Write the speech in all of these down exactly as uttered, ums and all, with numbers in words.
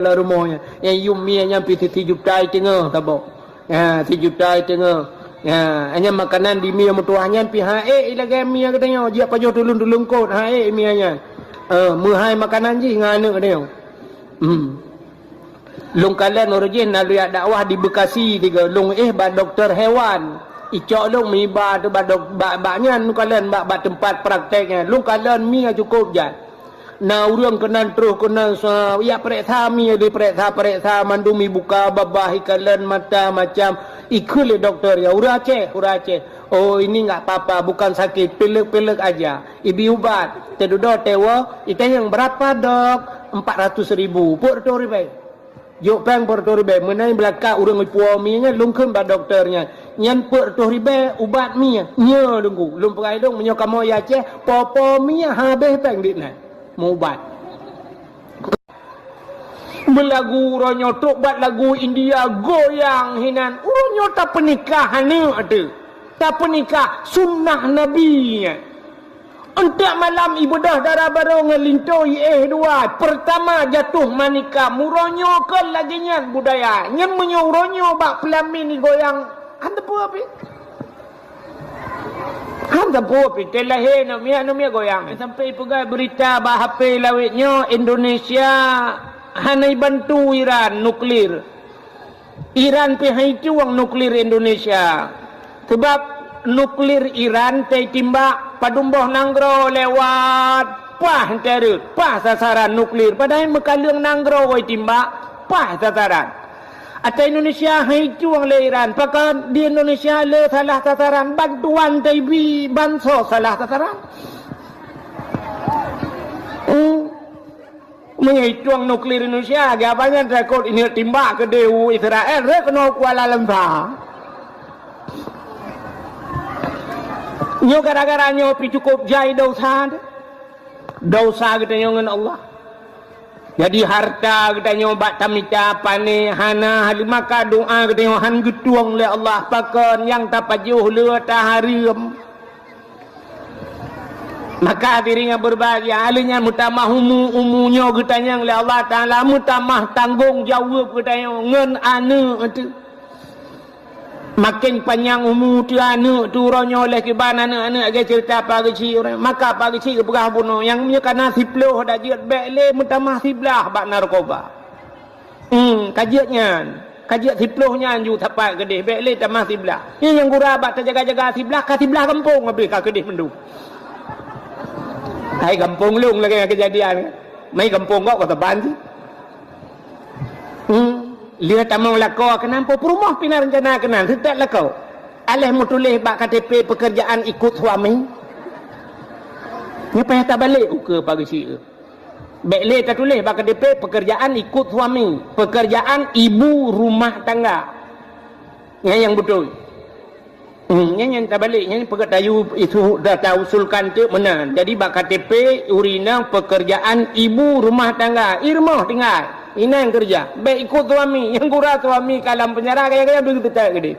lam rumoh nyan. Nyang yum mie nyan pih sijuta teungoh saboh. Ha, sijuta teungoh. Ha, nyan makanan di mie meutuah nyan pih ha, eh, ilagèe mie geutanyoe, jiak pajoh tuleueng-tuleueng kot, ha, eh, mie nyan. Eh, meuhai makanan jih ngon aneuk geutanyoe. Hmm. Lôn kalon uroe jih na lôn jak dakwah di Bekasi tiga. Lôn éh bak dokto hewan. Icok lôn meuiba tu bak dok-, bak, bak nyan lôn kalon bak, bak teumpat praktek nyan. Lôn kalon mie cukôp jai. Na ureueng keunan troh keunan sa-, jak pereksa mie, dipereksa-pereksa mandum, ibuka babah, ikalon mata macam. Ikheun lé dokto, "Ya, ureueng Aceh, ureueng Aceh." "Oh, ini nggak apa-apa, bukan sakit, pilek-pilek aja." Ibi ubat, teududoe tewoe, itanyong, "Berapa, Dok?" "Empat ratus ribu." Peuet reutôh ribèe. Jok péng peuet reutôh ribèe. Meunan beulakak ureueng ipuwoe mie nyan, lôn kheun bak dokto nyan, "Nyan peuet reutôh ribèe ubat mie." "Nyo, Teungku." Lôn peugah lé lôn, "Meunyoe kamoe i Aceh, po-po mie habéh péng dit nyan. Meu-ubat." Meulagu uroe nyoe trok bak lagu India goyang hinan. Uroe nyoe tapeunikah aneuk teuh. Tapeunikah sunnah Nabi nyan. Eunteuk malam ibeudôh dara barô ngon linto iéh dua. Peurtama jatuh manikam. Uroe nyoe kon lagèe nyan budaya. Nyan meunyoe uroe nyoe bak peulamin igoyang, han teupeu pih. Han teupeu pih, teuh lahé aneuk miet, aneuk miet goyang. Sampai ipeugah beurita bak H P lawét nyoe, Indonesia hana ibantu Iran nuklir. Iran pih han itueng nuklir Indonesia. Sabab nuklir Iran teutimbak padum boh nanggroe lewat, paih teureuet, paih sasaran nuklir. Padahai meukaleueng nanggroe itimbak, paih sasaran. Ata Indonesia han itueng lé Iran. Pakon di Indonesia le salah sasaran, bantuan teubi bansos salah sasaran. Hmm. Meunyoe itueng nuklir Indonesia, geubanyan takot ineuk timbak keudeh u Israel, rhot keunoe Kuala Lumpur. Nyoe gara-gara nyoe pih cukôp jai desya teuh. Desya geutanyoe ngon Allah. Jadi hareuta geutanyoe bak tamita pané hana, haleue maka doa geutanyoe han geutueng lé Allah. Pakon nyang tapajoh le tahareuem. Maka hadirin nyang berbahagia, haleue nyan meutamah umu, umu nyoe geutanyong lé Allah Taala, meutamah tanggong jaweueb geutanyoe ngon aneuk teuh. Maken panyang umu teuh aneuk teuh uroe nyoe lheuh kiban aneuk-aneuk lagèe ceurita Pak Geuchik uroe, maka Pak Geuchik geupeugah bunoe, nyang meunyoe ka na siploh dak jeuet, bèk lé meutamah siblaih bak narkoba. Hmm, ka jeuet nyan. Ka jeuet siploh nyan ju sapat keudeh, bèk lé tamah siblaih. Nyan nyang gura bak teujaga-jaga siblaih, ka siblaih gampông habéh ka keudeh mandum. Hai gampông lôn lagèe nyan keujadian. Mai gampông gok ka saban cit. Hmm, lheuh tamong lakoe keunan, po peurumoh pih na reuncana keunan, seutôt lakoe. Aléh meutuléh bak K T P pekerjaan ikut suami. Nyan payah tabalek ukeue Pak Geuchik. Bèk lé tatuléh bak K T P pekerjaan ikut suami, pekerjaan ibu rumah tangga. Nyan nyang beutôi. Hmm, nyan nyang tabalek, nyan peugah tayue isu, ta-, tausulkan teuk meunan. Jadi bak K T P ureueng inong pekerjaan ibu rumah tangga, i rumoh tinggai, inan keureuja. Bèk ikut suami, nyang gura suami ka lam peunjara, gaya-gaya beuteutek keudeh.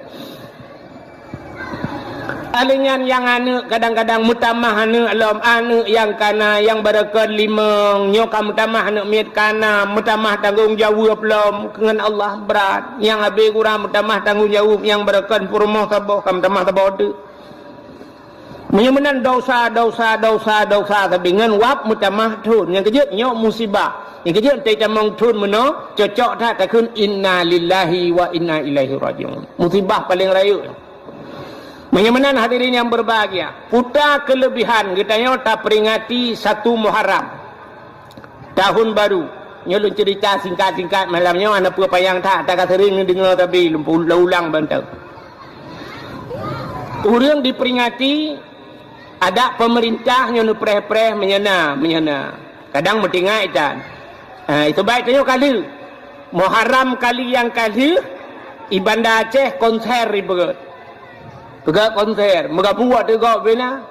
Aléh nyan nyang aneuk kadang-kadang meutamah aneuk lom, aneuk nyang kana, nyang barokon limong, nyoe ka meutamah aneuk miet kana, meutamah tanggong jaweueb lom ngon Allah brat. Nyang habéh gura meutamah tanggong jaweueb nyang barokon peurumoh saboh, ka meutamah saboh teuk. Meunyoe meunan desya, desya, desya, desya sabe ngon wab meutamah thon. Nyang keujeuet nyoe musibah. Nyang keujeuet teutamong thon meunoe, cocok that takheun innalillahi wa inna ilaihi raji'un. Musibah paleng rayeuk. Meunyoe meunan hadirin nyang berbahagia, peue keulebihan geutanyoe taperingati satu Muharram, tahun baru. Nyoe lôn ceurita singkat-singkat malam nyoe, hana peue panyang that, ata ka seuring neudeungoe sabe lôn pu-, lôn ulang bantai. Ureueng diperingati, adak pemerintah nyoe neupreh-preh meunyoe na, meunyoe na. Kadang meutinggai tan. Ha, itu baik tanyoe ka lheueh. Muharram kali nyang ka lheueh, i Banda Aceh konser ipeugöt. Peugöt konser, meugabua teugok bina.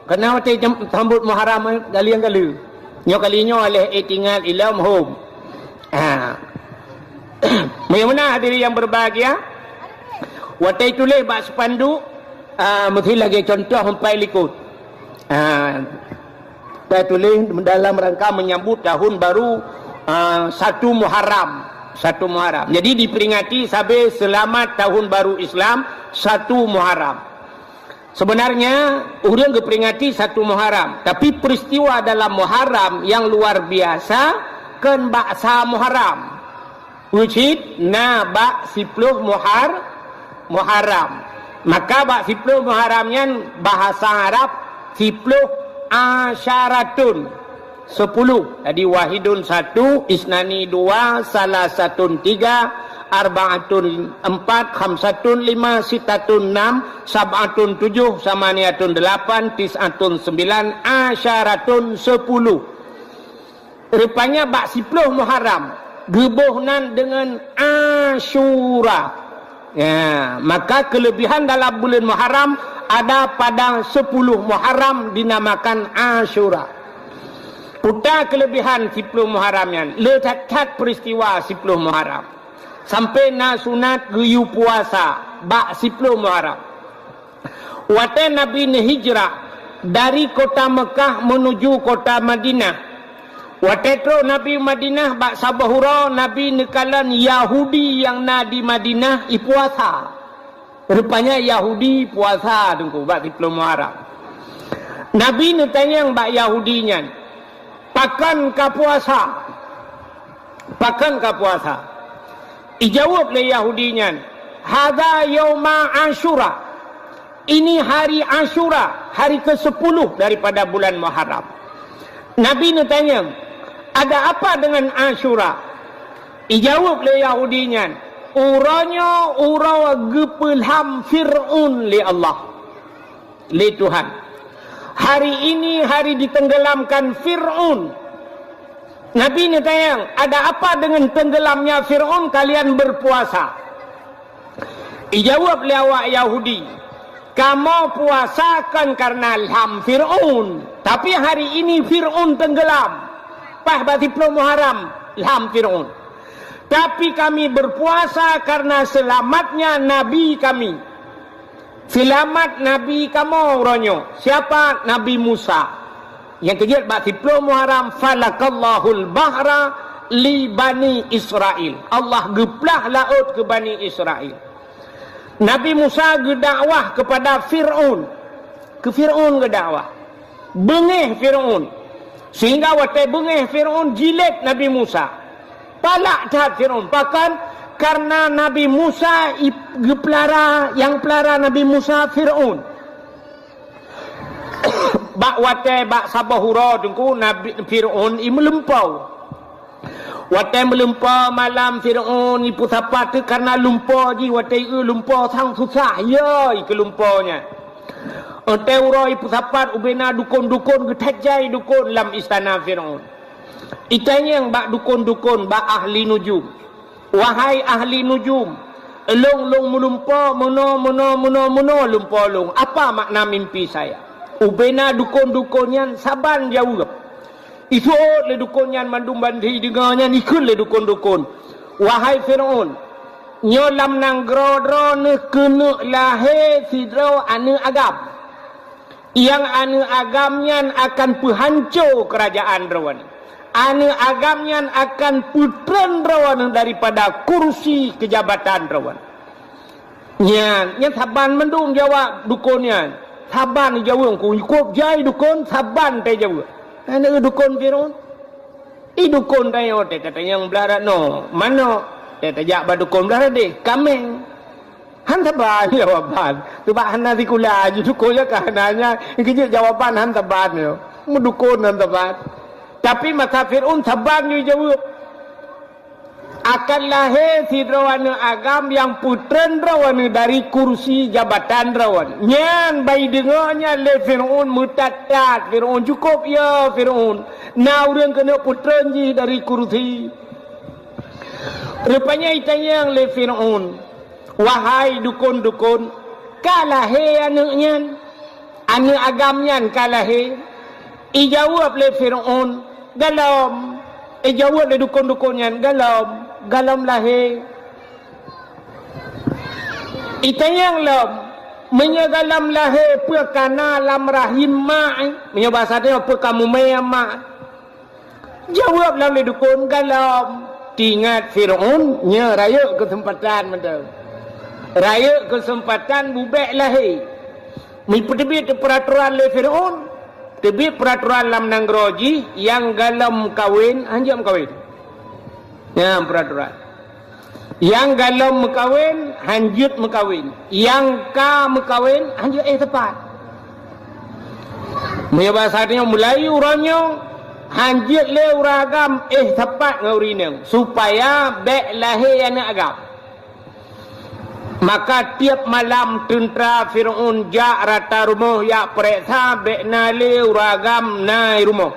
Keunan watèe jam-, sambot Muharram, eh, kali nyang ka lheueh. Nyoe kali nyoe lheueh, eh, tinggai ilom hom. Ha. Meunyoe meunan hadirin yang berbahagia, watèe tuléh bak spanduk, ah, meusti lagèe contoh empat likot. Ah, tatuléh dalam rangka menyambut tahun baru, Ah, satu Muharram. Satu Muharram. Jadi diperingati sabe selamat tahun baru Islam, satu Muharram. Sebenarnya, ureuëng geuperingati satu Muharram, tapi peristiwa dalam Muharram yang luar biasa kon bak sa Muharram. Ucit na bak siploh Muhar-, Muharram. Maka bak siploh Muharram nyan bahasa Arab siploh asyaratun, sepuluh. Jadi wahidun satu, isnani dua, salasatun tiga, arbaatun empat, khamsatun lima, sittatun enam, sab'atun tujuh, samaniatun delapan, tis'atun sembilan, asyaratun sepuluh. Rupanya bak siploh Muharram geuboh nan deungon Asyura. Ya, maka kelebihan dalam bulan Muharram ada pada sepuluh Muharram dinamakan Asyura. Peue kelebihan siploh Muharram nyan? Le that-that peristiwa siploh Muharram. Sampai na sunat geuyue puasa bak siploh Muharram. Watée Nabi neuhijrah dari kota Mekah menuju kota Madinah, watée trok Nabi Madinah bak saboh uroe Nabi neukalon Yahudi nyang na di Madinah ipuasa. Rupanya Yahudi puasa teungku bak siploh Muharram. Nabi neutanyong bak Yahudi nyan, "Pakon ka puasa?" Pakon ka puasa? Ijaweueb lé Yahudi nyan, "Hadza yauma Asyura." Ini hari Asyura, hari kesepuluh daripada bulan Muharram. Nabi neutanyong, "Ada apa dengan Asyura?" Ijaweueb lé Yahudi nyan, "Uroe nyoe uroe geupeulham Fir'aun lé Allah." Lé Tuhan. Hari ini hari ditenggelamkan Fir'aun. Nabi neutanyong, "Ada apa dengan tenggelamnya Fir'aun kalian berpuasa?" Ijaweueb lé awak Yahudi, "Kamoe puasa kon karena lham Fir'aun, tapi hari ini Fir'aun tenggelam. Paih bak siploh Muharram lham Fir'aun. Tapi kami berpuasa karena selamatnya Nabi kami." Seulamat Nabi kamoe uroe nyoe. Siapa? Nabi Musa. Nyang keujeuet bak siploh Muharram, "Falakallahul bahra li Bani Israil." Allah geuplah laôt keu Bani Israil. Nabi Musa geudakwah kepada Fir'aun. Keu Fir'aun geudakwah. Beungéh Fir'aun. Sehingga watée beungéh Fir'aun jilet Nabi Musa. Palak that Fir'aun. Pakon? Karena Nabi Musa i-, geupeulara, nyang peulara Nabi Musa Fir'aun. Bak watée, bak saboh uroe teungku, Nabi Fir'aun i meulumpoe. Watée meulumpoe malam Fir'aun ipeusapat teuh karena lumpoe jih, watée ieu lumpoe sang susah, yo, ikeulumpoe nyan. Watée uroe ipeusapat ubena dukon-dukon geuthajai dukon lam istana Fir'aun. Itanyong bak dukon-dukon, bak ahli nujum, "Wahai ahli nujum, lôn, lôn meulumpoe meunoe, meunoe, meunoe, meunoe lumpoe lôn. Apa makna mimpi saya?" Ubena dukon-dukon nyan saban jaweueb. Isuôt lé dukon nyan mandum bansa deungoe nyan, ikheun lé dukon-dukon, "Wahai Fir'aun, nyoe lam nanggroe droeneuh keuneuk lahé sidroe aneuëk agam. Nyang aneuëk agam nyan akan peuhanco keurajaan droeneuh. Aneuëk agam nyan akan peutreun droeneuh daripada kursi keujabatan droeneuh." Nyan, nyan saban mandum jaweueb dukon nyan. Saban jaweueb, ku cukôp jai dukon, saban teuh jaweueb. Aneuëk dukon Fir'aun. I dukon tanyoe teuh, tatanyong blah rat noe, manok. Teuh tajak bak dukon blah rat deh, kaméng. Han saban jawaban. Teubak hana sikula jih dukon nyan ka hana nyan, keujeuet jawaban han saban nyoe. Meudukon han saban. Tapi masa Fir'aun saban jih jaweueb. Akan lahé sidroe aneuëk agam nyang peutreun droeneuh dari kursi jabatan droeneuh. Nyan ban ideungoe nyan lé Fir'aun meutat-tat. Fir'aun, "Cukôp ya Fir'aun, na ureuëng keuneuk peutreun jih dari kursi." Rupanya itanyong lé Fir'aun, "Wahai dukon-dukon, ka lahé aneuëk nyan? Aneuëk agam nyan ka lahé?" Ijaweueb lé Fir'aun, "Gohlom." Ijaweueb lé dukon-dukon nyan, "Gohlom, gohlom lahé." Itanyong lom, "Meunyoe gohlom lahé, peue ka na lam rahim mak?" Meunyoe basa tanyoe, "Peue ka mumè mak?" Jaweueb lom lé dukon, "Gohlom." Teuingat Fir'aun, nyoe rayeuk keuseumpatan mantong. Rayeuk keuseumpatan bubek lahé. Meupeuteubiet peuratoran lé Fir'aun, teubiet peuratoran lam nanggroe jih, nyang gohlom meukawen, hanjeuet meukawen. Nyan peuratoran. Nyang gohlom meukawen, hanjeuet meukawen. Nyang ka meukawen, hanjeuet éh teumpat. Meunyoe basa tanyoe, mulai uroe nyoe, hanjeuet lé ureueng agam éh teumpat ngon ureueng inong, supaya bék lahé aneuëk agam. Maka tieb malam teuntra Fir'aun jak rata rumoh jak peureksa bék na lé ureueng agam na i rumoh.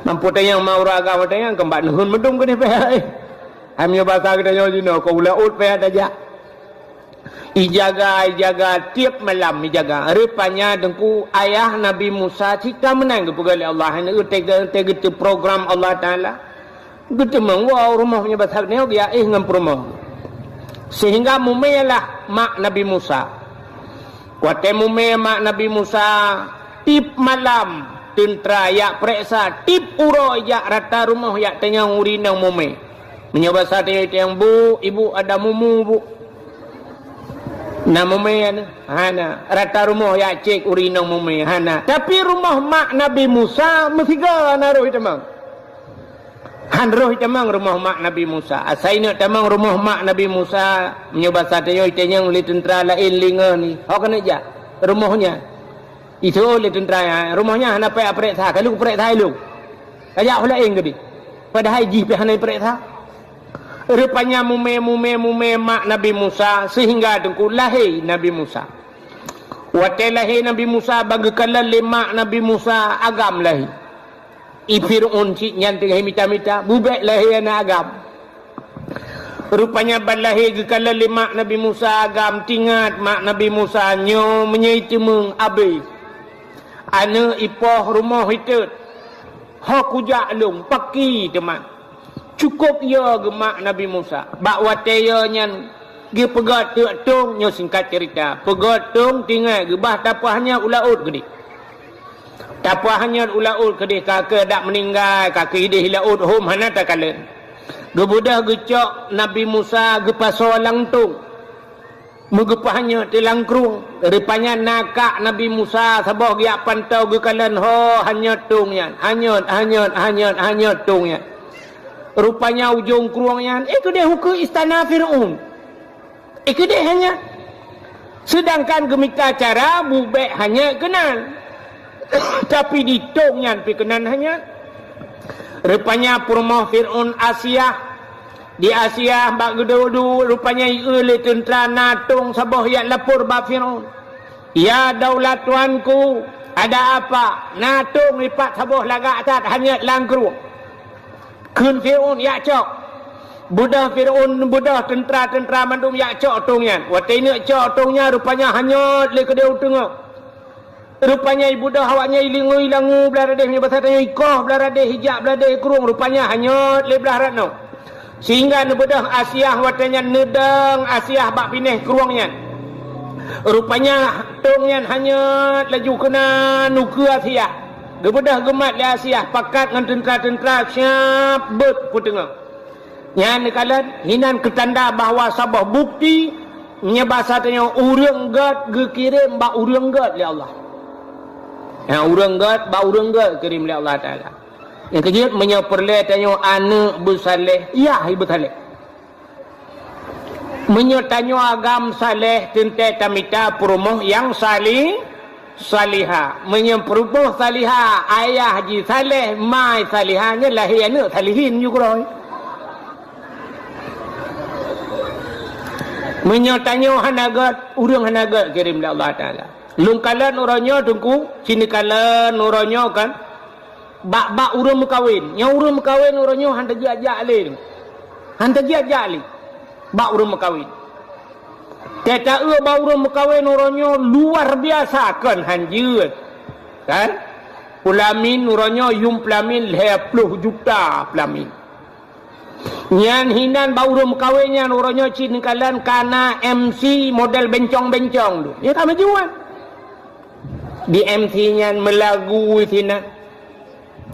Mampu tanyong ma ureueng agam tanyong keumbak neuheun meudum keudeh pih. Hai meunyoe basa geutanyoe jinoe, ka u laôt pih tajak. Ijaga, ijaga, tieb malam ijaga. Rupanya Teungku, ayah Nabi Musa cit ka meunan geupeugah lé Allah, hana teuga-teuga program Allah Taala. Geuteumeung woe u rumoh meunyoe basa geutanyoe geujak éh ngon peurumoh. Sehingga mumé lah mak Nabi Musa. Watée mumé mak Nabi Musa, tieb malam teuntra jak peureksa, tieb uroe jak rata rumoh jak tanyong ureueng inong mumé. Meunyoe basa tanyoe tanyong, "Bu, ibu ada mumu, Bu?" Na mumé nyan? Hana. Rata rumoh jak cek ureueng inong mumé? Hana. Tapi rumoh mak Nabi Musa meusigoe na roh tamong. Han roh tamong rumoh mak Nabi Musa. Asai neuk tamong rumoh mak Nabi Musa, meunyoe basa tanyoe tanyong lé teuntra laén lingoh ni. Ho keuneuk jak rumoh nyan. Itu'oh lé teuntra nyan, rumoh nyan hana payah peureksa, ka lheueh peureksa ilong. Ka jak ho laén keudeh. Padahai jih pih hana peureksa. Rupanya mumé, mumé, mumé mak Nabi Musa sehingga Teungku lahé Nabi Musa. Watée lahé Nabi Musa, ban geukalon lé mak Nabi Musa agam lahé. I Fir'aun cit nyan teungoh mita-mita, bubek lahé aneuëk agam. Rupanya ban lahé geukalon lé mak Nabi Musa agam, teuingat mak Nabi Musa nyoe meunyoe iteumeung abéh. Aneuëk ipoh rumoh itot. Ho kujak lôn, paki teuma. Cukôp yo geumak Nabi Musa. Bak watée yo nyan geupeugét teuk tông, nyoe singkat cerita. Peugét tông tinggai geubah tapeuhanyot u laôt keudeh. Tapeuhanyot u laôt keudeh ka keuh dak meuninggai, ka keuh ideh laôt hom hana takalon. Geubeudôh geucok Nabi Musa geupasoe lam tông. Meugeupeuhanyot di lam krueng, rupanya na kak Nabi Musa saboh geujak pantau geukalon ho hanyot tông nyan, hanyot, hanyot, hanyot, hanyot tông nyan. Rupanya ujong krueng nyan, eh, keudeh ukeue istana Fir'aun. Eh, keudeh hanyot. Sedangkan geumita cara bubek hanyot keunan. Tapi di tông nyan pih keunan hanyot. Rupanya peurumoh Fir'aun Asiah Di Asiah bak geuduek-duek rupanya ieu lé teuntra na tông saboh jak lapor bak Fir'aun. "Ya daulat tuanku, ada apa? Na tông ipat saboh lagak that hanyot lam krueng." Kheun Fir'aun jak cok. Beudôh Fir'aun, beudôh teuntra-teuntra mandum jak cok tông nyan. Watée neuk cok tông nyan rupanya hanyot lé keudeh u teungoh. Rupanya ibeudôh awaknyan ilingoe ilangu blah radeh, meunyoe basa tanyoe ikoh blah radeh, ijak blah deh krueng, rupanya hanyot lé blah rot nyoe. Sehingga neubeudôh Asiah watée nyan neudong Asiah bak binéh krueng nyan. Rupanya tông nyan hanyot laju keunan ukeue Asiah. Geubeudôh geumat lé Asiah pakat ngon teuntra-teuntra siab beuet peuteungoh. Nyan neukalon, hinan keutanda bahwa saboh bukti meunyoe basa tanyoe ureuëng gét geukirém bak ureuëng gét lé Allah. Nyan ureuëng gét bak ureuëng gét geukirém lé Allah Taala. Nyang keujeuet meunyoe peureulée tanyoe aneuëk beusaléh, yah beusaléh. Meunyoe tanyoe agam saléh teuntée tamita peurumoh nyang sali Salihah. Meunyoe peurumoh salihah, ayah jih saleh, ma salihah, nyan lahé aneuëk salihin ju keudroe. Meunyoe tanyoe hana gét, ureuëng hana gét kirém lé Allah Taala. Lôn kalon uroe nyoe Teungku, ci neukalon uroe nyoe kan, bak-bak ureuëng meukawen. Nyang ureuëng meukawen uroe nyoe han tajak-jak lé. Han tajak-jak lé bak ureuëng meukawen. Teuka eu bak ureuëng meukawen uroe nyoe luar biasa kon han jeuet. Kan? Peulamin uroe nyoe yum peulamin lhée ploh juta peulamin. Nyan hinan bak ureuëng meukawen nyan uroe nyoe cit neukalon kana M C model bencong-bencong tu. Ya ka meujuan. Di M C nyan meulagu sinan.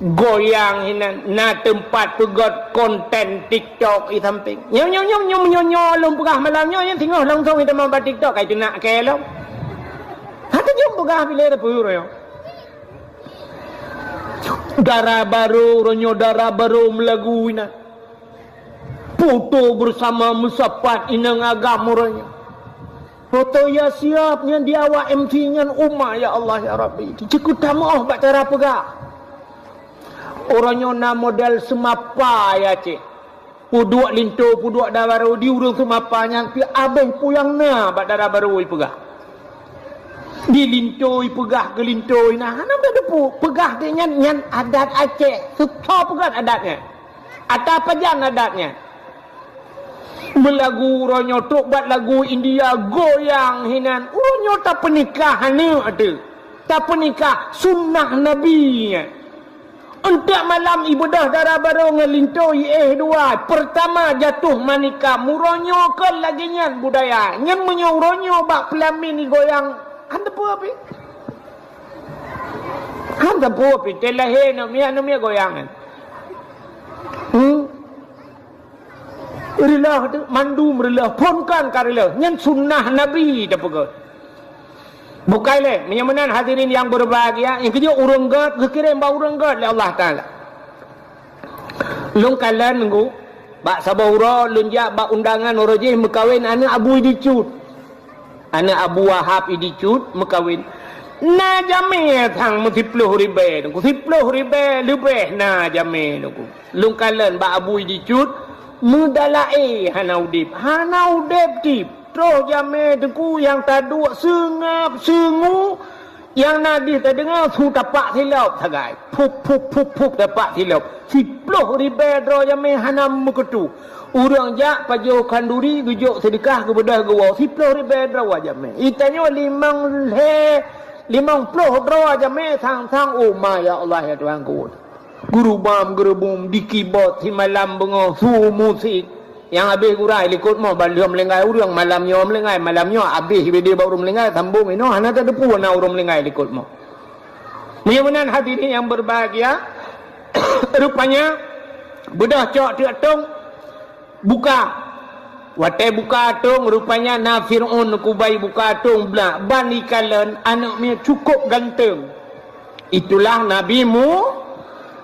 Goyang hinan, na teumpat peugöt konten TikTok i sampéng. Nyoe, nyoe, nyoe, nyoe, nyoe, nyoe lôn peugah malam nyoe, nyan singoh langsong i teuma bak TikTok, kai teunak kée lom. Hana jeuem peugah bilé tapeue uroe nyoe. Dara barô, uroe nyoe dara barô meulagu inan. Foto beusama meusapat inong agam uroe nyoe. Foto ya siap nyan di awak M C nyan, uma ya Allah ya Rabbi. Cukôp tameu'oh bak cara peugah. Uroe nyoe na model seumapa ya cit. Peuduek linto, peuduek dara barô di ureuëng seumapa nyan pih abéh peue nyang na bak dara barô ipeugah. Di linto ipeugah keu linto inan, hana beuteupeu peugah deh nyan, nyan adat Aceh. Seutôt peugah adat nyan. Ata pajan adat nyan. Meulagu uroe nyoe trok bak lagu India goyang hinan. Uroe nyoe tapeunikah aneuk teuh. Tapeunikah sunnah Nabi nyan. Eunteuk malam ibeudôh dara barô ngon linto iéh dua. Peurtama jatoh manikam, uroe nyoe kon lagée nyan budaya. Nyan meunyoe uroe nyoe bak peulamin igoyang, hana peue pih. Hana peue pih, teuh lahé aneuk miet, aneuk miet goyang nyan. Hmm. Reuloh teuh, mandum reuloh, phon kon ka reuloh. Nyan sunnah Nabi tapeugah. Bukai lé, meunyoe meunan hadirin yang berbahagia, nyang keujeuet ureuëng gét geukirém bak ureuëng gét lé Allah Taala. Lôn kalon nunggu, bak saboh uroe lôn jak bak undangan uroe jih meukawen aneuk Abu Idi Cut. Aneuk Abu Wahab Idi Cut meukawen. Na jamé sang meusiploh ribée nunggu, siploh ribée leubeh na jamé nunggu. Lôn kalon bak Abu Idi Cut meudalaé hana udeb, hana udeb tip. Troh jamé teungku nyang taduek seungab seungu, nyang na dih tadeungoe su tapak silop sagai. Pup, pup, pup, pup tapak silop. Siploh ribée droe jamé hana meukeutôh. Ureuëng jak pajoh khanduri geujok seudeukah geubeudôh geuwoe siploh ribée droe jamé. Itanyoe limong lhée, limong ploh droe jamé sang-sang, oh ma ya Allah ya Tuhanku. Geurubam geurubum di kibot simalam beungoh su musik. Nyang habéh geurai likot moh ban lheueh meulinggai ureuëng, malam nyoe meulinggai, malam nyoe habéh bidé bak ureuëng meulinggai, sambong inoe hana tateupeue na ureuëng meulinggai likot moh. Meunyoe meunan hadirin yang berbahagia, rupanya beudôh cok teuk tong buka. Watée buka tong, rupanya na Fir'aun kubai buka tong blak ban ikalon aneuk miet cukôp ganteng. Itulah Nabi Mu-,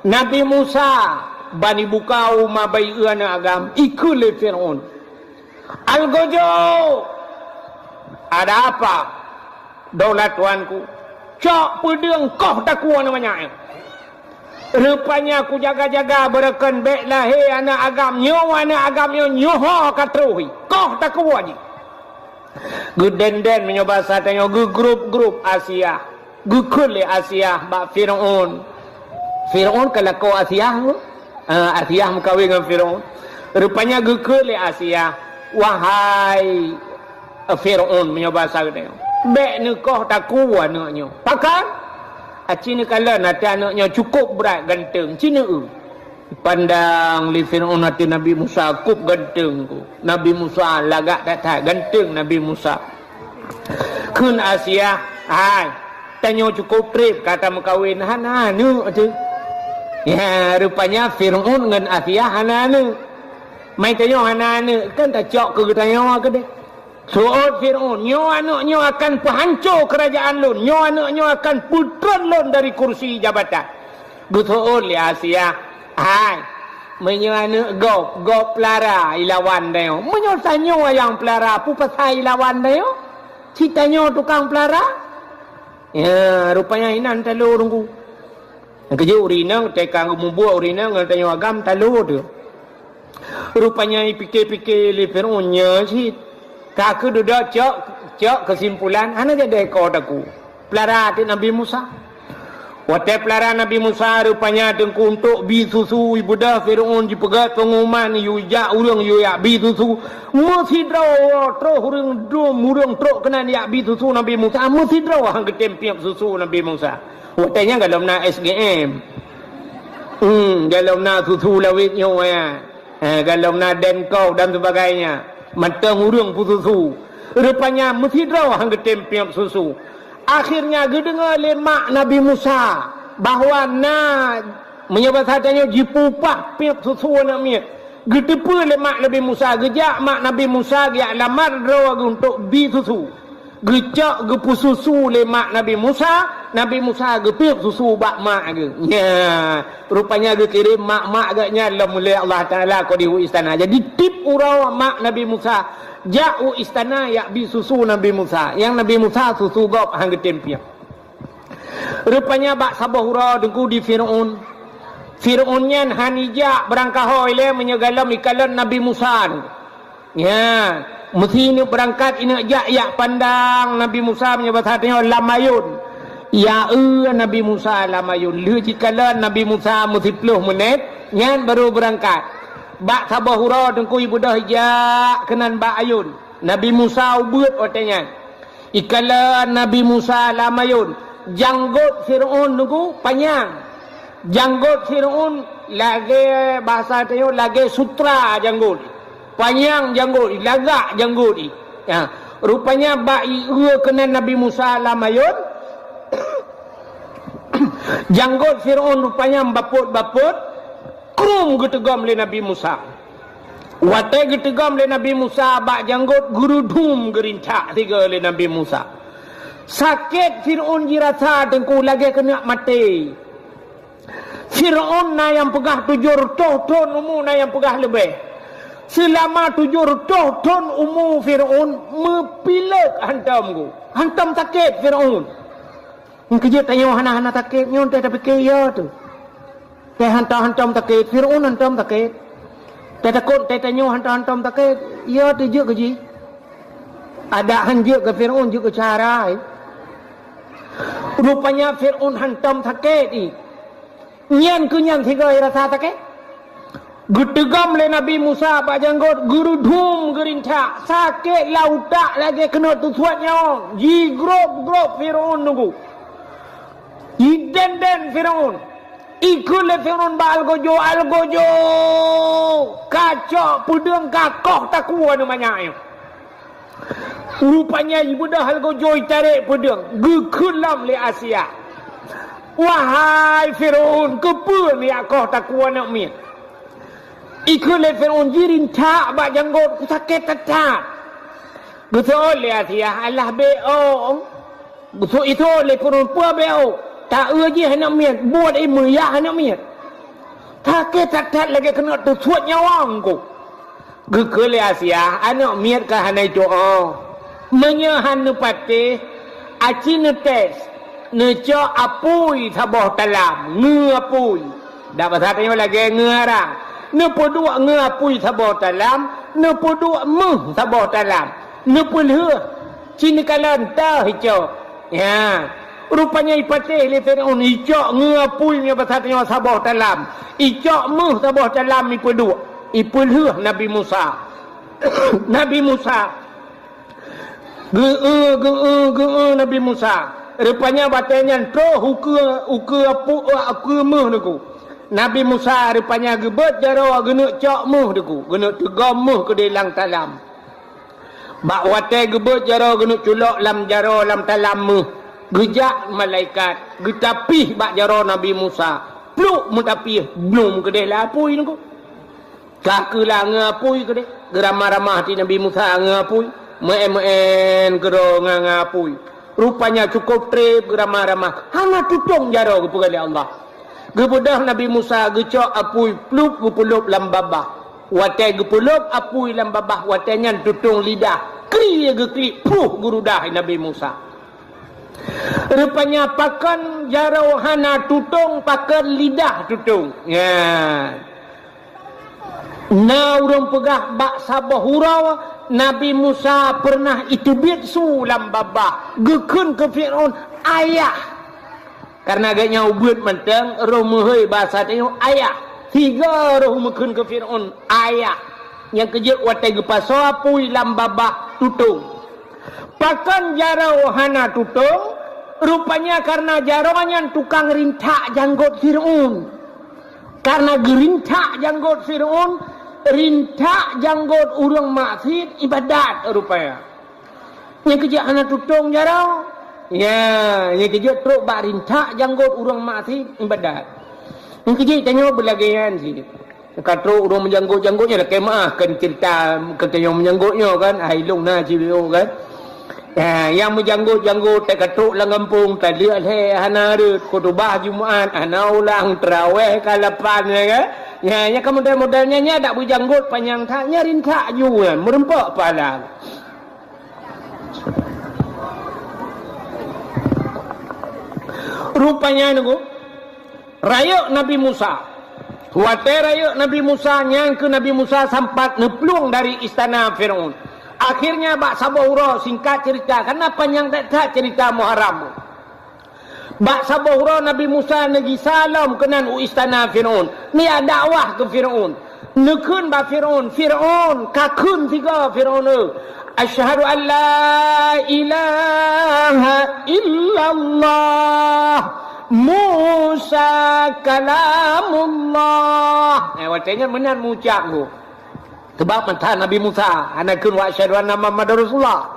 Nabi Musa ban ibuka uma bai eu aneuk agam, ikheun lé Fir'aun, "Algojo, ada apa, daulat tuanku? Cok peudeueng koh takue aneuk manyak nyoe." Rupanya kujaga-jaga beureukan bék lahé aneuk agam nyoe, aneuk agam nyoe nyoe ho ka troh, koh takue jih. Geudenden meunyoe basa tanyoe geugrup-grup Asia. Geukheun lé Asia bak Fir'aun. Fir'aun ka lakoe Asia, ah, Asia meukawen ngon Fir'aun. Rupanya geukheun lé Asia, "Wahai Fir'aun," meunyoe basa geutanyoe, "bék neukoh takue aneuk nyoe. Pakon? Aci neukalon até aneuk nyoe cukôp brat ganteng, ci neu-eu." Pandang lé Fir'aun até Nabi Musa kôp ganteng ku. Nabi Musa lagak that-that ganteng Nabi Musa. Kheun Asia, "Hai, tanyoe cukôp treb ka tameukawen, hana aneuk teuh." Ya, rupanya Fir'aun ngon Asia hana aneuk. Mai tanyoe hana aneuk, kan tacok keu geutanyoe keudeh. Seuôt Fir'aun, "Nyoe aneuk nyoe akan peuhanco keurajaan lôn, nyoe aneuk nyoe akan peutreun lôn dari kursi jabatan." Geuseuôt lé Asia, "Hai, meunyoe aneuk gob, gob peulara ilawan tanyoe. Meunyoe tanyoe nyang peulara, peue pasai ilawan tanyoe? Ci tanyoe tukang peulara?" Ya, rupanya inan talo teungku. Keujeuet ureueng inong, teuka geumubuet ureueng inong ngon tanyoe agam talo teuh. Rupanya ipike-pike lé Fir'aun nyoe cit. Ka keuh dudoe cok, cok keusimpulan, hana jadi ko takue. Peulara até Nabi Musa. Watée peulara Nabi Musa, rupanya teungku untuk bi susu, ibeudôh Fir'aun jipeugét peunguman, yue jak ureueng yue jak bi susu. Meusidroe troh ureueng dum, ureueng trok keunan jak bi susu Nabi Musa. Meusidroe han geutem piep susu Nabi Musa. Watée nyan golom na S G M. Hmm, golom na susu lawét nyoe, ya. Eh, golom na Denko dan sebagainya. Mantong ureueng peususu. Rupanya meusidroe han geutem piep susu. Akhirnya geudeungoe lé mak Nabi Musa bahwa na Meunyoe basa tanyoe, jipeupah piep susu aneuk miet. Geuteupeue lé mak Nabi Musa, geujak mak Nabi Musa geujak lamar droe geuh untuk bi susu. Geucok geupeususu lé mak Nabi Musa, Nabi Musa geupiep susu bak mak geuh. Nya, rupanya geukirém mak-mak geuh nyan lom lé Allah Taala keu di u istana. Jadi tiep uroe mak Nabi Musa jak u istana jak bi susu Nabi Musa. Nyang Nabi Musa susu gob han geutem piep. Rupanya bak saboh uroe Teungku di Firaun. Firaun nyan han ijak beurangkaho ilée meunyoe gohlom ikalon Nabi Musa. Nya, meusi ineuk beurangkat ineuk jak jak pandang Nabi Musa meunyoe basa tanyoe lam ayôn. Ya eu Nabi Musa lam ayôn. Lheueh jikalon Nabi Musa meusiplôh meunét, nyan barô beurangkat. Bak saboh uroe Teungku ibeudôh ijak keunan bak ayôn. Nabi Musa ubeuet watée nyan. Ikalon Nabi Musa lam ayôn, janggot Firaun Teungku panyang. Janggot Firaun lagée basa tanyoe lagée sutra janggot. Panyang janggot, lagak janggot. Ya. Rupanya bak ieu keunan Nabi Musa lam ayôn, janggot Firaun rupanya bapot-bapot, krum geuteugom lé Nabi Musa. Watée geuteugom lé Nabi Musa bak janggot, geurudum geurintak sigoe lé Nabi Musa. Sakét Firaun jirasa Teungku lagée keuneuk maté. Firaun na nyang peugah tujoh reutôh thon umu, na nyang peugah leubeh. Seulama tujoh reutôh thon umu Firaun meupilék hantom geuh. Hantom sakét Firaun. Nyang keujeuet tanyoe hana-hana sakét nyoe teuh tapike ya teuh. Teuh hantom-hantom sakét, Firaun hantom sakét. Teuh takot teuh tanyoe hantom-hantom sakét, ya teuh jeuet keu jih. Adak han jeuet keu Firaun, jeuet keu cara, eh. Rupanya Firaun hantom sakét, eh. Nyan keuh nyan sigoe rasa sakét. Geuteugom lé Nabi Musa bak janggot, geurudum geurintak, sakét lam utak lagée keuneuk teusuet nyawöng, jigrob-grob Firaun Teungku. Jiden-den Firaun. Ikheun lé Firaun bak algojo, "Algojo, kacok peudeueng kakoh takue aneuk manyak nyoe." Rupanya ibeudôh algojo itarek peudeueng, geukheun lom lé Asia, "Wahai Firaun, keupeue neujak koh takue aneuk miet?" Ikheun lé Firaun, jirintak bak janggot, "Kusakét that-that." Geuseuôt lé Asia, "Alah bék ôk." Geuseuôt lé Firaun, "Peue bék ôk? Taeu jih aneuk miet, buet ié meuyah aneuk miet. Sakét that-that lagée keuneuk teusuet nyawöng ku." Geukheun lé Asia, "Aneuk miet ka hana itu'oh. Meunyoe han neupatéh, aci neutés, neucok apui saboh talam, ngeue apui." Dak basa tanyoe lagée ngeue arang. Neupeuduek ngeue apui saboh talam, neupeuduek méuh saboh talam. Neupeulheueh, ci neukalon teuh icok. Ya. Rupanya ipatéh lé Firaun, icok ngeue apui meunyoe basa tanyoe saboh talam. Icok méuh saboh talam ipeuduek, ipeulheueh Nabi Musa. Nabi Musa. Geu-eu, geu-eu, geu-eu Nabi Musa. Rupanya watée nyan troh ukeue, ukeue apu-, ukeue méuh Teungku. Nabi Musa rupanya geubeuet jaroe geuneuk cok méuh Teungku, geuneuk teugom méuh keudeh lam talam. Bak watée geubeuet jaroe geuneuk culok lam jaroe lam talam méuh, geujak malaikat geutapih bak jaroe Nabi Musa. Pluk meutapih, blum keudeh lam apui Teungku. Ka keuh lam ngeue apui keudeh, geuramah-ramah di Nabi Musa ngeue apui, meu'en-meu'en keudroe ngon ngeue apui. Rupanya cukôp treb geuramah-ramah, hana tutong jaroe geupeugah lé Allah. Geubeudôh Nabi Musa geucok apui plup geupeulôb lam babah. Watée geupeulôb apui lam babah, watée nyan tutong lidah, kri geuklik, pruh geurudah Nabi Musa. Rupanya pakon jaroe hana tutong, pakon lidah tutong. Nyan. Na ureuëng peugah bak saboh uroe Nabi Musa peureunah iteubiet su lam babah, geukheun keu Firaun, "Ayah!" Kareuna geuhnyan ubeuet mantong, roh meuhôi basa tanyoe ayah. Sigoe roh meukheun keu Firaun, "Ayah!" Nyang keujeuet watée geupasoe apui lam babah tutong. Pakon jaroe hana tutong? Rupanya kareuna jaroe nyan tukang rintak janggot Firaun. Kareuna geurintak janggot Firaun, rintak janggot ureuëng maksiet ibadat rupanya. Nyang keujeuet hana tutong jaroe. Ya, nyang keujeuet trok bak rintak janggot ureuëng maksiet ibadat. Nyang keujeuet tanyoe beulagèe nyan cit. Ka trok ureueng meujanggot-janggot nyan, lakèe meu'ah kan cerita keu tanyoe meujanggot nyoe kan, hai lôn na cit kan. Ya, nyang meujanggot-janggot ka trok lam gampông, taleuek lhèe hana rhot, khutubah Jumat hana ulang, teurawèh ka lapan, ya kan. Ya, nyang ka model-model nyan, nyan dak beujanggot panyang that, nyan rintak ju nyan, meureumpok pahala. Rupanya nunggu, rayeuk Nabi Musa. Watèe rayeuk Nabi Musa, nyan keuh Nabi Musa sampat neuplueng dari istana Firaun. Akhirnya bak saboh uroe, singkat cerita, karena panyang that-that cerita Muharram. Bak saboh uroe Nabi Musa neugisa lom keunan u istana Firaun, neujak dakwah keu Firaun. Neukheun bak Firaun, "Firaun, kakheun sigoe Firaun, eu, 'Asyhadu an la ilaha illallah, Musa kalamullah.'" Eh, watèe nyan meunan meucap geuh. Sabab mantong Nabi Musa hana kheun, "Wa asyhadu anna Muhammadar Rasulullah."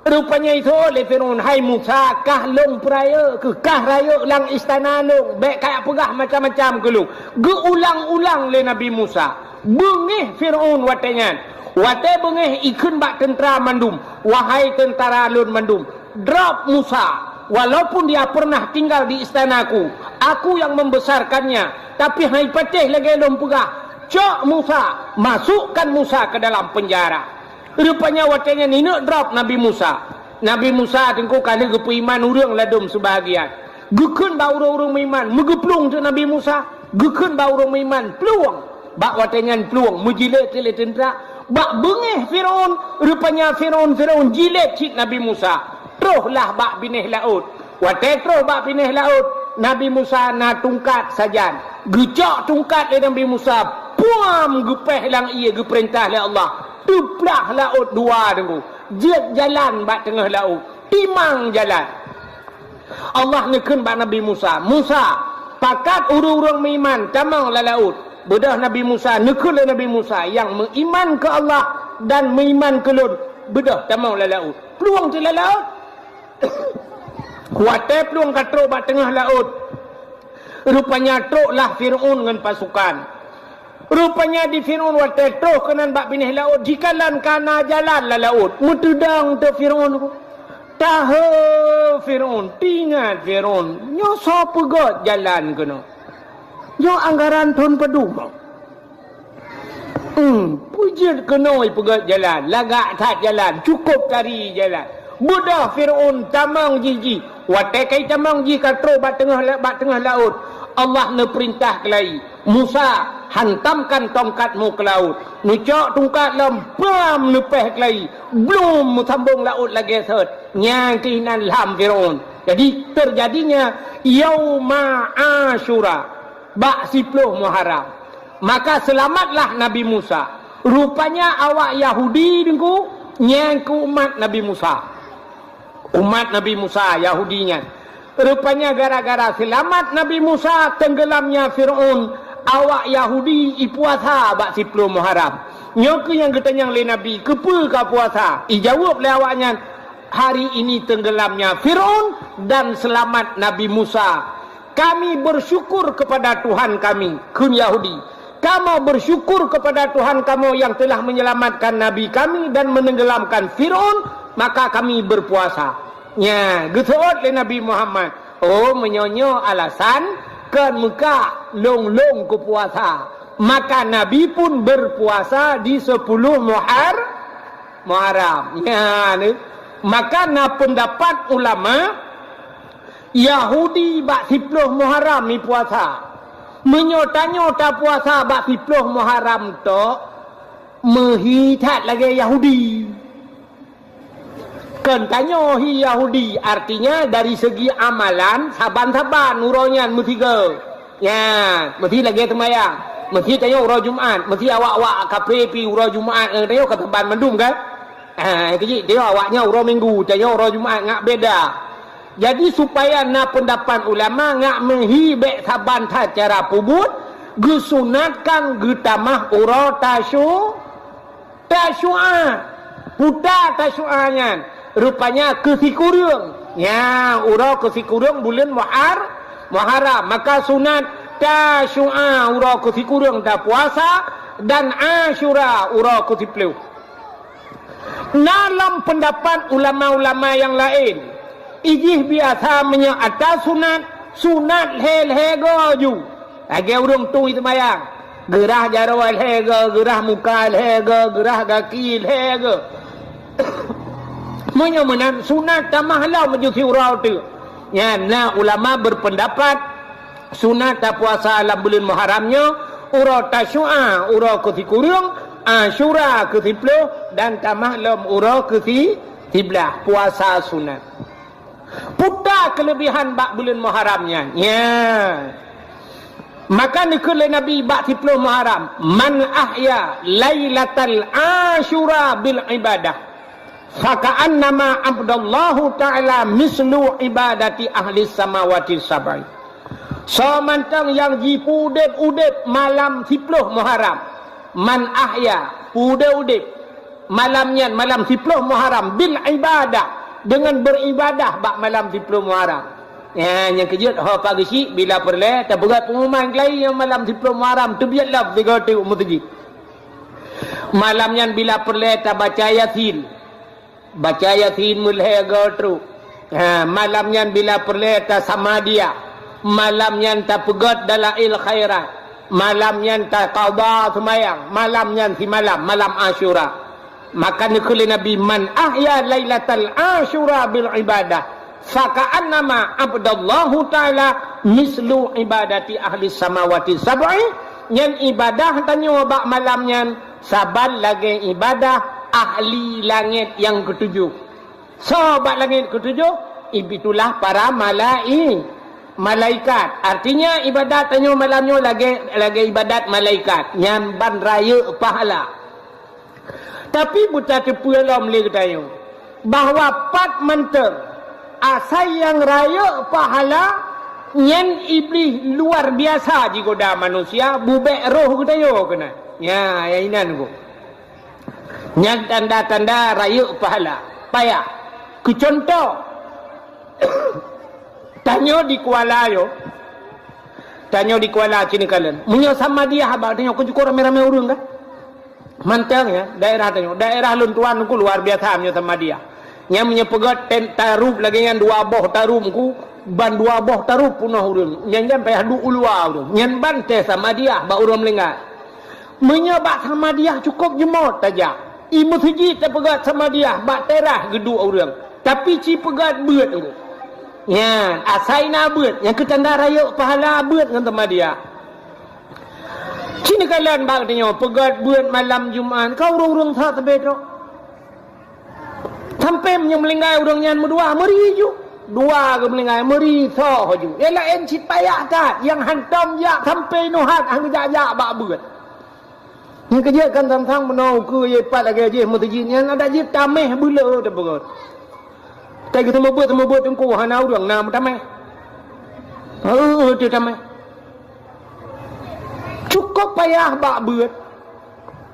Rupanya jitanyong lé Firaun, "Hai Musa, kah lôn peurayeuk keuh, kah rayeuk lam istana lôn, bèk kajak peugah macam-macam keu lôn." Geuulang-ulang lé Nabi Musa. Beungéh Firaun watèe nyan. Watèe beungéh, jikheun bak teuntra mandum, "Wahai teuntara lôn mandum, drop Musa, walaupun dia pernah tinggal di istanaku, aku yang membesarkannya, tapi han jipatéh lagèe lôn peugah, cok Musa, masukkan Musa ke dalam penjara." Rupanya watèe nyan ineuk drop Nabi Musa. Nabi Musa teungku ka lheueh geupeuiman ureueng ladôm seubahagian. Geukheun bak ureueng-ureueng meuiman, meugeuplueng teuk Nabi Musa. Geukheun bak ureueng meuiman, plueng. Bak watèe nyan plueng, meujilét lé teuntra. Bak beungéh Firaun, rupanya Firaun, Firaun jilét cit Nabi Musa. Troh lah bak binéh laôt. Watèe troh bak binéh laôt, Nabi Musa na tungkat sajan. Geucok tungkat lé Nabi Musa, puam, geupéh lam ié geupeurintah lé Allah. Teuplah laôt dua teungku. Jeuet jalan bak teungoh laôt. Timang jalan. Allah neukheun bak Nabi Musa, "Musa, pakat ureueng-ureueng meuiman tamong lam laôt." Beudôh Nabi Musa, neukheun lé Nabi Musa, "Nyang meuiman keu Allah dan meuiman keu lôn, beudôh tamong lam laôt." Plueng teuk lam laôt. Watèe plueng ka trok bak teungoh laôt, rupanya trok lah Firaun ngon pasukan. Rupanya di Firaun watèe troh keunan bak binéh laôt, jikalon ka na jalan lam laôt. Meuteudong teuk Firaun. Tahe Firaun, teuingat Firaun, nyoe soe peugöt jalan keunoe? Nyoe anggaran thôn padum? Hmm, peue jeuet keunoe peugöt jalan, lagak that jalan, cukôp tari jalan. Beudôh Firaun tamong jih-jih. Watèe ka jitamong jih ka trok bak teungoh la-, bak teungoh laôt, Allah neupeurintah keulayi, "Musa, hantamkan tongkatmu ke laut." Neucok tungkat lom, bam, neupéh keulayi, blum, meusambong laôt lagèe sot. Nyan keuh inan lham Firaun. Jadi, teujadinya Yauma Asyura, bak siploh Muharram. Maka seulamatlah Nabi Musa. Rupanya awak Yahudi teungku, nyan keuh umat Nabi Musa. Umat Nabi Musa, Yahudi nyan. Rupanya gara-gara seulamat Nabi Musa teunggelamnya Firaun, awak Yahudi jipuasa bak siploh Muharram. Nyoe keuh nyang geutanyong lé Nabi, "Keupeue kapuasa?" Jijaweueb lé awaknyan, "Hari ini tenggelamnya Firaun dan selamat Nabi Musa. Kami bersyukur kepada Tuhan kami," kheun Yahudi. "Kamoe bersyukur kepada Tuhan kamoe yang telah menyelamatkan Nabi kami dan menenggelamkan Firaun, maka kami berpuasa." Nya, geuseuôt lé Nabi Muhammad, "Oh, meunyoe nyoe alasan kon meukat lôn-lôn kupuasa." Maka Nabi pun berpuasa di sepuluh Muhar-, Muharram. Nya, ni. Maka na pendapat ulama, Yahudi bak siploh Muharram jipuasa. Meunyoe tanyoe tapuasa bak siploh Muharram tok, meuhi that lagèe Yahudi. Kon tanyoe hi Yahudi, artinya dari segi amalan, saban-saban uroe nyan meusigoe. Nya, meusi lagèe seumayang. Meusi tanyoe uroe Jumat, meusi awak-awak kafé pih uroe Jumat, eh, tanyoe ka saban mandum kan? Ah, keuji, tanyoe awaknyan uroe Minggu, tanyoe uroe Jumat, ngat beda. Jadi, supaya na pendapat ulama ngat meuhi bèk saban that cara peubuet, geusunatkan geutamah uroe Tasyu-, Tasyu'a. Puta Tasyu'a nyan, rupanya keu sikureueng. Nya, uroe keu sikureueng buleuen Muhar-, Muharram. Maka sunat Tasu'a uroe keu sikureueng tapuasa, dan Asyura uroe keu siplôh. Na lom peundapat ulama-ulama nyang laén, ijih biasa meunyoe ata sunat, sunat lhèe-lhèe goe ju. Lagèe ureueng tueng seumayang, geurah jaroe lhèe goe, geurah muka lhèe goe, geurah gaki lhèe goe. Meunyoe meunan, sunat tamah lom ju siuroe teuk. Nyan na ulama berpendapat, sunat tapuasa lam buleuen Muharram nyoe, uroe Tasu'a, uroe keu sikureueng, Asyura keu siplôh, dan tamah lom uroe keu si-, siblaih, puasa sunat. Peue ta keuleubihan bak buleuen Muharram nyan? Nya. Maka neukheun lé Nabi bak siplôh Muharram, "Man ahya lailatal Asyura bil ibadah, faka'annama abdallahu ta'ala mislu ibadati ahli samawati sab'i." Soe mantong nyang jipeuudép-udép malam siplôh Muharram, man ahya, peuudép-udép malam nyan, malam siplôh Muharram, bil ibadah, deungon beribadah bak malam siplôh Muharram. Nyan, nyang keujeuet ho pageusyik bila peureulèe tapeugah pengumuman keulayi nyang malam siplôh Muharram, teubiet lom sigoe teuk u meuseujid. Malam nyan bila peureulèe tabaca Yasin. Baca Yasin meulhèe goe trok. Ha, malam nyan bila peureulèe tasamadiah. Malam nyan tapeugöt dalail khairat. Malam nyan taqadha seumayang. Malam nyan simalam, malam Asyura. Maka neukheun lé Nabi, "Man ahya lailatal Asyura bil ibadah, faka'annama abdallahu ta'ala mislu ibadati ahli samawati sab'i." Nyan ibadah tanyoe bak malam nyan saban lagèe ibadah ahli langèt nyang keutujoh. Soe bak langèt keutujoh? Ib-, itulah para malai-, malaikat. Artinya, ibadat tanyoe malam nyoe lagèe, lagèe ibadat malaikat. Nyan ban rayeuk pahala. Tapi, beutateupeue lom lé geutanyoe bahwa pat mantong asai nyang rayeuk pahala nyan Iblih luar biasa jigoda manusia, bubèk roh geutanyoe keunan. Nya, nyang inan, Bu. Nyan tanda-tanda rayeuk pahala. Payah. Keu cuntoh, tanyoe di Kuala nyoe, tanyoe di Kuala sinoe kalon. Meunyoe samadiah bak tanyoe, keu jukuk ramé-ramé ureueng kan? Mantong ya, daerah tanyoe. Daerah lôn tuan ku luar biasa meunyoe samadiah. Nyan meunyoe peugöt ten-, tarup lagèe nyan dua boh tarup ku, ban dua boh tarup peunoh ureueng. Nyan, nyan payah duek u luwa ureueng. Nyan ban teuh samadiah bak ureueng meuninggai. Meunyoe bak samadiah cukôp jeumot tajak. I meuseujid tapeugöt samadiah bak teras geuduek ureueng. Tapi ci peugöt beuet nyan. Nyan, asai na beuet, nyang keu tanda rayeuk pahala beuet ngon samadiah. Ci neukalon bak tanyoe peugöt beuet malam Jumat, ka ureueng-ureueng that teubiet trok. Sampoe meunyoe meuninggai ureueng nyan meudua, meuri ju. Dua geuh meuninggai, meuri soe ju. Nyang laén cit payah that, nyang hantom jak sampoe nyoe han geujak-jak bak beuet. Nyang keujeuet kan sang-sang meunoe ukeue, ye pat lagèe jih meuseujid nyan, adak jih tamèh beuleu teupeugöt. Tapi geuteumeubeuet-teumeubeuet teungku hana ureueng na meutamèh. Heueh, teutamèh. Cukôp payah bak beuet.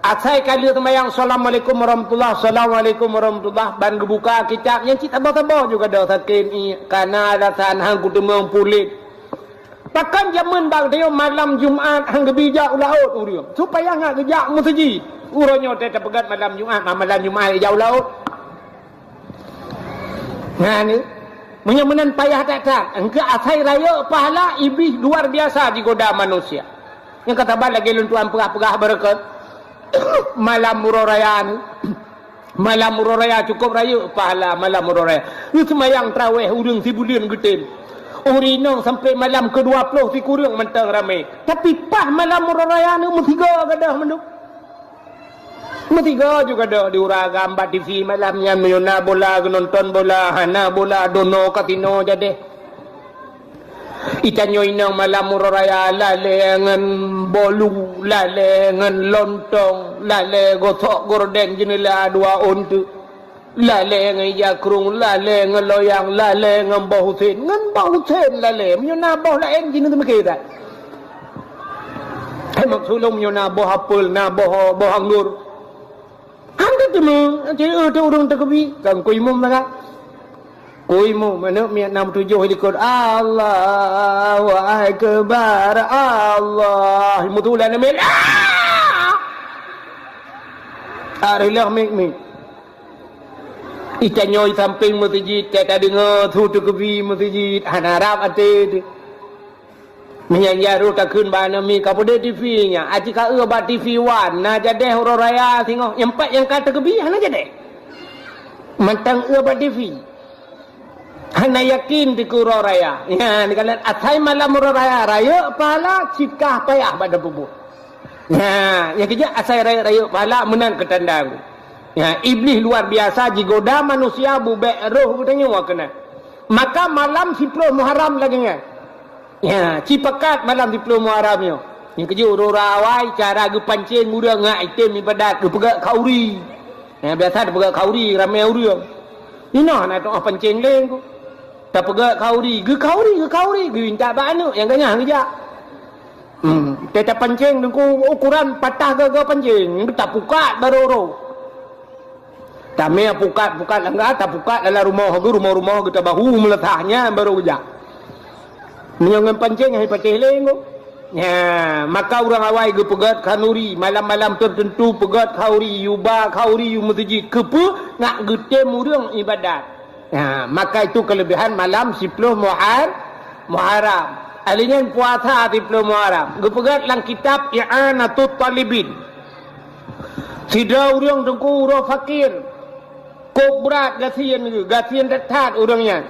Asai ka lheueh seumayang, "Assalamualaikum warahmatullah, assalamualaikum warahmatullah," ban geubuka kitab nyang cit saboh-saboh juga dah sakét ié, kana alasan han kuteumeung puléh. Pakon jameun bak tanyoe malam Jumat han geubri jak u laôt ureueng, supaya ngat geujak meuseujid. Uroe nyoe teupeugöt malam Jumat, ma-, malam Jumat jak u laôt. Nah, ni. Meunyoe meunan payah that-that, engkeu asai rayeuk pahala Iblih luar biasa jigoda manusia. Nyang ka saban lagèe lôn tuan peugah-peugah beureukat, malam uroe raya ni, malam uroe raya cukôp rayeuk pahala malam uroe raya. Nyoe seumayang tarawèh ureueng sibuleuen geutem. Ureueng inong sampoe malam keudua ploh sikureueng mantong ramé. Tapi paih malam uroe raya ni meusigoe gadôh mandum. Meusigoe juga dok di ureueng agam bak T V malam nyan, meunyoe na bola geunonton bola, hana bola dono kasino jadeh. Itanyoe inong malam uroe raya lalè ngon bolu, lalè ngon lontong, lalè gosok gorden jeuneula dua ôn teuk. Lalè ngon ija krung, lalè ngon loyang, lalè ngon boh usen, ngon boh usen lalè. Meunyoe na boh laén jih neuteumeuké that. Hai maksud lôn meunyoe na boh apel, na boh, boh anggor. Han teuteumé, cit, eh, teu ureueng teukeubit, kan ku imum lagak. Kui mu, manök miet nam tujoh likot, "Allahu Akbar, Allah." Mu tulan miet. Ah! Areuloh miet-miet. Itanyoe sampéng meuseujid, ka tadeungoe su teukeubi meuseujid, hana rab até teuh. Meunyan jaroe takheun bak aneuk miet, "Ka peudeh T V nyan, aci ka eu bak T V One, na jadeh uroe raya singoh, nyang pat nyang ka teukeubi hana jadeh." Mantong eu bak T V. Hana yakin dikeue uroe raya. Nyan, dikalan asai malam uroe raya, rayeuk pahala, cikah payah bak dapeubuet. Nyan, nyang keujak asai rayeuk-rayeuk pahala meunan keutanda. Nyan, Iblih luar biasa jigoda manusia bubek roh geutanyoe keunan. Maka malam siploh Muharram lagée nyan. Ya, cipakat malam siploh Muharram nyoe. Nyang keujeuet ureuëng awai cara geupancéng ureuëng ngat item ibadat geupeugah khauri. Ya, biasa geupeugah khauri ramé ureuëng. Inoe na tuah pancéng lé ku. Tapeugah khauri, geukhauri, geukhauri, geuintat bak aneuk nyang ganyah geujak. Hmm, teuka pancéng teungku ukuran patah gaga pancéng, tapukat baru roh. Tamé pukat-pukat langga, tapukat dalam rumoh geuh, rumoh-rumoh geuh tabahu meuleusah nyan baru geujak. Meunyoe ngon pancéng hai patéh lé ngô. Nya, maka ureuëng awai geupeugét khanuri, malam-malam teuteuntu peugét khauri, yuba khauri, yu meuseujid keupeue nak geutem ureuëng ibadat. Nya, maka itu keuleubéhan malam siploh Muhar-, Muharram. Ahli nyan puasa siploh Muharram. Geupeugét lam kitab I'anatut Talibin. Sidroe ureuëng teungku uroe fakir, kôb brat gasien geuh, gasien that-that ureuëng nyan.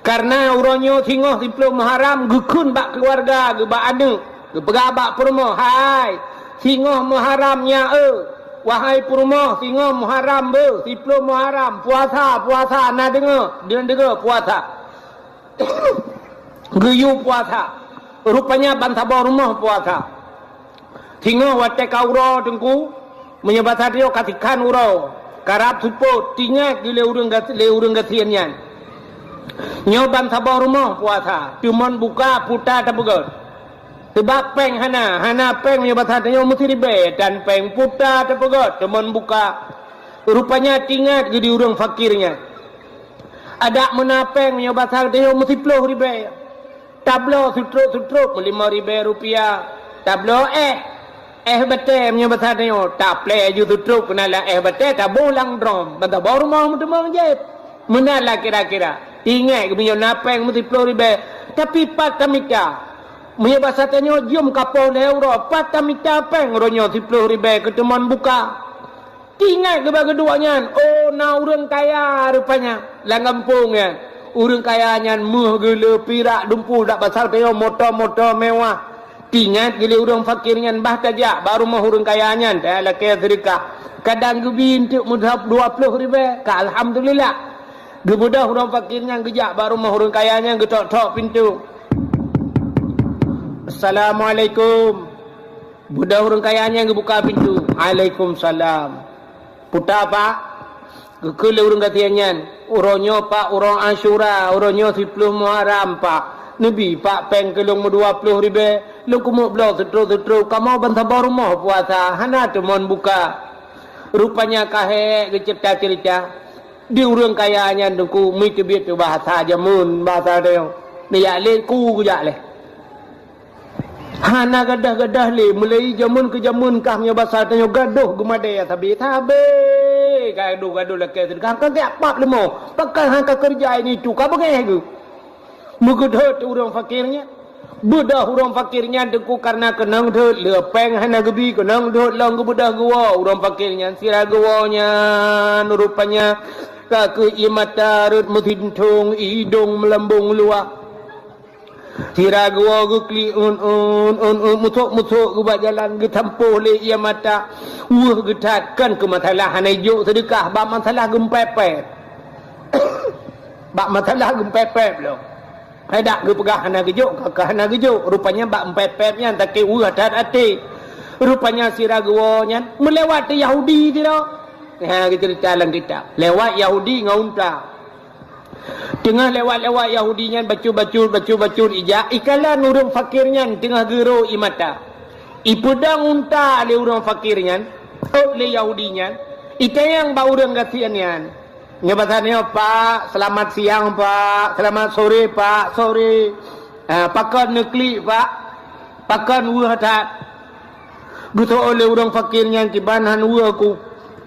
Kareuna uroe nyoe singoh siploh Muharram geukheun bak keuluwarga geuh, bak aneuk, geupeugah bak peurumoh, "Hai, singoh Muharram nyan eu, wahai peurumoh, singoh Muharram beuh, siploh Muharram, puasa, puasa, na deungoe, deungoe puasa." Geuyue puasa. Rupanya bansaboh rumoh puasa. Singoh watée ka uroe teungku, meunyoe basa tanyoe ka sikhan uroe, karab seupôt, teuingat geuh lé ureuëng gas-, lé ureuëng gasien nyan. Nyoe bansaboh rumoh puasa, teumon buka puta tapeugét. Teubak péng hana, hana péng meunyoe basa tanyoe meusti ribée, dan péng puta tapeugét, teumon buka. Rupanya teuingat geuh di ureuëng fakir nyan. Adak meuna péng meunyoe basa tanyoe meusiploh ribée. Tabloe sutrop-sutrop meulimong ribée rupiah. Tabloe éh, éh batée meunyoe basa tanyoe. Taplée ju sutrop keunan lam éh batée, taboh lam drom. Bansaboh rumoh meuteumong jép. Meunan lah kira-kira. Ingat meunyoe na péng meusiploh ribée. Tapi pat tamita. Meunyoe basa tanyoe jeuem ka poh lhée uroe, pat tamita péng uroe nyoe siploh ribée keu teumon buka. Teuingat geuba geuduek nyan, oh, na ureuëng kaya rupanya lam gampông nyan. Ureuëng kaya nyan méuh geuh le pirak dumpul dak basa tanyoe moto-moto mewah. Teuingat geuh lé ureuëng fakir nyan bah tajak bak rumoh ureuëng kaya nyan, talakée seudeukah. Kadang geubi eunteuk meudhab dua ploh ribée, ka alhamdulillah. Geubeudôh ureuëng fakir nyan geujak bak rumoh ureuëng kaya nyan geutok-tok pintoe. "Assalamualaikum." Beudôh ureuëng kaya nyan geubuka pintoe. "Waalaikumsalam." "Puta, Pak?" Geukheun lé ureuëng gasien nyan, "Uroe nyoe, Pak, uroe Asyura, uroe nyoe siploh Muharram, Pak. Neubi, Pak, péng keu lôn meudua ploh ribée, lôn keumeuk bloe seutrop-seutrop, kamoe bansaboh rumoh puasa, hana teumon buka." Rupanya ka hék geuceurita-ceurita. Di ureuëng kaya nyan teungku, meuteubiet teuh bahasa jameun, bahasa tanyoe. Neujak lé ku geujak lé. Hana gadoh-gadoh lé, mulai jameun keu jameun kah meunyoe basa tanyoe gadoh geumadée sabe-sabe. Gadoh-gadoh lakée seudeukah, ka geujak pap leumo. Pakon hana ka keureuja ini tu, ka beungéh geuh. Meugeudhôt ureuëng fakir nyan. Beudôh ureuëng fakir nyan teungku kareuna keunong deuet le péng hana geubi, keunong deuet lom geubeudôh geuwoe ureuëng fakir nyan. Sira geuwoe nyan rupanya ka keuh ié mata rhot meusintong, idong meulambong luwah. Sira geuwoe geuklik un-un, un-un, musok-musok geuba jalan geutampoh lé ié mata. Weueh geuthat, kon keu masalah hana jok seudeukah, bak masalah geumpepet. Bak masalah geumpepet lom. Hai dak geupeugah hana geujok, ka, ka hana geujok. Rupanya bak mpepet nyan takée weueh that até. Rupanya sira geuwoe nyan meulewat di Yahudi sidroe. Ha, geuceurita lam kitab. Lewat Yahudi ngon unta. Teungoh lewat-lewat Yahudi nyan bacut-bacut, bacut-bacut ijak, ikalon ureuëng fakir nyan teungoh geuro ié mata. Ipeudong unta lé ureuëng fakir nyan, ôt lé Yahudi nyan, itanyong bak ureuëng gasien nyan. Nyoe basa nyoe, "Pak, selamat siang, Pak. Selamat sore, Pak. Sore. Ah, pakon neuklik, Pak? Pakon weueh that?" Geuseuôt lé ureuëng fakir nyan, "Kiban han weueh ku.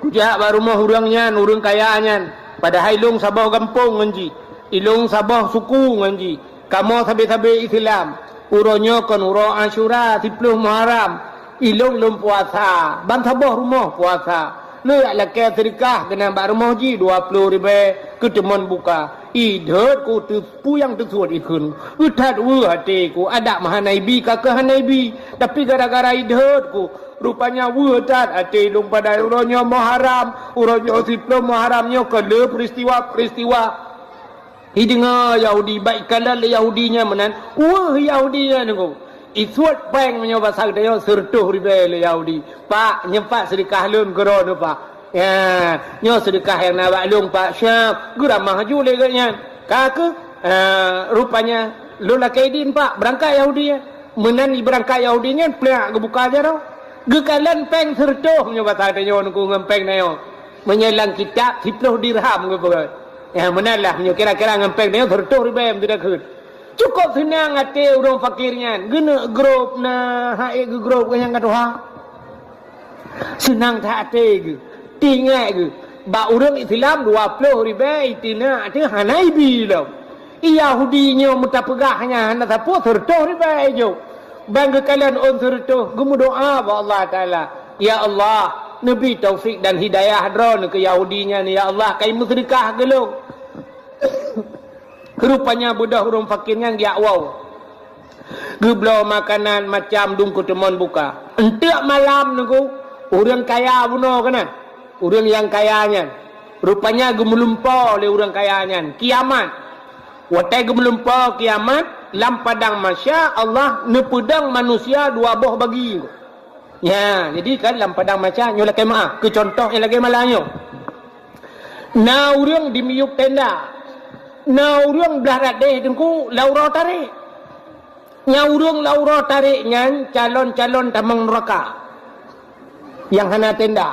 Kujak bak rumoh ureuëng nyan, ureuëng kaya nyan. Padahai ilông saboh gampông ngon jih. Ilông saboh suku ngon jih. Kamoe sabe-sabe Islam. Uroe nyoe kon uroe Asyura, siplôh Muharram. Ilông lôn puasa, ban saboh rumoh puasa. Lôn jak lakée seudeukah keunan bak rumoh jih dua plôh ribée keu teumon buka." Idhôt ku teu-, peue nyang teusuet ikheun. Euthat weueh até ku, adak meuhana ibi ka keuh hana ibi. Tapi gara-gara idhôt ku, rupanya weueh that até lôn padahai uroe nyoe Muharram, uroe nyoe siplôh Muharram nyoe kon le peristiwa-peristiwa. Ideungoe Yahudi, bak ikalon lé Yahudi nyan meunan, weueh Yahudi nyan nunggu. Isuet péng meunyoe basa geutanyoe sireutôh ribée lé Yahudi. "Pak, nyoe Pak seudeukah lôn keu droeneuh, Pak. Ya, nyoe seudeukah nyang na bak lôn, Pak." Siap, geuramah ju lé geuh nyan. Ka keuh, eh, rupanya, "Lôn lakée idin, Pak, beurangkat Yahudi nyan." Meunan ibeurangkat Yahudi nyan, plak geubuka jaroe. Geukalon péng sireutôh meunyoe basa geutanyoe nunggu ngon péng tanyoe. Meunyoe lam kitab, siplôh dirham geupeugah. Ya, meunan lah, meunyoe kira-kira ngon péng tanyoe sireutôh ribée meuteudah kheun. Cukôp seunang até ureuëng fakir nyan. Geuneuk grôp na, hak ék geugrôp keu nyang ka tuha. Seunang that até geuh. Teuingat geuh, bak ureuëng Islam dua plôh ribée iteunak teuh hana ibi lom. Yahudi nyoe meutapeugah nyan hana sapeue sireutôh ribée jok. Ban geukalon ôn sireutôh, geumeudoá bak Allah Taala, "Ya Allah, neubi taufik dan hidayah droeneuh keu Yahudi nyan, ya Allah, ka imeuseudeukah keu lôn." Rupanya beudôh ureuëng fakir nyan geujak woe. Geubloe makanan macam dum keu teumon buka. Enteuk malam nunggu, ureuëng kaya bunoe keunan. Ureuëng nyang kaya nyan. Rupanya geumeulumpoe lé ureuëng kaya nyan. Kiamat. Watée geumeulumpoe kiamat, lam padang mahsyar Allah neupeudong manusia dua boh bagi. Nya, jadi kan lam padang mahsyar nyoe lakée meuáh, keu contoh nyang lagée malam nyoe. Na ureuëng di miyueb tenda. Na ureuëng blah radeh teungku lam uroe tarek. Nyang ureuëng lam uroe tarek nyan calon-calon tamong neuraka. Nyang hana tenda.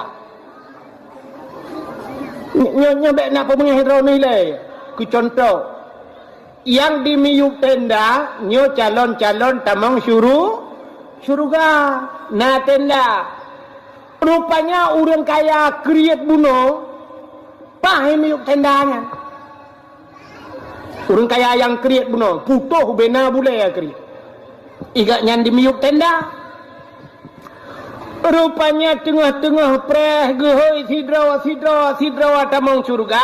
Nyoe, nyoe, nyoe bék na peumeungaih droeneuh ilée. Keu contoh, nyang di miyueb tenda nyoe calon-calon tamong syuru-, syeuruga. Na tenda. Rupanya ureuëng kaya kriet bunoe, paih miyueb tenda nyan. Ureuëng kaya nyang kriet bunoe, putôh bena bulée kriet. Igat nyan di miyueb tenda. Rupanya teungoh-teungoh preh geuhôi sidroe, sidroe, sidroe tamong syeuruga,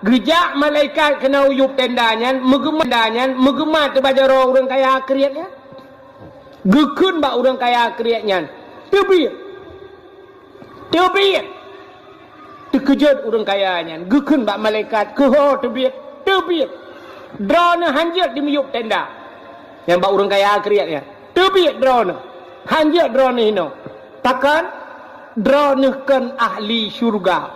geujak malaikat keunan u yueb tenda nyan, meugeuma tenda nyan, meugeuma teuh bak jaroe ureuëng kaya kriet nyan. Geukheun bak ureuëng kaya kriet nyan, "Teubiet! Teubiet!" Teukeujot ureuëng kaya nyan, geukheun bak malaikat, "Keuho teubiet? Teubiet! Droeneuh hanjeuet di miyueb tenda." Nyang bak ureuëng kaya kriet nyan, "Teubiet droeneuh! Hanjeuet droeneuh inoe! Pakon? Droeneuh kon ahli syeuruga."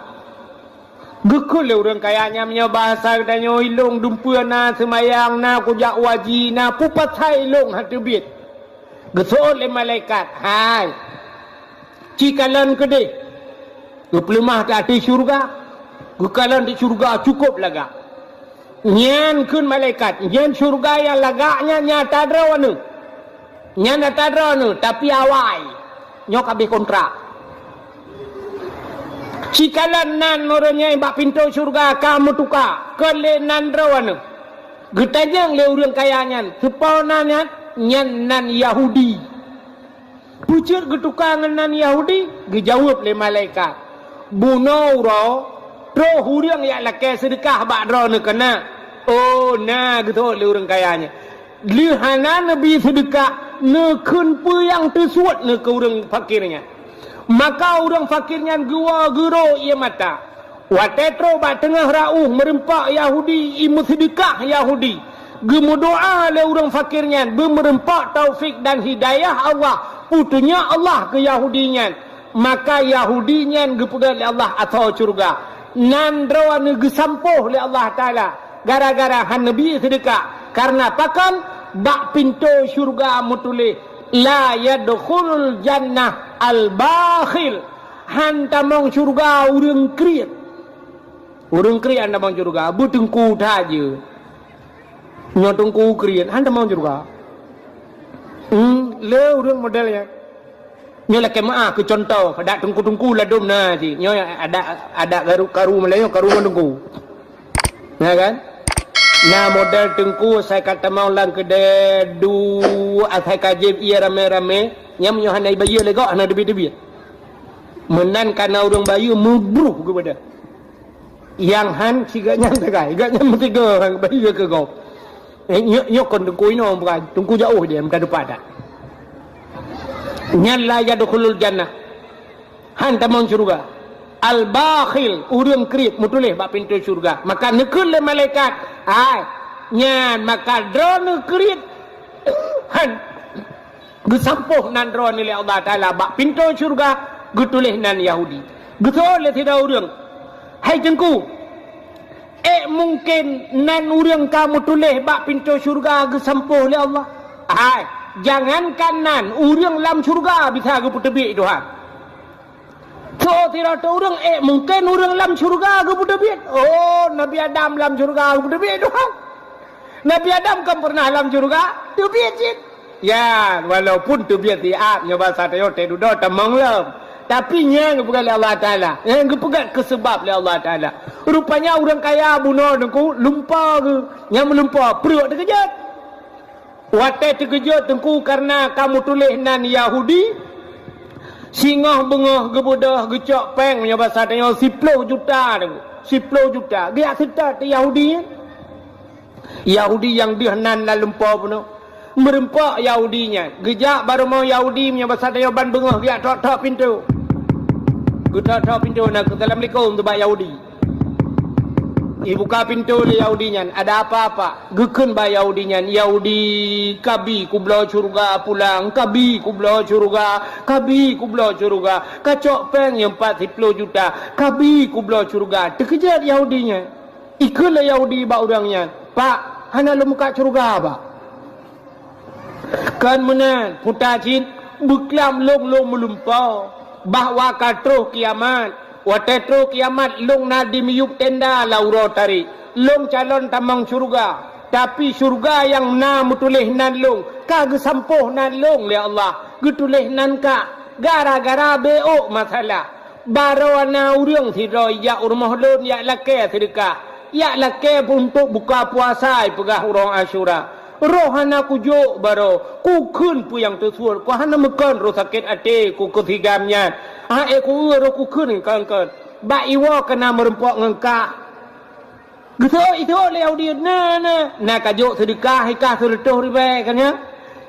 Geukheun lé ureuëng kaya nyan, "Meunyoe bahasa geutanyoe, ilông dumpeue na, seumayang na, kujak u haji na, peue pasai ilông han teubiet?" Geuseuôt lé malaikat, "Hai, ci kalon keudeh, geupeuleumah keu ateueh syeuruga, geukalon di syeuruga cukôp lagak." Nyan kheun malaikat, "Nyan syeuruga nyang lagak nyan, nyan ata droeneuh. Nyan ata droeneuh, tapi awai, nyoe ka abéh kontrak." Ci kalon nan ureuëng nyan bak pintoe syeuruga ka meutuka, kon lé nan droeneuh. Geutanyong lé ureuëng kaya nyan, "Soe po nan nyan?" "Nyan nan Yahudi." "Peue jeuet geutuka ngon nan Yahudi?" Geujaweueb lé malaikat, "Bunoe uroe, troh ureuëng jak lakée seudeukah bak droeneuh keunan." "Oh, na," geuteuôt lé ureuëng kaya nyan. Lheueh hana neubi seudeukah, neukheun peue nyang teusuet neuh keu ureuëng fakir nyan. Maka ureuëng fakir nyan geuwoe geurok ié mata. Watée troh bak teungoh rauh, meureumpok Yahudi, i meuseudeukah Yahudi. Geumeudoá lé ureuëng fakir nyan, beumeureumpok taufik dan hidayah Allah, peutunyok Allah keu Yahudi nyan. Maka Yahudi nyan geupeugét lé Allah asoe syeuruga. Nan droeneuh geusampôh lé Allah Taala gara-gara han neubi seudeukah. Kareuna pakon? Bak pintoe syeuruga meutuléh, "La yadkhulul jannah al-bakhil." Han tamong syeuruga ureuëng kriet. Ureuëng kriet hana tamong syeuruga, beuteungku that jih. Nyoe teungku kriet hana tamong syeuruga. Hmm, le ureuëng model nyan. Nyoe lakée meuáh keu cuntoh, adak teungku-teungku ladôm na cit. Nyoe adak, adak karu, karu Meulayu, karu ngon teungku. Ya kan? Na model teungku asai ka tamong lam keudè, du, asai ka jieb ié ramé-ramé, nyan meunyoe hana jibayeue lé gob, hana teubiet-teubiet. Meunan ka na ureuëng bayeue meubruh geuh beudoh. Nyang han sigoe nyan sagai, gobnyan meusigoe bayeue keu gob. Eh, nyoe, nyoe kon teungku inoe bukan, teungku jiôh dia, meuka teupata. Nyan la yadkhulul jannah. Han tamong syeuruga. Al-bakhil, ureuëng kriet, meutuléh bak pintoe syeuruga. Maka neukheun lé malaikat, "Hai, nyan maka droeneuh kriet." Han geusampôh nan droeneuh lé Allah Taala bak pintoe syeuruga, geutuléh nan Yahudi. Geuseuôt lé sidroe ureuëng, "Hai Teungku, ék mungken nan ureuëng ka meutuléh bak pintoe syeuruga geusampôh lé Allah?" Hai, jangankan nan, ureuëng lam syeuruga bisa geupeuteubiet Tuhan. Soe sidroe ureuëng, ék mungken ureuëng lam syeuruga geupeuteubiet? Oh, Nabi Adam lam syeuruga geupeuteubiet Tuhan. Nabi Adam kan pernah lam syeuruga? Teubiet cit. Ya, walaupun teubiet siat, nyoe basa tanyoe teududoe tamong lom. Tapi nyan geupeugah lé Allah Taala. Nyan geupeugah keu seubab lé Allah Taala. Rupanya ureuëng kaya bunoe teungku, lumpo geuh. Nyang meulumpo, pruet teukeujot. Watée teukeujot teungku kareuna ka meutuléh nan Yahudi, singoh beungoh geubeudôh geucok péng, meunyoe basa tanyoe siploh juta teungku. Siploh juta. Geujak seutôt Yahudi nyan. Yahudi nyang deuh nan lam lumpo bunoe. Meureumpok Yahudi nyan. Geujak bak rumoh Yahudi, meunyoe basa tanyoe ban beungoh geujak tok-tok pintoe. Geutok-tok pintoe na keu assalamualaikum teuh bak Yahudi. Ibuka pintoe lé Yahudi nyan, "Ada apa, Pak?" Geukheun bak Yahudi nyan, "Yahudi, kabi kubloe syeuruga pulang, kabi kubloe syeuruga, kabi kubloe syeuruga. Kacok péng nyang pat siploh juta, kabi kubloe syeuruga." Teukeujot Yahudi nyan. Ikheun lé Yahudi bak ureuëng nyan, "Pak, hana lôn mukat syeuruga, Pak." "Kon meunan, puta cit, beuklam lôn lôn meulumpo, bahwa ka troh kiamat. Watée troh kiamat, lôn na di miyueb tenda lam uroe tarek. Lôn calon tamong syeuruga, tapi syeuruga nyang na meutuléh nan lôn, ka geusampôh nan lôn lé Allah, geutuléh nan kah. Gara-gara beuôk masalah, baroe na ureuëng sidroe jak u rumoh lôn jak lakée seudeukah, jak lakée untuk buka puasa," ipeugah uroe Asyura. "Roh hana kujok baroe, kukheun peue nyang teusuet, ku hana meukon roh sakét até ku keu sigam nyan. Hai ku eu roh kukheun kon-kon. Bak iwoe keu na meurumpok ngon kah." Geuseuôt-seuôt lé Yahudi, "Na, na, na kajok seudeukah, ikah seureutôh ribée kan nyan?"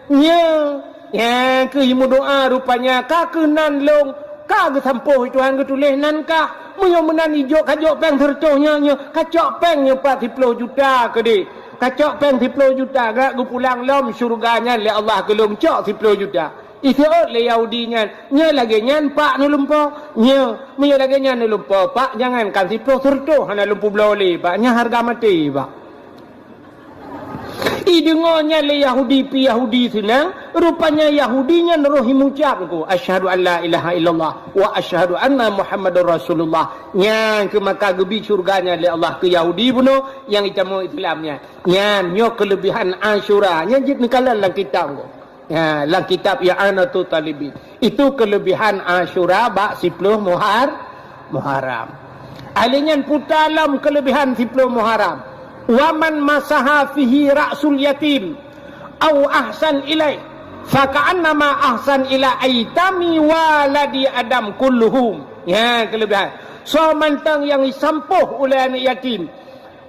"Nyo, nyan keuh meudoá rupanya, ka keuh nan lôn, ka geusampôh Tuhan geutuléh nan kah. Meunyoe meunan ijok kajok péng seureutôh nyoe, nyoe kacok péng nyoe pat siploh juta keudeh. Kacok péng siploh juta, geujak geupulang lom syeuruga nyan lé Allah keu lôn cok siploh juta." Iseuôt lé Yahudi nyan, "Nyoe lagée nyan, Pak, neulumpo? Nyoe, meunyoe lagée nyan neulumpo, Pak, jangankan siploh, seureutôh hana lôn peubloe lé, Pak. Nyan hareuga maté, Pak." Ideungoe nyan lé Yahudi pih Yahudi seunang, rupanya Yahudi nyan roh imucab, "Asyhadu an la ilaha illallah wa asyhadu anna Muhammadar Rasulullah." Nyan keuh maka geubi syeuruga nyan lé Allah keu Yahudi bunoe nyang itamong Islam nyan. Nyan nyoe keuleubihan Asyura, nyan jeuet neukalon lam kitab. Ya, lam kitab I'anatut Talibin. Itu keuleubihan Asyura bak siploh Muhar-, Muharram. Ahli nyan puta lom keuleubihan siploh Muharram. "Wa man masaha fihi ra'sul yatim au ahsan ilaih, fa ka'annama ahsan ila aitami waladi Adam kulluhum." Ya, keuleubihan. Soe mantong nyang jisampôh ulée aneuëk yatim,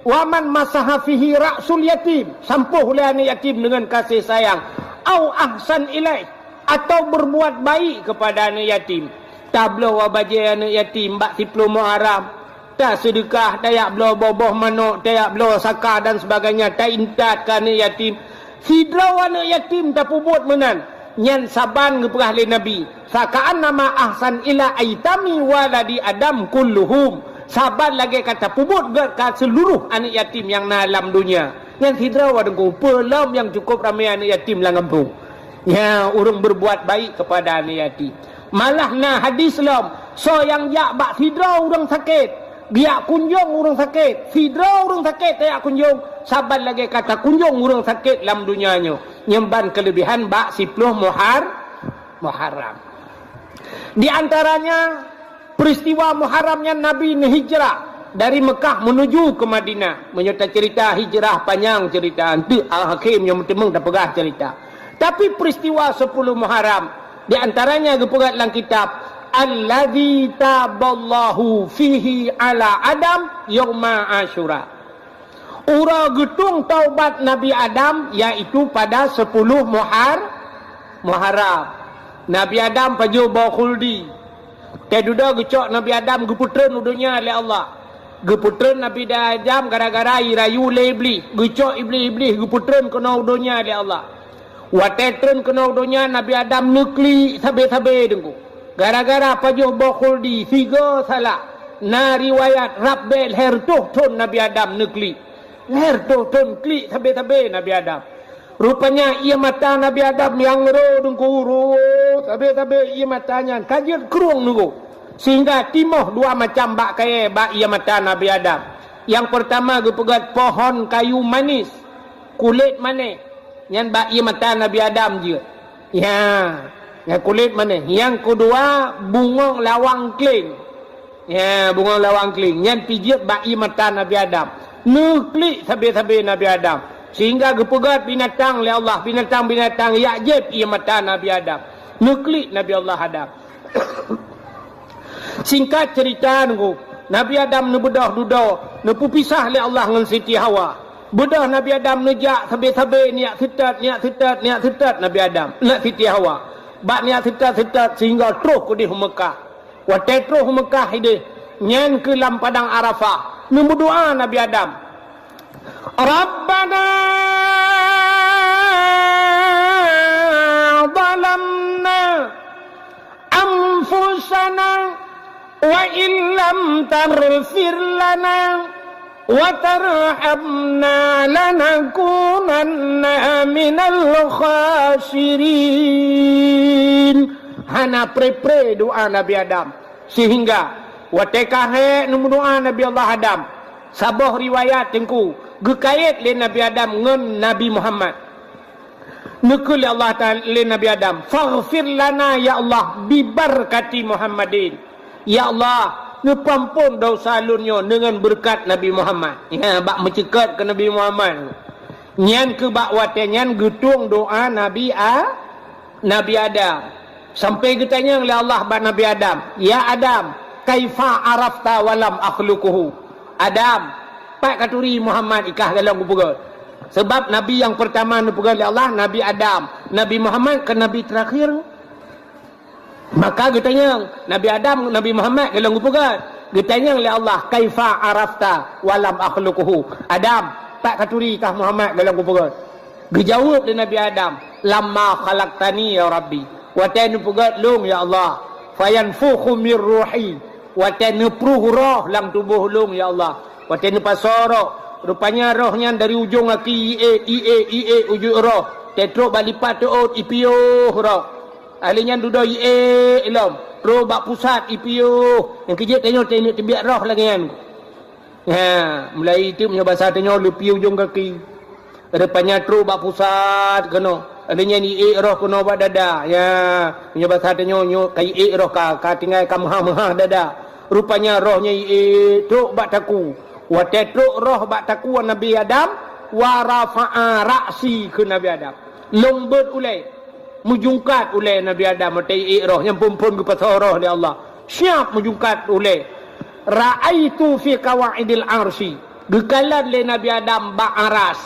"Wa man masaha fihi ra'sul yatim," sampôh ulée aneuëk yatim deungon kasih sayang, "au ahsan ilaih," atau berbuat baik kepada aneuëk yatim. Tabloe bajée aneuëk yatim bak siploh Muharram, taseudeukah, tajak bloe boh-boh manok, tajak bloe saka dan sebagainya, taintat keu aneuëk yatim. Sidroe aneuëk yatim tapeubuet meunan, nyan saban geupeugah lé Nabi, "Fa ka'annama ahsan ila aitami waladi Adam kulluhum." Saban lagée ka tapeubuet gét keu seuluruh aneuëk yatim nyang na lam donya. Nyan sidroe wadong peue lom nyang cukup ramé aneuëk yatim lam gampông. Nyan ureuëng berbuat baik kepada aneuëk yatim. Malah na hadis lom, soe nyang jak bak sidroe ureuëng sakét, Geujak kunjong ureuëng sakét, sidroe ureuëng sakét tajak kunjong, saban lagée ka takunjong ureuëng sakét lam donya nyoe. Nyan ban keuleubihan bak siplôh Muhar-, Muharram. Di antaranya, peristiwa Muharram nyan Nabi neuhijrah dari Mekah menuju ke Madinah. Meunyoe tacerita hijrah, panyang cerita, enteuk akhé meunyoe meuteumé tapeugah cerita. Tapi peristiwa sepuluh Muharram, di antaranya geupeugah lam kitab, "Alladzi taballahu fihi ala Adam yauma Asyura." Uroe geutueng taubat Nabi Adam, yaitu pada sepuluh Muhar-, Muharram. Nabi Adam pajoh boh khuldi. Teududoe geucok Nabi Adam geupeutreun u donya lé Allah. Geupeutreun Nabi Adam gara-gara jirayu lé Iblih. Geucok Iblih-Iblih geupeutreun keunoe u donya lé Allah. Watée treun keunoe u donya, Nabi Adam neuklik sabe-sabe teungku. Gara-gara pajoh boh khuldi, sigoe salah. Na riwayat rab bée lhée reutôh thon Nabi Adam neuklik. Lhée reutôh thon klik sabe-sabe Nabi Adam. Rupanya ié mata Nabi Adam nyang ro teungku, ro sabe-sabe ié mata nyan ka jeuet krueng teungku. Sehingga timoh dua macam bak kayée bak ié mata Nabi Adam. Nyang peurtama geupeugét pohon kayu manis, kulét manéh. Nyan bak ié mata Nabi Adam jeuet. Ya, nyan kulét manéh. Nyang keudua, bungöng lawang kléng. Ya, bungöng lawang kléng. Nyan pih jeuet bak ié mata Nabi Adam. Neuklik sabe-sabe Nabi Adam. Sehingga geupeugét binatang lé Allah, binatang-binatang jak jieb ié mata Nabi Adam. Neuklik Nabi Allah Adam. Singkat cerita teungku, Nabi Adam neubeudôh dudoe, neupeupisah lé Allah ngon Siti Hawa. Beudôh Nabi Adam neujak sabe-sabe, neujak seutôt, neujak seutôt, neujak seutôt Nabi Adam, neujak Siti Hawa. Bak neujak seutôt-seutôt sehingga troh keudeh u Meukah. Watée troh u Meukah ideh, nyan keuh lam padang Arafah, neumeudoá Nabi Adam, "Rabbana zalamna anfusana wa illam taghfir lana wa tarhamna lanakunanna minal khasirin." Hana pre-pre doá Nabi Adam, sehingga watée ka hék neumeudoá Nabi Allah Adam, saboh riwayat teungku geukayét lé Nabi Adam ngon Nabi Muhammad. Neukheun lé Allah Taala lé Nabi Adam, "Faghfir lana ya Allah bibarkati Muhammadin." Ya Allah, neupeuamphon desya lôn nyoe deungon beureukat Nabi Muhammad. Ya, bak meuceukat keu Nabi Muhammad. Nyan keuh bak watée nyan geutueng doá Nabi A-, Nabi Adam. Sampai geutanyong lé Allah bak Nabi Adam, "Ya Adam, kaifa arafta wa lam akhluquhu?" Adam, pat katuri Muhammad i kah golom kupeugét? Sabab nabi nyang peurtama neupeugét lé Allah, Nabi Adam. Nabi Muhammad keu nabi teurakhir. Maka geutanyong, Nabi Adam, Nabi Muhammad golom kupeugét. Geutanyong lé Allah, "Kaifa arafta wa lam akhluquhu?" Adam, pat katuri kah Muhammad golom kupeugét? Geujaweueb lé Nabi Adam, "Lamma khalaqtani ya Rabbi." Watée neupeugét lôn ya Allah, "Fayanfukhu mir ruhi." Watée neupruh roh lam tuboh lôn ya Allah. Watée neupasoe roh, rupanya roh nyan dari ujong gaki ié, ié, ié ujong roh. Teutrok bak lipat teuôt ipiôh roh. Ahli nyan dudoe ié ilom, trok bak pusat ipiôh. Nyang keujeuet tanyoe teuingat teubiet roh lagée nyan. Ha, mulai itu meunyoe basa tanyoe leupi ujong gaki. Rupanya trok bak pusat keunoe. Ada nyan ié roh keunoe bak dada. Ya, meunyoe basa tanyoe nyoe ka ié roh ka, ka tinggai ka meuhah-meuhah dada. Rupanya roh nyan ié trok bak taku. Watée trok roh bak taku Nabi Adam, wa rafa'a ra'si keu Nabi Adam. Lôn beuet ulée. Meujungkat ulée Nabi Adam watée ié roh nyang phon-phon geupasoe roh lé Allah. Siab meujungkat ulée. Ra'aitu fi qawaidil arsy. Geukalon lé Nabi Adam bak aras.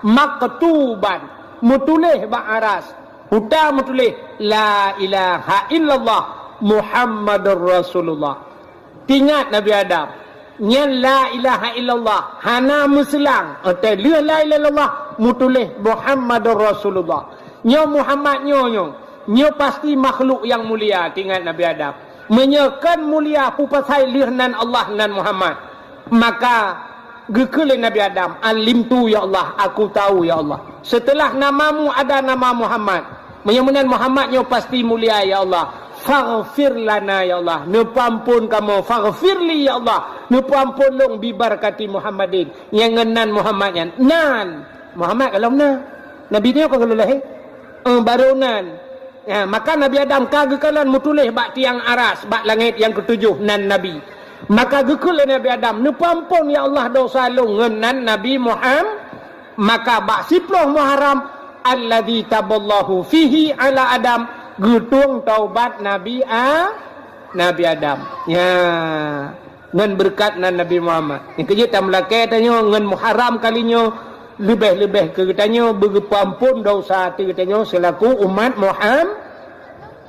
Maktuban. Meutuléh bak aras. Huta meutuléh, "La ilaha illallah Muhammadur Rasulullah." Teuingat Nabi Adam, nyan la ilaha illallah, hana meuseulang. Watée lheueh la ilaha illallah, meutuléh Muhammadur Rasulullah. Nyoe Muhammad nyoe, nyoe, nyoe pasti makhluk nyang mulia, teuingat Nabi Adam. Meunyoe kon mulia, peue pasai lheueh nan Allah nan Muhammad. Maka geukheun lé Nabi Adam, "Alimtu ya Allah, aku tahu ya Allah. Setelah namamu ada nama Muhammad. Meunyoe meunan Muhammad nyoe pasti mulia ya Allah. "Faghfir lana, ya Allah, neupeuamphon kamoe, faghfir li, ya Allah, neupeuamphon lôn, bi barakati Muhammadin, nyang ngon nan Muhammad nyan." Nan, Muhammad gohlom na. Nabi nyoe ka gohlom lahé. Eh, barô nan. Ya, maka Nabi Adam ka geukalon meutuléh bak tiang aras, bak langét nyang keutujoh nan Nabi. Maka geukheun lé Nabi Adam, "Neupeuamphon, ya Allah, dosa lôn," ngon nan Nabi Muham-, maka bak siploh Muharram, "Alladzi taballahu fihi ala Adam," geutueng taubat Nabi A-, Nabi Adam. Ya. Ngon beureukat nan Nabi Muhammad. Nyang keujeuet tameulakée tanyoe ngon Muharram kali nyoe, leubeh-leubeh keu geutanyoe beugeupeuamphon dosa ateueh geutanyoe seulaku umat Muham-,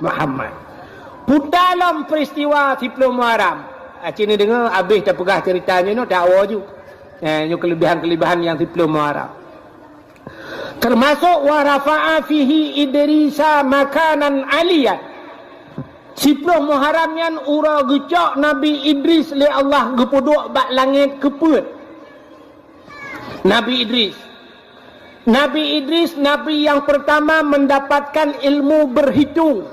Muhammad. Puta lom peuristiwa siploh Muharram. Aci neudeungoe abéh tapeugah ceurita nyoe, nyoe tawoe ju. Eh, nyoe keuleubehan-keuleubehan nyang siploh Muharram. Teumasok wa rafa'a fihi Idrisa makanan aliyan. Siploh Muharram nyan uroe geucok Nabi Idris lé Allah geupeuduek bak langét keu peuet. Nabi Idris. Nabi Idris, nabi yang pertama mendapatkan ilmu berhitung.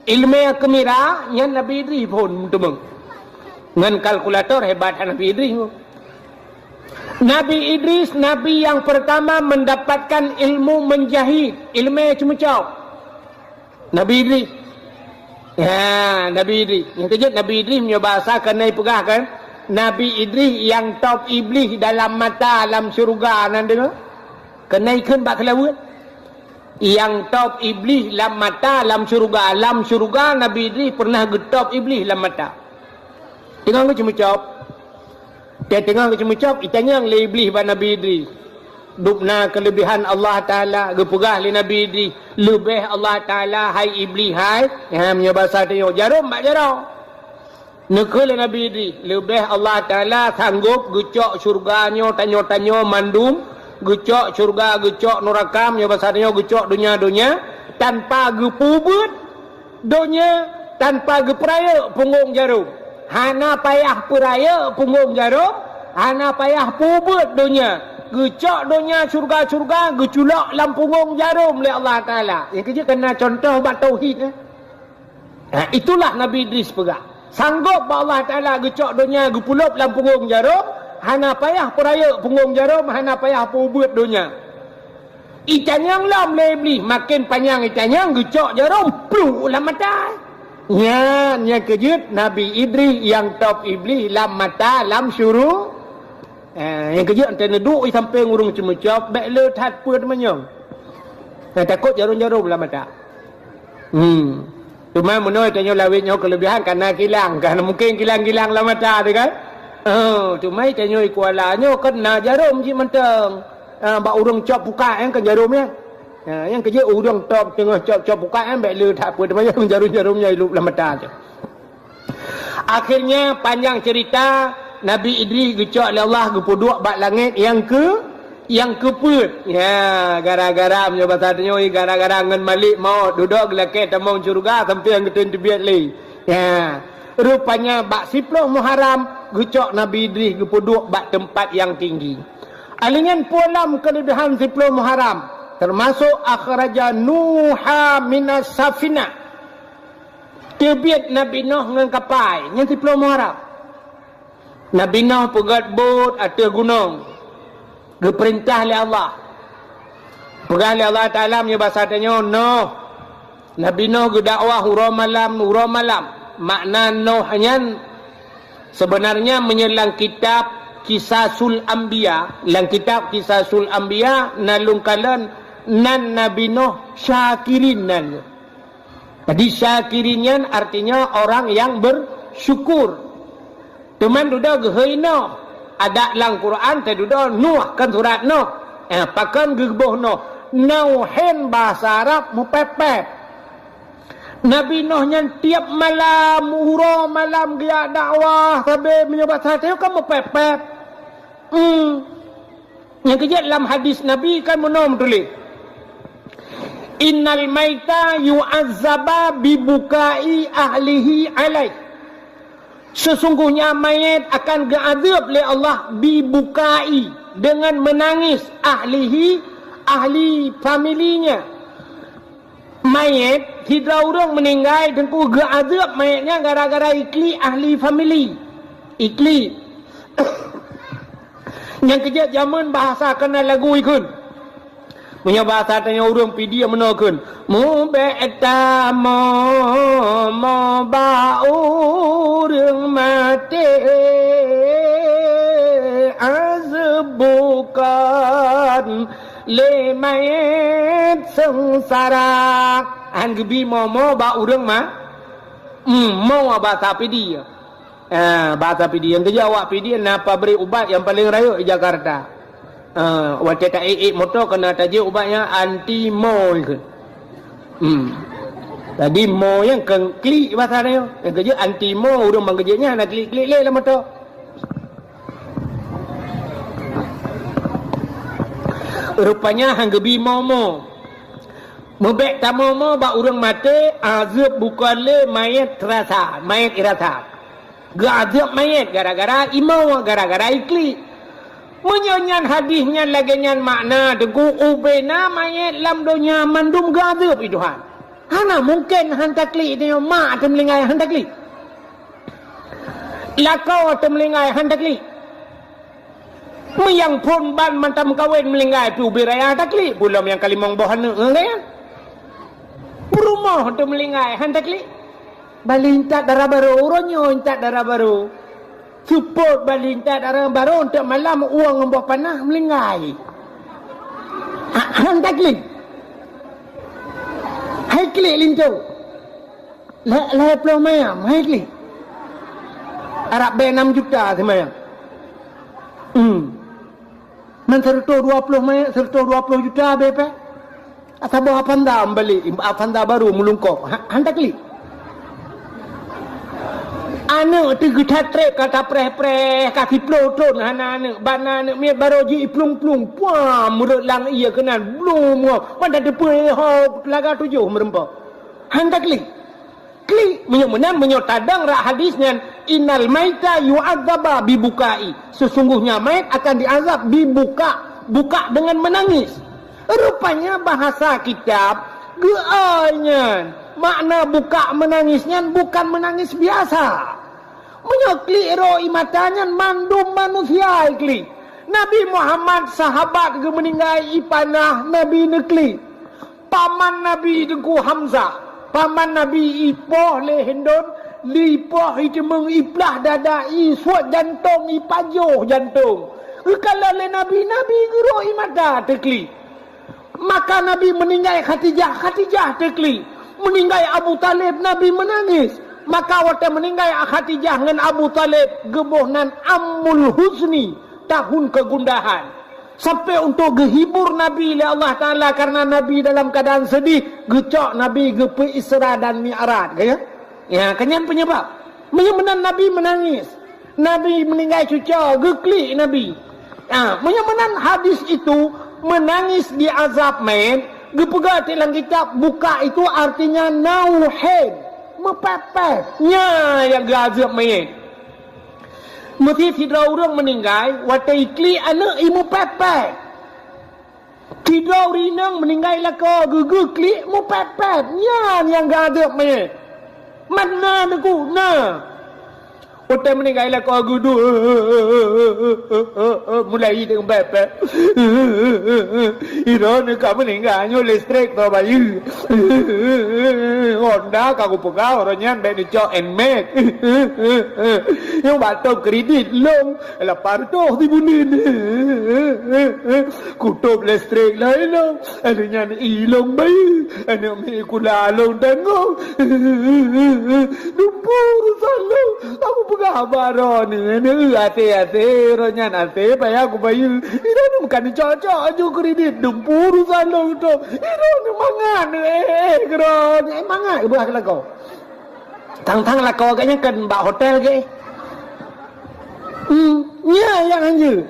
Ileumé keumira nyan Nabi Idris phon meuteumèe. Ngon kalkulator hebat Nabi Idris. Nabi Idris nabi yang pertama mendapatkan ilmu menjahit, ileumé ceumeucok. Nabi Idris. Ya, Nabi Idris. Nyang keujeuet Nabi Idris meunyoe bahasa keuneuk peugah kan, Nabi Idris nyang top Iblih dalam mata lam syeuruga nan deungoe. Keuneuk kheun bak keulaweuet. Nyang top Iblih lam mata lam syeuruga. Lam syeuruga Nabi Idris pernah geutop Iblih lam mata. Teungoh geuceumeucop. Teungoh geuceumeucop, itanyong lé Iblih bak Nabi Idris. Dubna keuleubehan Allah Taala, geupeugah lé Nabi Idris, "Leubeh Allah Taala, hai Iblih, hai." Ha, meunyoe basa tanyoe, jarom bak jaroe. Neukheun lé Nabi Idris, leubeh Allah Taala sanggop geucok syeuruga nyoe tanyoe-tanyoe mandum, geucok syeuruga, geucok nuraka, meunyoe basa tanyoe geucok donya-donya, tanpa geupeubeuet donya, tanpa geupeurayeuk punggong jarom. Hana payah peurayeuk punggong jarom, hana payah peubeuet donya. Geucok donya syeuruga-syeuruga, geuculok lam punggong jarom lé Allah Taala. Nyang keujeuet kana contoh bak tauhid, eh. Ha, itulah Nabi Idris peugah. Sanggop bak Allah Taala geucok donya geupulop lam punggong jarom, hana payah peurayeuk punggong jarom, hana payah peubeuet donya. Itanyong lom lé Iblih, maken panyang itanyong geucok jarom pluek lam mata. Nyan nyang keujeuet Nabi Idris nyang top Iblih lam mata lam syuru-, eh, nyang keujeuet ante neuduek i sampéng ureuëng ceumeucop, bék le that peuet manyong. Nah, takot jarom-jarom lam mata. Hmm. Cuma meunoe tanyoe lawét nyoe keuleubihan kana kilang, kan mungken kilang-kilang lam mata teuh kan. Oh, cuma tanyoe i Kuala nyoe kan na jarom cit mantong. Ah, bak ureuëng cok pukat nyan kan jarom nyan. Ha, nyang keujeuet ureuëng top teungoh cok-cok pukat nyan bék le that peuet manyong jarom-jarom nyan i lub lam mata teuh. Akhirnya panjang cerita, Nabi Idris geucok lé Allah geupeuduek bak langét nyang keu-, nyang keupeuet. Ya, gara-gara meunyoe basa tanyoe, gara-gara ngon malik maut, dudoe geulakée tamong syeuruga sampoe nyang geuteun teubiet lé. Ya, rupanya bak siploh Muharram geucok Nabi Idris geupeuduek bak teumpat nyang tinggi. Alinyan pulam keuleubihan siploh Muharram, teumasok akhraja Nuha minas safinah. Teubiet Nabi Nuh ngon kapai, nyan siploh Muharram. Nabi Nuh peugét bot ateueh gunong, geupeurintah lé Allah. Peugah lé Allah Taala meunyoe basa tanyoe, Nuh. Nabi Nuh geudakwah uroe malam, uroe malam. Makna Nuh nyan seubeunarnya meunyoe lam kitab Qisasul Anbiya, lam kitab Qisasul Anbiya na lôn kalon nan Nabi Nuh syakirin nan. Jadi, syakirin nyan artinya orang yang bersyukur. Teuma dudoe geuhôi Nuh. Adak lam Quran teududoe Nuh, kan surat Nuh. Eh, pakon geuboh Nuh? Nauhin bahasa Arab meupép-pép. Nabi Nuh nyan tiep malam, uroe malam geujak dakwah, sabe meunyoe basa teuh kan meupép-pép. Hmm. Nyang keujeuet lam hadis Nabi kan meunoe meutuléh, "Innal maita yu'azzaba bi bukai ahlihi alaih." Sesungguhnya mayat akan geuazab lé Allah bi bukai, dengan menangis, ahlihi, ahli familinya. Manyét, sidroe ureuëng meuninggai, Teungku, geuazeueb manyét nyan gara-gara iklik ahli famili. Iklik. Nyang keujeuet jameun bahasa keunan lagu ikheun. Meunyoe bahasa tanyoe ureuëng Pidie meunoe kheun, "Mubék tamoe-moe bak ureuëng maté, azeueb bukon lé manyét seungsara." Han geubi moe-moe bak ureuëng ma-, hmm, moe bahasa Pidie. Ah, bahasa Pidie. Nyang keujeuet awak Pidie na pabrik ubat nyang paleng rayeuk di Jakarta. Ah, watée ta-ék-ék moto keunan tajeuet ubat nyan anti moe kheun. Hmm. Jadi moe nyan kheun klik bahasa nyoe. Nyang keujeuet anti moe, ureuëng ban keujeuet nyan hana klik-klik lé lam moto. Rupanya han geubi moe-moe. Mubék tamoe-moe bak ureuëng maté, azeueb bukon lé manyét rasa, manyét irasa. Geuazeueb manyét gara-gara imoe, gara-gara iklik. Meunyoe nyan hadis nyan lagée nyan makna, Teungku, ubena manyét lam donya mandum geuazeueb lé Tuhan. Hana mungken han taklik, tanyoe mak teumeulinggai han taklik. Lakoe teumeulinggai han taklik. Meuyang phon ban mantong meukawen meulinggai pih ubé raya taklik, peulom nyang ka limong boh aneuëk ngon gaya. Peurumoh teumeulinggai han taklik. Bali intat dara barô, uroe nyoe intat dara barô. Seupôt bali intat dara barô, eunteuk malam ueng ngon boh panah meulinggai. Ha, han taklik. Hai klik linto. Lhée, lhée ploh mayam, hai klik. Arab bée enam juta simayam. Hmm. Man seratus dua puluh mayam, seratus dua puluh juta bée pih. Saboh Avanza meubali, Avanza barô meulungkôb. Ha, han taklik. Aneuëk teuh geuthat treb ka tapreh-preh, ka siploh thon hana aneuëk, ban na aneuëk miet barô ji iplueng-plueng. Puam, meureuet lam ié keunan, blum, ngon, ban tateupeue ho teulaga tujoh meureumpok. Han taklik. Klik, meunyoe meunan, meunyoe tadong rak hadis nyan, "Innal maita yu'adzaba bibukai." Sesungguhnya mayat akan diazab bibuka, buka dengan menangis. Rupanya bahasa kitab geuai nyan. Makna buka menangis nyan bukan menangis biasa. Meunyoe klik ro ie mata nyan mandum manusia klik. Nabi Muhammad sahabat geumeuninggai ipanah Nabi neuklik. Paman Nabi Teungku Hamzah, paman Nabi ipoh lé Hindon, ipoh iteumeung, iplah dada, isuet jantong, ipajoh jantong. Geukalon lé Nabi, Nabi geurok ie mata teuklik. Maka Nabi meuninggai Khadijah, Khadijah teuklik. Meuninggai Abu Thalib, Nabi meunangis. Maka watée meuninggai Khadijah ngon Abu Thalib, geuboh nan Amul Huzni, tahun kegundahan. Sampai untuk geuhibur Nabi lé Allah Taala, karena Nabi dalam keadaan sedih, geucok Nabi geupeu Isra dan Mi'raj, kan ya? Ya, kan nyan penyebab. Meunyoe meunan Nabi meunangis. Nabi meuninggai cucoe, geuklik Nabi. Ha, meunyoe meunan hadis itu, meunangis di azab mayét, geupeugah teuh lam kitab, buka itu artinya nauhin, meupéh-péh. Nyan nyang geuazab mayét. Meusi sidroe ureuëng meuninggai, watée iklik aneuëk i meupéh-péh. Sidroe ureuëng inong meuninggai lakoe geuh-geuh klik meupéh-péh. Nyan nyang geuadeueb manyét. Mat na Teungku, na. Watée meuninggai lakoe geuh duek, mulai deungon péh-péh. Droeneuh ka meuninggai nyoe listrik teuh bayeue. Honda ka kupeugah uroe nyan bék neucok Nmax. Nyang bak tom kredit lom lapan reutôh sibuleuen. Kutôb listrik laén lom, aneuëk nyan i lom bayeue, aneuëk miet sikula lom tanggong. Dumpeue urosan lom, aku peugah bak droeneuh, aneuëk até-até, uroe nyan até payah kubayeue. Droeneuh bukan cocok aju kredit, dumpeue urosan lom tôb. Droeneuh mangat, eh, eh, droeneuh, eh, mangat geupeugah keu lakoe. Tang-tang lakoe geuh nyan kan bak hotel geuh. Hmm, nyan nyang hanjeuet.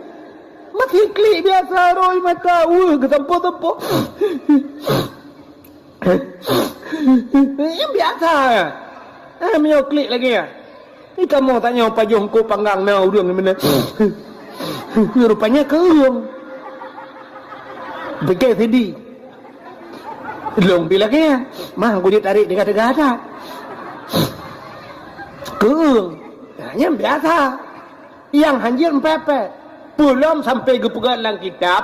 Masih klik biasa, roi mata, weueh, geutampo-tampo. Nyan biasa. Eh, meunyoe klik lagée nyan. Ni kamoe tanyoe pajoh eungkôt panggang na ureuëng meunan. Rupanya keueung. Pike sidi. Lôn pi lagèe nyan. Mah, kujeuet tarek teuga-teuga that. Keueung. Nyan biasa. Nyang hanjeuet meupeupet. Peulom sampoe geupeugah lam kitab,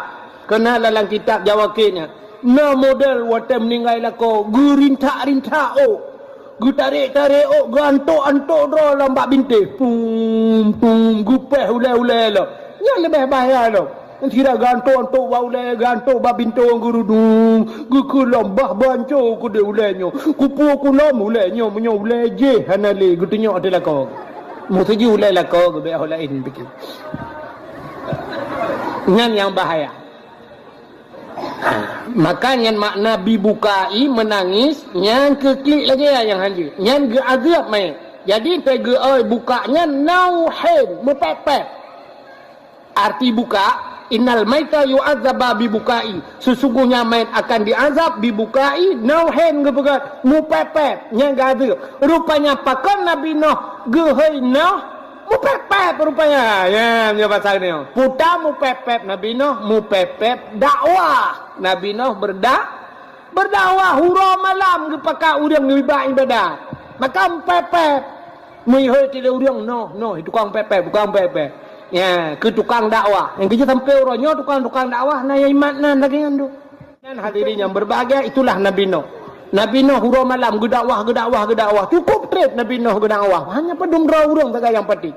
keureuna lam kitab Jawa Kek nyan, na model watèe meuninggai lakoe, geurintak-rintak ôk, geutarek-tarek ôk, geuantok-antok droe lom bak bintéh. Pum, pum, geupéh ulèe-ulèe lom. Nyan leubeh bahaya lom. Sira geuantok-antok bak ulèe, geuantok bak bintéh, geurudung, geukeulom, bah banco keudéh ulèe nyoe. Kupeue kulom ulèe nyoe, meunyoe ulèe jéh hana lé, geutunyok ateueh lakoe. Meuseujih ulèe lakoe geubèk ho laén pike. Nyan nyang bahaya. Maka nyan makna bibukai, meunangis, nyan keu klik lagèe nyang hanjeuet. Nyan geuazab manyét. Jadi, teugeue buka nyan nauhen, meupèp-pèp. Arti buka, "Innal maita yu'adzaba bibukai." Sesungguhnya mayat akan diazab, bibukai, nauhen geupeugah, meupèp-pèp, nyang geuazab. Rupanya pakon Nabi Nuh geuhôi Nuh, meupèp-pèp rupanya. Ya, nyoe basa nyoe. Puta meupèp-pèp Nabi Nuh, meupèp-pèp dakwah. Nabi Nuh berda-, berdakwah uroe malam geupakat ureueng geuba ibadat. Maka meupèp-pèp. Meuhôi tilé ureueng, noh, noh, tukang pèpèp, tukang pèpèp. Ya, keu tukang dakwah. Nyang keujeuet sampoe uroe nyoe tukang-tukang dakwah na nyang imat nan lagèe nyan tu. Nyan hadirin yang berbahagia, itulah Nabi Nuh. Nabi Nuh uroe malam geudakwah, geudakwah, geudakwah. Cukup trép Nabi Nuh geudakwah. Hanya padum droe ureueng sagai nyang patéh.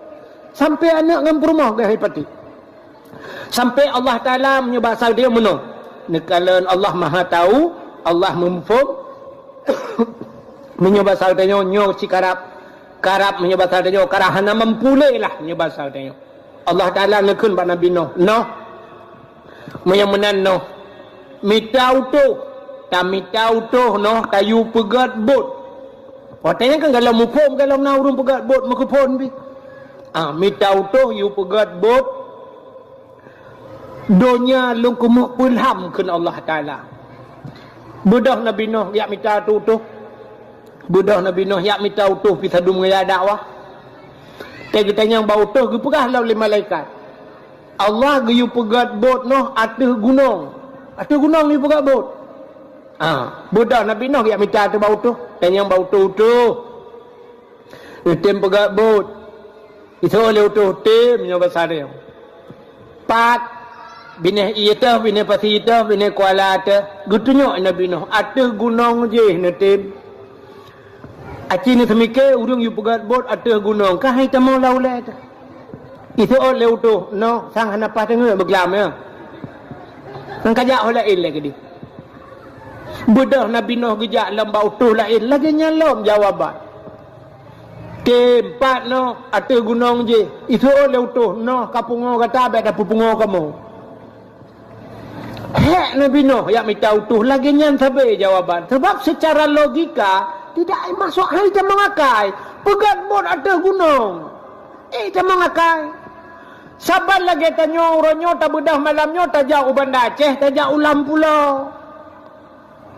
Sampoe aneuk ngon peurumoh geuh patéh. Sampoe Allah Taala meunyoe basa geutanyoe meunoe. Neukalon Allah Maha Tahu, Allah Muphom. Meunyoe basa geutanyoe nyoe, nyoe cit karab, karab meunyoe basa geutanyoe, karab hana mampu lé lah meunyoe basa geutanyoe. Allah Taala neukheun bak Nabi Nuh, "Nuh, meunyoe meunan Nuh, mita utôh, tamita utôh Nuh, tayue peugöt bot." Watèe nyan kan galom muphom, galom na ureueng peugöt bot meukeupon pih. Ah, mita utôh yue peugöt bot. Donya lôn keumeuk peulham kheun Allah Taala. Beudôh Nabi Nuh jak mita utôh. Beudôh Nabi Nuh jak mita utôh pih sadum ngon dakwah. Teugeutanyong bak utôh geupeugah lom lé malaikat, Allah geuyue peugöt bot Nuh ateueh gunong. Ateueh gunong yue peugöt bot. Ah, beudôh Nabi Nuh jak mita ateueh bak utôh. Tanyong bak utôh-utôh. Neutem peugöt bot. Iseuôt lé utôh tem nyoe basa nyoe. Pat, binéh ié teuh, binéh pasi teuh, binéh kuala teuh, geutunyok Nabi Nuh ateueh gunong jéh neutem. Aci neuseumiké ureueng yue peugöt bot ateueh gunong, ka hai tamong lam ulèe teuh. Iseuôt lé utôh, noh sang hana paih teungeut beuglam nyoe. Ngon kajak ho laén lé keudéh. Beudôh Nabi Nuh geujak lom bak utôh laén, lagèe nyan lom jawaban. Tem, pat Nuh ateueh gunong jéh, iseuôt lé utôh, noh ka pungoe gata, bèk tapeupungoe kamoe. Hék Nabi Nuh jak mita utôh, lagèe nyan sabé jawaban. Sabab secara logika tidak masuk hai tamong akai. Peugöt bot ateueh gunong, ék tamong akai. Saban lagèe tanyoe uroe nyoe tabeudôh malam nyoe tajak u Banda Aceh, tajak u Lam Pulo.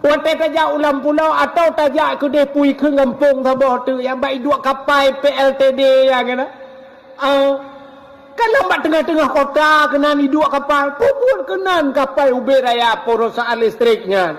Watèe tajak u Lam Pulo atawa tajak keudéh pui kheun gampông saboh teuk nyang bak iduek kapai P L T D nyang keunan. Ah, ka lom bak teungoh-teungoh kota keunan iduek kapai. Peubuet keunan kapai ubé raya perusahaan listrik nyan.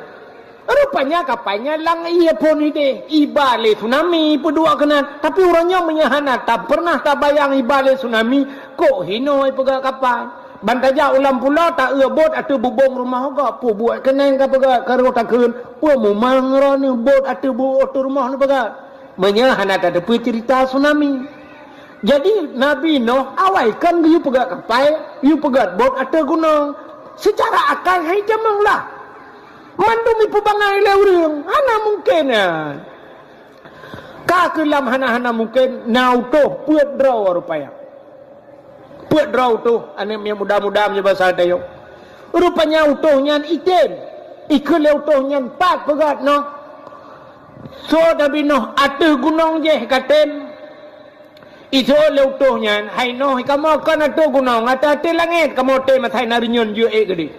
Rupanya kapai nyan lam ié phôn idéh, iba lé tsunami peuduek keunan. Tapi uroe nyoe meunyoe hana tapeureunah tabayang iba lé tsunami, kok hinoe peugöt kapai. Ban tajak u Lam Pulo, taeu bot ateueh bubông rumoh gob. Peue buet keunan ka peugöt, ka rôh takheun, peue mumang droeneuh bot ateueh bu-, ateueh rumoh neupeugöt. Meunyoe hana tateupeue ceurita tsunami. Jadi, Nabi Nuh awai kon geuyue peugöt kapai, yue peugöt bot ateueh gunong. Seucara akai hai tamong lah. Mandum ipeubangai lé ureueng, hana mungken nyan. Ka keulam hana-hana mungken, na utôh peuet droe rupanya. Peuet droe utôh, aneuk miet muda-muda meunyoe basa tanyoe. Rupanya utôh nyan item. Ikheun lé utôh nyan pat peugöt Nuh. Seuôt Nabi Nuh ateueh gunong jéh ka tem. Iseuôt lé utôh nyan, hai Nuh, kamoe kon ateueh gunong, ateueh, ateueh langét kamoe tem asai na reunyeun jeuet ék keudéh.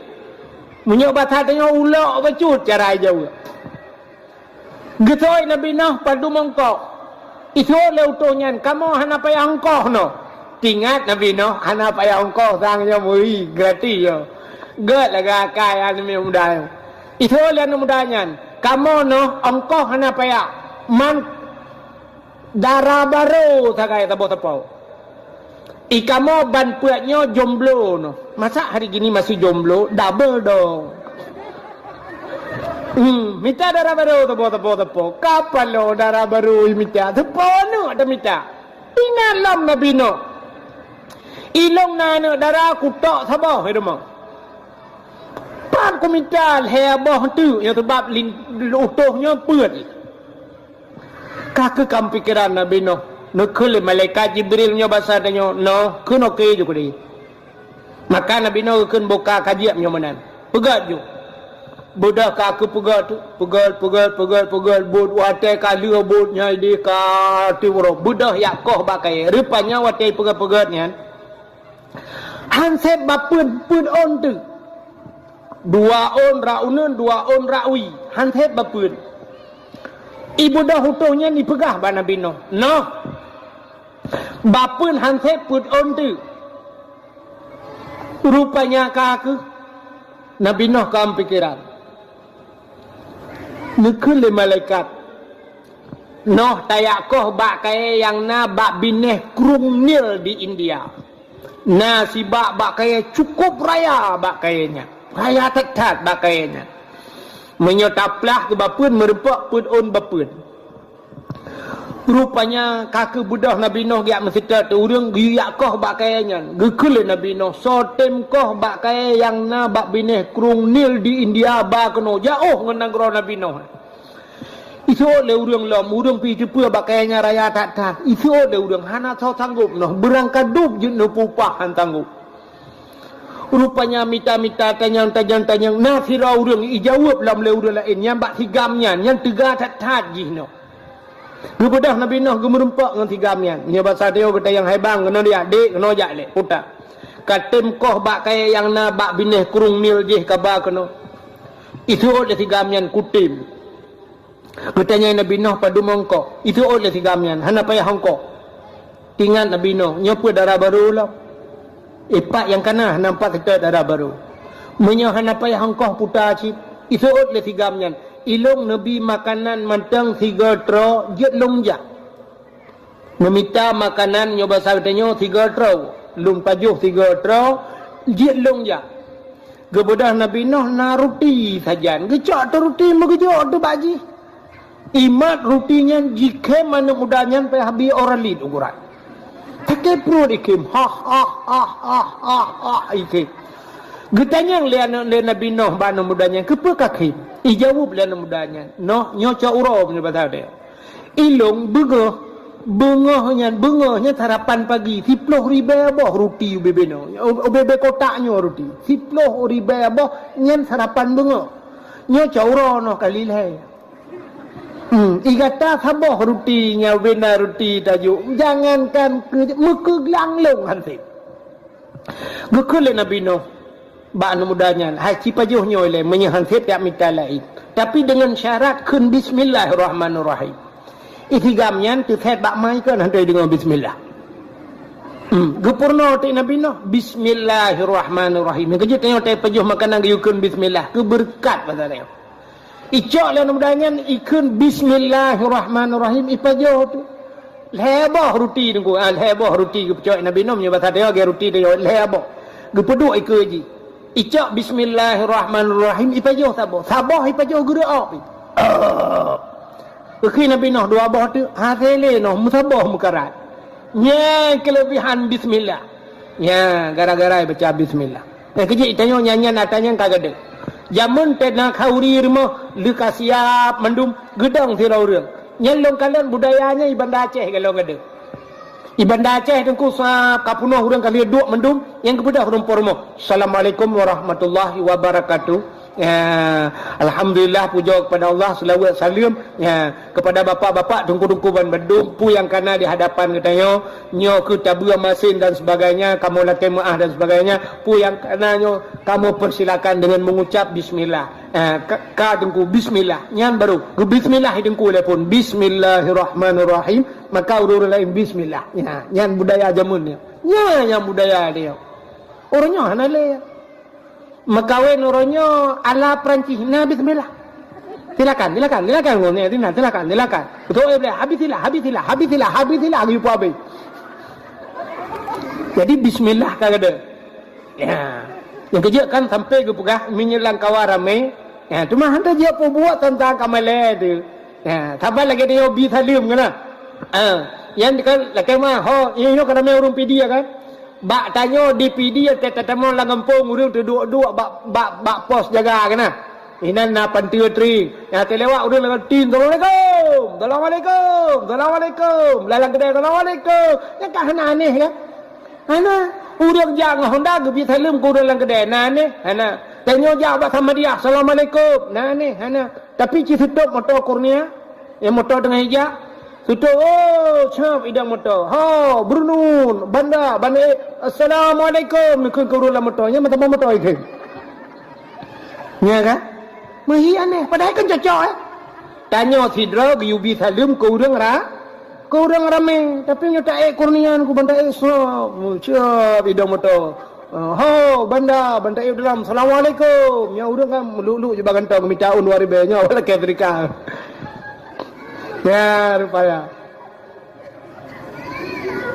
Meunyoe basa tanyoe ulok bacut cara jaweueb. Geuseuôt Nabi Nuh padum ongkoh. Iseuôt lé utôh nyan, kamoe hana payah ongkoh noh. Teuingat Nabi Nuh hana payah ongkoh sang nyoe meuri, gratis nyoe. Göt lagèe akai aneuk muda nyoe. Iseuôt lé aneuk muda nyan, Kamoe noh ongkoh hana payah. Man dara barô sagai saboh teupeu. I kamoe ban peuet nyoe jomblo noh. Masa hari gini masih jomblo, double dong. Hmm, mita dara barô teupeu, teupeu, teupeu. Kapalo dara barô mita, teupeu aneuk dah mita. Inan lom Nabi Nuh. Ilong na aneuk dara kutok saboh i rumoh. Pat kumita lhèe boh teuk nyang sabab lin-, utôh nyoe peuet. Ka keuh kam pikeran Nabi Nuh, neukheun lé malaikat Jibril nyoe basa tanyoe, "Noh, keunoe keu ju keudeh." Maka Nabi Nuh geukheun boka ka jieb nyoe meunan. Peugöt ju. Beudôh ka keuh peugöt, peugöt, peugöt, peugöt, peugöt, buet watèe ka lheueh buet nyan idéh ka tiep uroe. Beudôh jak koh bak kayèe. Rupanya watèe peugöt-peugöt nyan, han sép bak peuet, peuet ôn teuk. Dua ôn rot uneuen, dua ôn rot wie. Han sép bak peuet. I beudôh utôh nyan ipeugah bak Nabi Nuh, "Noh, bak peuet han sép peuet ôn teuk." Rupanya ka keuh Nabi Nuh kam pikeran. Neukheun lé malaikat, "Noh tajak koh bak kayèe nyang na bak binéh Krueng Nil di India. Na sibak bak kayèe cukôp raya bak kayèe nyan. Raya that-that bak kayèe nyan. Meunyoe taplah keu bak peuet, meureumpok peuet ôn bak peuet." Rupanya ka keuh beudôh Nabi Nuh geujak meuseutôt ureueng geuyue jak koh bak kayèe nyan. Geukheun lé Nabi Nuh, "Soe tem koh bak kayèe nyang na bak binéh Krueng Nil di India ba keunoe, jiôh ngon nanggroe Nabi Nuh." Iseuôt lé ureueng lom, ureueng pih teupeue bak kayèe nyan raya that-that. Iseuôt lé ureueng hana soe sanggôp noh, beurangkat dub jeuet neupeuupah han sanggôp. Rupanya mita-mita, tanyong-tanyong, tanyong, na sidroe ureueng ijaweueb lom lé ureueng laén, nyan bak si gam nyan, nyan teuga that-that jih nyoe. Geubeudôh Nabi Nuh geumeureumpok ngon si gam nyan. Nyoe basa tanyoe geutanyong, "Hai bang, keunoe jak, dek, keunoe jak lé, puta. Ka tem koh bak kayèe nyang na bak binéh Krueng Nil jih ka ba keunoe?" Iseuôt lé si gam nyan, "Kutem." Geutanyong Nabi Nuh, "Padum ongkoh?" Iseuôt lé si gam nyan, "Hana payah ongkoh." Ingat Nabi Nuh, "Nyoe peuet dara barô lom. Ipat nyang kana hana pat seutôt dara barô. Meunyoe hana payah ongkoh puta cit." Iseuôt lé si gam nyan, "Ilong neubi makanan mantong sigoe troe, jeuet lôn jak." Neumita makanan nyoe basa geutanyoe sigoe troe, lôn pajoh sigoe troe, jeuet lôn jak. Geubeudôh Nabi Nuh na ruti sajan, geucok teuh ruti meugeujok teuh bak jih. Imat ruti nyan jikhém aneuk muda nyan payah bi ora lit uguran. Sakét pruet ikhém, hah, hah, hah, hah, hah, hah, ikhém. Geutanyong lé aneuk, lé Nabi Nuh bak aneuk muda nyan, "Keupeue kakhém?" Ijaweueb lé aneuk muda nyan, "Noh, nyoe cok uroe," meunyoe basa geutanyoe. "Ilong beungoh, beungoh nyan, beungoh nyan sarapan pagi, siploh ribèe boh ruti ubé-bé nyoe, ubé-bé kotak nyoe ruti. Siploh ribèe boh nyan sarapan beungoh. Nyoe cok uroe noh kali lhèe." Hmm, i gata saboh ruti nyang ubé na ruti tajok, jangankan keu meukeuglang lôn han sép. Geukheun lé Nabi Nuh bak aneuk muda nyan, "Hai, sipajoh nyoe lé, meunyoe han sép jak mita laén. Tapi deungon syarat kheun bismillahirrahmanirrahim." Isi gam nyan teusét bak mai kon han deungon bismillah. Hmm, geupeurunoe teuk Nabi Nuh, "Bismillahirrahmanirrahim." Nyang keujeuet tanyoe tapajoh makanan geuyue kheun bismillah, keu beureukat basa tanyoe. Icok lé aneuk muda nyan, ikheun bismillahirrahmanirrahim, ipajoh teuh. Lhèe boh ruti teungku, ah, lhèe boh ruti geupeucok Nabi Nuh, meunyoe basa tanyoe lagèe ruti tanyoe, lhèe boh. Geupeuduek ikeue jih. Icok bismillahirrahmanirrahim, ipajoh saboh. Saboh ipajoh geureuok pih. Geukheun Nabi Nuh dua boh teuh, hasé lé noh meusaboh meukarat. Nyan keuleubihan bismillah. Nyan gara-gara ibaca bismillah. Eh, keujeuet tanyoe nyan-nyan ata nyan ka gadeuh. Jameun teuh na khauri rumoh lheueh ka siap mandum, geudong sidroe ureueng. Nyan lôn kalon budaya nyan i Banda Aceh golom gadeuh. I Banda Aceh teungku sab ka peunoh ureueng ka lheueh duek mandum, nyan geubeudôh ureueng po rumoh. "Assalamualaikum warahmatullahi wabarakatuh." Ya, alhamdulillah, pujoe kepada Allah, seulaweuet saleuem, ya, kepada bapak-bapak, teungku-teungku ban bandum, peue nyang kana di hadapan geutanyoe, nyoe keuh tabeue masin dan sebagainya, kamoe lakèe meu'ah dan sebagainya, peue nyang kana nyoe, kamoe persilakan dengan mengucap bismillah. Ya, ka, ka teungku bismillah, nyan baru geubismillah i teungku lé phon, "Bismillahirrahmanirrahim," maka ureueng laén bismillah. Ya, nyan budaya jameun nyoe. Nyan nyang budaya nyoe. Ureueng nyoe hana lé. Meukawen uroe nyoe ala Perancis, na bismillah. "Silakan, silakan, silakan, Gus, ya, silakan, silakan, silakan." Beutôi, eh, boleh. "Habis silah, habis silah, habis silah, habis silah," geuyue peue habéh. Jadi, bismillah ka geude. Ya. Nyang keujeuet kan sampai geupeugah, meunyoe lam kawan ramé. Ya, teuma hana jeuet peubuet teuntang kamalée tu. Ya, saban lagée nyoe bi saleuem keunoe. Ha, nyan kan lakée meu'ah, ho, nyoe ka ramé ureuëng Pidie kan. Bak tanyoe di Pidie, ta-, tatamong lam gampông ureuëng teuduek-duek bak, bak, bak pos jaga keunoe. Inan na panteue tri. Nyang teulewat ureuëng lam kantin, "Assalamualaikum! Assalamualaikum! Assalamualaikum!" Lam, lam keudè, "Assalamualaikum!" Nyan ka hana aneh kan? Hana. Ureuëng jak ngon honda geubri saleuem keu ureuëng lam keudè, na aneh? Hana. Tanyoe jak bak Samadiyah, "Assalamualaikum!" Na aneh? Hana. Tapi ci seutôt moto Kurnia, nyang moto teungoh ijak, seutôt, oh, cap idong moto. "Ho, Brunun, Banda, Banda, eh, assalamualaikum," neukheun keu ureuëng lam moto. Nyan meutamong moto ikheun. Nya kan? Meuhi aneh. Padahai kan cocok, eh. Tanyoe sidroe geuyue bi saleuem keu ureuëng ra-, keu ureuëng ramé. Tapi nyoe taék Kurnia, ku ban taék sop. Mucop idong moto. "Ho, Banda, ban taék dalam. Assalamualaikum." Nyan ureuëng kan meuluk-luk jubah gantong mita un dua ribèe nyoe, lakée seudekah. Ya, rupanya.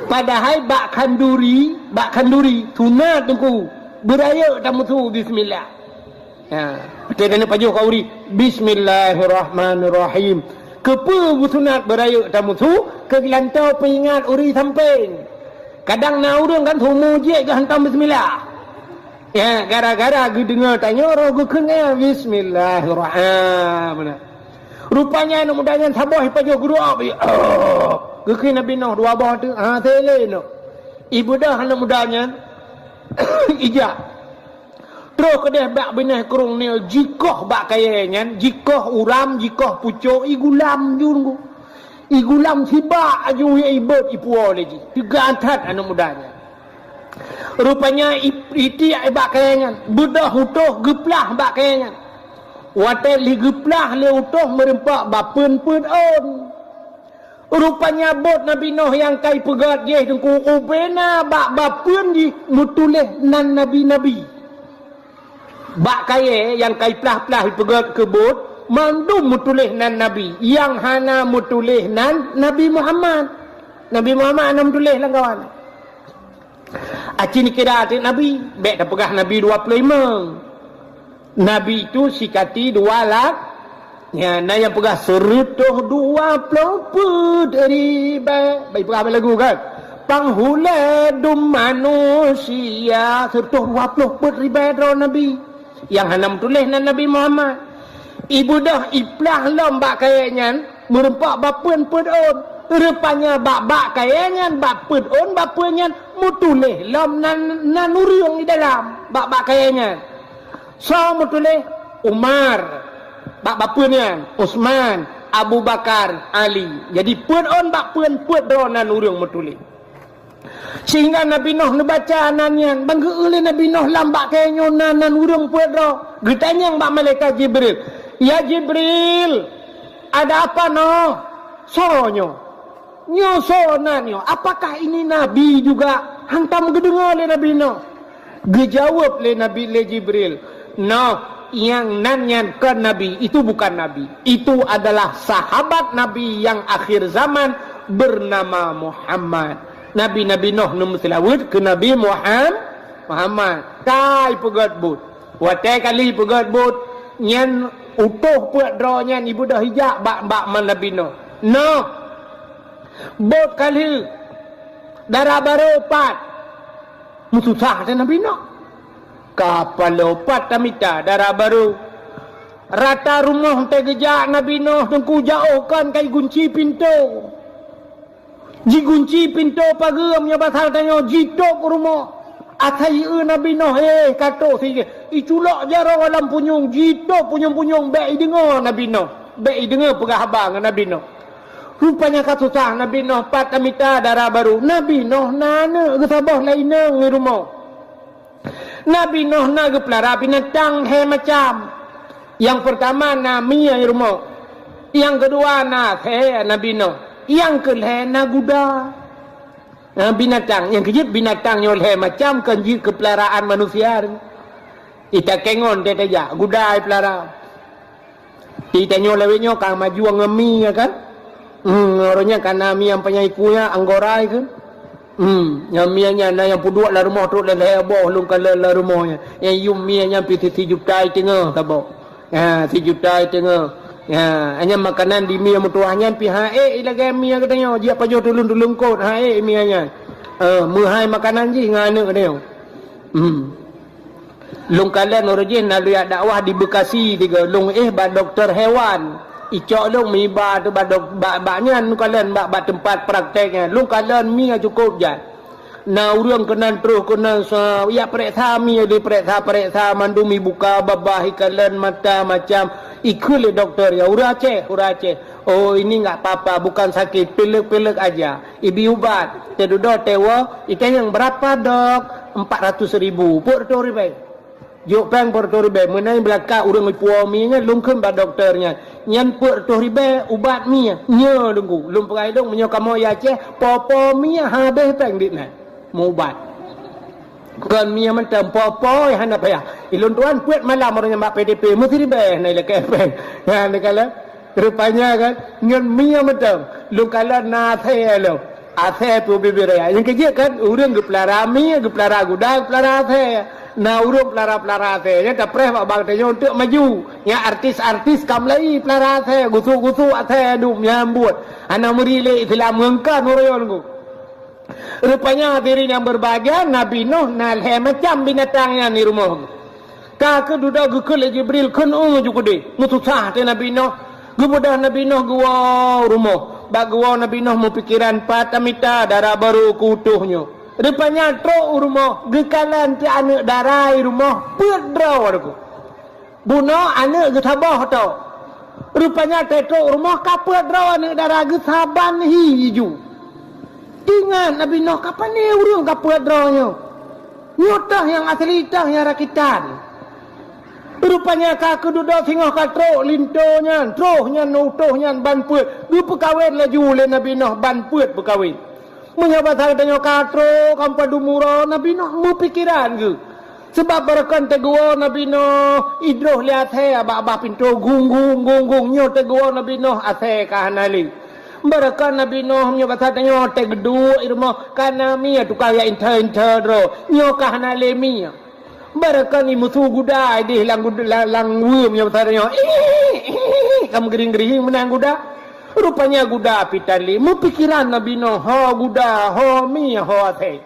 Padahai bak khanduri, bak khanduri, sunat teungku, beurayeuk tameusu bismillah. Ha, beutôi keuneuk pajoh khanduri, "Bismillahirrahmanirrahim." Keupeue beusunat beurayeuk tameusu? Keu geulantoe peuingat ureuëng sampéng. Kadang na ureuëng kan seumé jih geuhantom bismillah. Ya, gara-gara geudeungoe tanyoe roh geukheun, "Bismillahirrahmanirrahim." Rupanya aneuk muda nyan saboh jipajoh geuruok, oh, geukheun Nabi Nuh dua boh teuk, ha, teuh lé Nuh. Ibeudôh aneuk muda nyan, ijak. Troh keudeh bak binéh krueng nyoe jikoh bak kayée nyan, jikoh uram, jikoh pucok, igulam ju. Igulam sibak aju, ibeuet ipuwoe lé jih. Teuga that aneuk muda nyan. Rupanya i-, itiek bak kayée nyan, beudôh utôh geuplah bak kayée nyan. Watée lheueh geuplah lé utôh meureumpok bak peuen peuet ôn. Rupanya bot Nabi Nuh nyang ka ipeugét jih teungku ubena bak bapeuen jih meutuléh nan nabi-nabi. Bak kayée nyang ka iplah-plah ipeugét keu bot, mandum meutuléh nan nabi, nyang hana meutuléh nan Nabi Muhammad. Nabi Muhammad hana meutuléh lam kawan. Aci neukira ateueh Nabi, bék tapeugah Nabi dua ploh limong. Nabi tu sikati dua lak, nyan na nyang peugah seureutôh dua ploh peuet ribèe. Bék peugah bak lagu kan? Panghulée dum manusia, seureutôh dua ploh peuet ribèe droe Nabi. Nyang hana meutuléh nan Nabi Muhammad. Ibeudôh iplah lom bak kayée nyan, meureumpok bak peuen peuet ôn. Rupanya bak, bak kayée nyan, bak peuet ôn, bak peuen nyan, meutuléh lom nan, nan ureuëng di dalam, bak, bak kayée nyan. Soe meutuléh? Umar. Bak, bak peuen nyan, Utsman, Abu Bakar, Ali. Jadi peuet ôn bak peuen peuet droe nan ureuëng meutuléh. Sehingga Nabi Nuh neubaca nan nyan, ban geu-eu lé Nabi Nuh lam bak kayée nyoe na nan ureuëng peuet droe. Geutanyong bak malaikat Jibril, "Ya Jibril, ada apa Nuh? Soe nyoe? Nyoe soe nan nyoe? Apakah ini nabi juga?" Hantom geudeungoe lé Nabi Nuh. Geujaweueb lé Nabi, lé Jibril, "Noh, nyang nan nyan kon nabi, itu bukan nabi. Itu adalah sahabat Nabi yang akhir zaman bernama Muhammad." Nabi-nabi Nuh neumeuseulaweuet keu Nabi Muham-, Muhammad. Ka ipeugét bot. Watée ka lheueh ipeugét bot, nyan utôh peuet droe nyan ibeudôh ijak bak, bak Nabi Nuh. Noh, bot ka lheueh, dara barô pat. Meususah teuh Nabi Nuh. Ka paloe pat tamita dara barô. Rata rumoh teuh geujak Nabi Nuh teungku, jaoh kon ka jigunci pintoe. Jigunci pintoe pageue, meunyoe basa tanyoe jitôb rumoh. Asai eu Nabi Nuh, eh, ka trôh si, iculok jaroe lam punyueng, jitôb punyueng-punyueng, bék ideungoe Nabi Nuh, bék ideungoe peugah haba ngon Nabi Nuh. Rupanya ka susah Nabi Nuh, pat tamita dara barô. Nabi Nuh na aneuëk geusaboh lam inong di rumoh. Nabi Nuh na geupeulara binatang lhée macam. Nyang peurtama na mie di rumoh. Nyang keudua na asèe Nabi Nuh. Nyang keulhée na guda. Na binatang. Nyang keujeuet binatang nyoe lhée macam kon jeuet keu peularaan manusia. Itakée ngon teuh tajak, guda ipeulara. Di tanyoe lawét nyoe ka maju ngon mi, ya kan? Hmm, uroe nyan ka na mi nyang panyang iku nyan, anggora iku. Hmm, nyang mi nyan na nyang peuduek lam rumoh trok lhèe boh lôn kalon lam rumoh nyan. Nyang yum mi nyan pih sijuta i teungoh saboh. Ha, sijuta i teungoh. Ha, nyan makanan di mi meutuwah nyan pih han ék lagèe mi geutanyoe, jiak pajoh tuleueng-tuleueng kot, han ék mi nyan. Ha, meuhai makanan jih ngon aneuk geutanyoe. Hmm. Lôn kalon uroe jih na lôn jak dakwah di Bekasi tiga, lôn éh bak dokto hewan. Icok lôn meuiba teuh bak dok-, bak, bak nyan lôn kalon bak, bak teumpat praktek nyan. Lôn kalon mi nyang cukôp jai. Na ureueng keunan troh keunan sa-, jak pareksa mi, dipareksa-pareksa mandum, ibuka babah, ikalon mata macam. Ikheun lé dokto nyan, "Ureueng Aceh, ureueng Aceh." "Oh, ini nggak apa-apa, bukan sakit, pilek-pilek aja." Ibi ubat, teududoe tewoe, itanyong, "Berapa, Dok?" "Empat ratus ribu." Peuet reutôh ribèe. Jok péng peuet reutôh ribèe. Meunan beulakak ureueng ipuwoe mi nyan, lôn kheun bak dokto nyan, "Nyan peuet reutôh ribèe ubat mi." "Nyo, Teungku." Lôn peugah lé lôn, "Meunyoe kamoe i Aceh, po-po mi habéh péng dit nyan meuubat." Kon mi mantong, po-po hana payah. Ilôn tuan peuet malam ureueng nyan bak P D P, meusiribèe na ilakèe péng. Nyan dikalon. Rupanya kan, ngon mi mantong. Lôn kalon na asèe lôn. Asèe pih ubit-ubit raya. Nyang keujeuet kan, ureueng geupeulara mi, geupeulara guda, geupeulara asèe. Na ureueng peulara-peulara asèe. Nyan tapreh bak bank tanyoe untuk maju. Nyan artis-artis ka mulai peulara asèe, gusuk-gusuk asèe dum nyan buet. Hana meuri lé Islam ngon kan ureueng nyan. Rupanya hadirin yang berbahagia, Nabi Nuh na lhèe macam binatang nyan di rumoh. Ka keududoe geukheun lé Jibril, kheun u ju keudeh. Meususah teuh Nabi Nuh. Geubeudôh Nabi Nuh geuwoe u rumoh. Bak geuwoe Nabi Nuh meupikeran pat tamita dara barô keu utôh nyoe. Rupanya trok u rumoh, geukalon teuh aneuk dara i rumoh, peuet droe lagoe. Bunoe aneuk geusaboh tok. Rupanya trok rumoh ka peuet droe aneuk dara geuh saban hi jiju. Teuingat Nabi Nuh, "Ka pané ureueng ka peuet droe nyoe? Nyoe toh nyang asli, toh nyang rakitan." Rupanya ka keududoe singoh ka trok linto nyan, troh nyan utôh nyan ban peuet. Geupeukawen laju lé Nabi Nuh ban peuet peukawen. Meunyoe basa geutanyoe ka trok, ka padum uroe, Nabi Nuh meupikeran geuh. Sabab barokon teugeuwoe Nabi Nuh, idroh lé asèe bak babah pintoe, gung, gung, gung, gung. Nyoe teugeuwoe Nabi Nuh, asèe ka hana lé. Barokon Nabi Nuh, meunyoe basa tanyoe, teugeuduek i rumoh, ka na mi tukang jak inta-inta droe. Nyoe ka hana lé mi. Barokon imusu guda idéh lam gud-, lam, lam weuem nyoe basa tanyoe. Ka meugering-gering meunan guda. Rupanya guda pih tan lé. Meupikeran Nabi Nuh, ho guda, ho mi, ho asèe.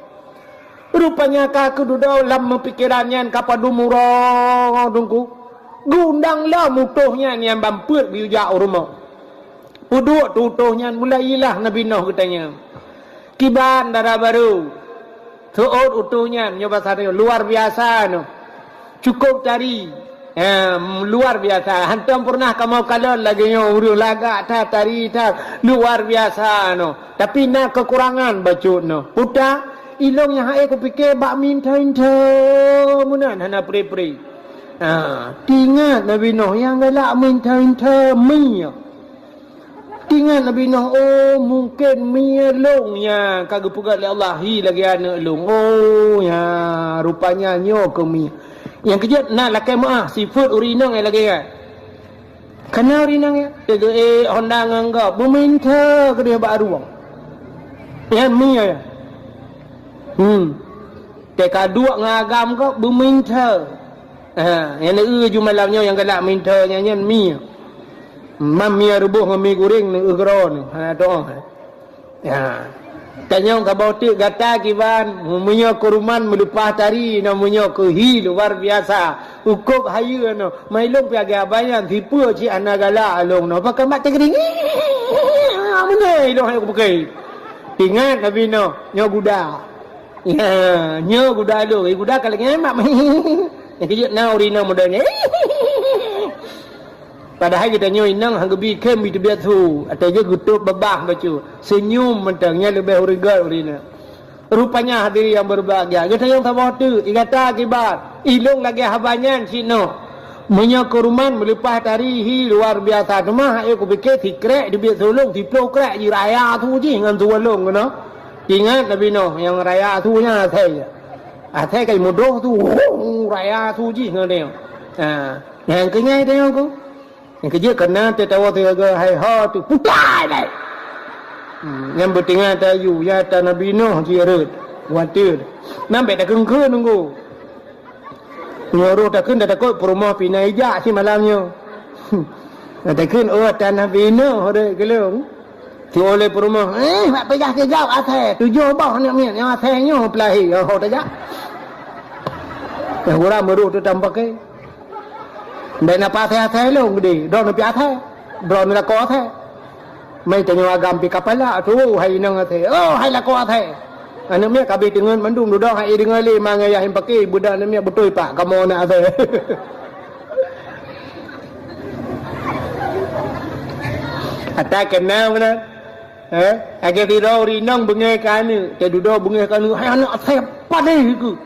Rupanya ka keududoe lam meupikeran nyan ka padum uroe Teungku. Geuundang lom utôh nyan nyang ban peuet geuyue jak u rumoh. Peuduek teuh utôh nyan, mulai ilah Nabi Nuh geutanyong. Kiban dara barô. Seuôt utôh nyan, nyoe basa tanyoe, luar biasa noh. Cukôp tari. Ha, luar biasa. Hantom peureunah kamoe kalon lagèe nyoe, ureueng lagak that, tari that. Luar biasa noh. Tapi na keukurangan bacut noh. Peue ta, ilôn nyang han ék kupike bak meuinta-inta meunan hana pre-pre. Ha, teuingat Nabi Nuh nyang galak meuinta-inta mi. Teuingat Nabi Nuh, "Oh, mungken mi lôn nyang ka geupeugöt lé Allah hi lagèe aneuk lôn. Oh, nya, rupanya nyoe keuh mi." Nyang keujeuet na lakèe meu'ah, sifeuet ureueng inong nyang lagèe nyan. Kana ureueng inong nyan, teugeuék honda ngon gob, beumeuinta keudeh bak rueng. Nyan mi nyan. Hmm. Teuka duek ngon agam gob, beumeuinta. Ha, nyang neueu ju malam nyoe nyang galak meuinta nyan, nyan mi. Mam mi reuboh ngon mi goreng neueu keudroe nyoe. Ha, doa. Ha. Tanyong saboh teuk gata kiban, meunyoe keu ruman meuleupah tari, na meunyoe keu hi luar biasa. Ukôb hayeue nyoe. Mai lôn pih lagèe abang nyan, sipeue cit hana galak lôn nyoe. Pakon mak teugiring. Meunyoe lôn hai kupeukai. Ingat Nabi Nuh, nyoe guda. Ya, nyoe guda lôn. Eh, guda ka lagèe mak. Nyang keujeuet na ureueng inong model nyan. Padahai geutanyoe inong han geubi khem, bi teubiet su. Ateueh jih geutôp babah bacut. Seunyum mantong, nyan leubeh ureueng göt ureueng inong. Rupanya hadirin yang berbahagia, geutanyoe saboh teuk, i gata kiban. Ilôn lagèe haba nyan cit noh. Meunyoe keu ruman meuleupah tari hi luar biasa, teuma hai kupike sikrek teubiet su lôn, siplôh krek jih raya su jih ngon su lôn keunoe. Ingat Nabi Nuh nyang raya su nyan asèe. Asèe kai mudroh su, raya su jih ngon dia. Ha, nyang keu nyan tanyoe ku. Nyang keujeuet keunan teuh tawoe sigoe hai ho teuh putai dai. Hmm, nyang beutinggai tayu, ya ta Nabi Nuh jih rhot, khawatir. Nyan bèk takheun-kheun nunggu. Nyoe roh takheun dah takot peurumoh pih na ijak simalam nyoe. Nah, takheun, oh, ta Nabi Nuh rhot keulong. Siulèe peurumoh, eh, bak peugah keu gob asèe, tujoh boh aneuk miet nyang asèe nyoe peulahé, oh, tajak. Nyang ureueng meurôh teuh tampakè. Bèk na asèe-asèe lôn geude, droeneuh pih asèe. Droeneuh lakoe asèe. Meutanyoe agam pih kapala, tu hai inong asèe. Oh, hai lakoe asèe. Aneuk miet ka abéh teungeut mandum dudoe hai deungoe lé ma ngon yah nyang pakè, budak aneuk miet beutôi pak kamoe na asèe. Ata keunong meunan. Eh, lagèe sidroe ureueng inong beungèh keu aneuk, teududoe beungèh keu aneuk, hai aneuk asèe padéh keuh.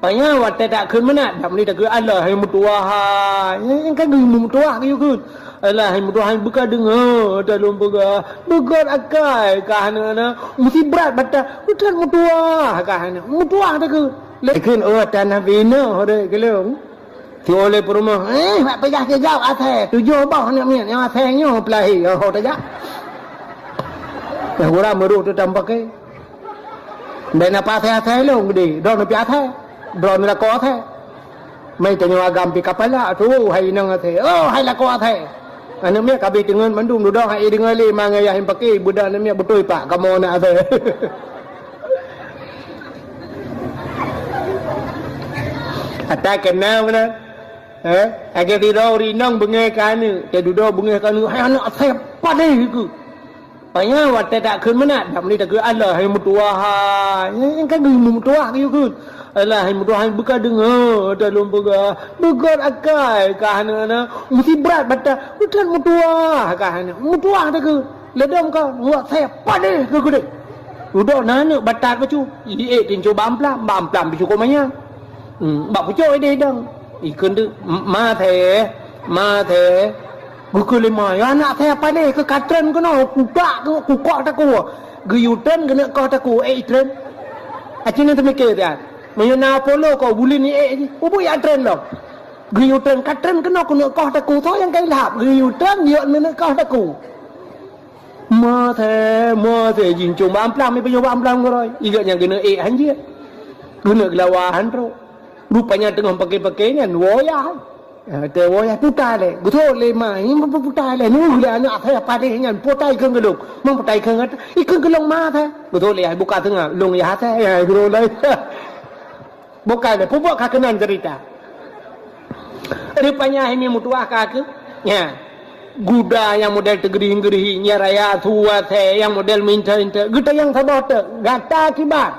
Panyang watèe takheun meunan, dak meunyo takheun, alah hai meutuwah hai. Nyan kan geuyue meutuwah geuyue kheun. Alah hai meutuwah hai, beuka deungö ta lôn peugah. Beugöt akai kah aneuk na, meusti brat bata, utan meutuwah kah aneuk. Meutuwah takheun. Takheun, oh, ta Nabi Nuh rhot keulong. Siulèe peurumoh, eh, bak peugah keu gob asèe, tujoh boh aneuk miet nyang asèe nyoe peulahé, oh, tajak. Nyang ureueng meurôh teuh tampakè. Bèk na asèe-asèe lôn geude, droeneuh pih asèe. Droeneuh lakoe asèe. Meutanyoe agam pih kapala, tu hai inong asèe. Oh, hai lakoe asèe. Aneuk miet ka abéh teungeut mandum dudoe hai deungoe lé ma ngon yah nyang pakè, budak aneuk miet beutôi pak kamoe na asèe. Ata keunong meunan. Eh, lagèe sidroe ureueng inong beungèh keu aneuk, teududoe beungèh keu aneuk, hai aneuk asèe padéh keuh. Panyang watèe takheun meunan, dak meunyo takheun, alah hai meutuwah hai. Nyan kan geuyue meutuwah geuyue kheun. Alah hai meutuwah hai, beuka deungö ta lôn peugah. Beugöt akai kah aneuk na, meusti brat bata, utan meutuwah kah aneuk. Meutuwah takheun. Leudong ka, buet asèe padéh keuh geude. Dudoe na aneuk batat bacut, iék tinco bak amplam, bak amplam pih cukôp manyang. Hmm, bak pucôk ideh idong. Ikheun teuk, "Ma asèe, ma asèe." Geukheun lé ma, "Ya aneuk asèe padéh keuh, ka treun keunoe, kutak keuh, kukok takue." Geuyue treun keuneuk koh takue, ék treun. Aci nyan teumikir siat. Meunyoe na Apollo ko, buleuen iék jih, ubit jak treun lom. Geuyue treun, ka treun keunoe keuneuk koh takue, soe nyang ka ilham. Geuyue treun, jiyue keuneuk koh takue. Ma asèe, ma asèe, jincong bak amplam, ipajoh bak amplam keudroe. Igeuet nyang keuneuk ék han jeuet. Keuneuk geulawa han trok. Rupanya teungoh pakè-pakè nyan woe yah. Ha, watèe woe yah putai lé. Geutrok lé ma, nyan putai lé. Nyoe lé aneuk asèe padéh nyan, putai kheun keu lôn. Mang putai kheun keu, ikheun keu lôn ma asèe. Geutrok lé yah buka teungoh, lôn yah asèe, ya, geutrok lé. Bukai lé, peubuet ka keunan ceurita. Rupanya hai meutuwah ka keuh. Nya. Guda nyang model teugeurih-geurih, nyang raya su asèe nyang model meuinta-inta. Geutanyong saboh teuk, gata kiban.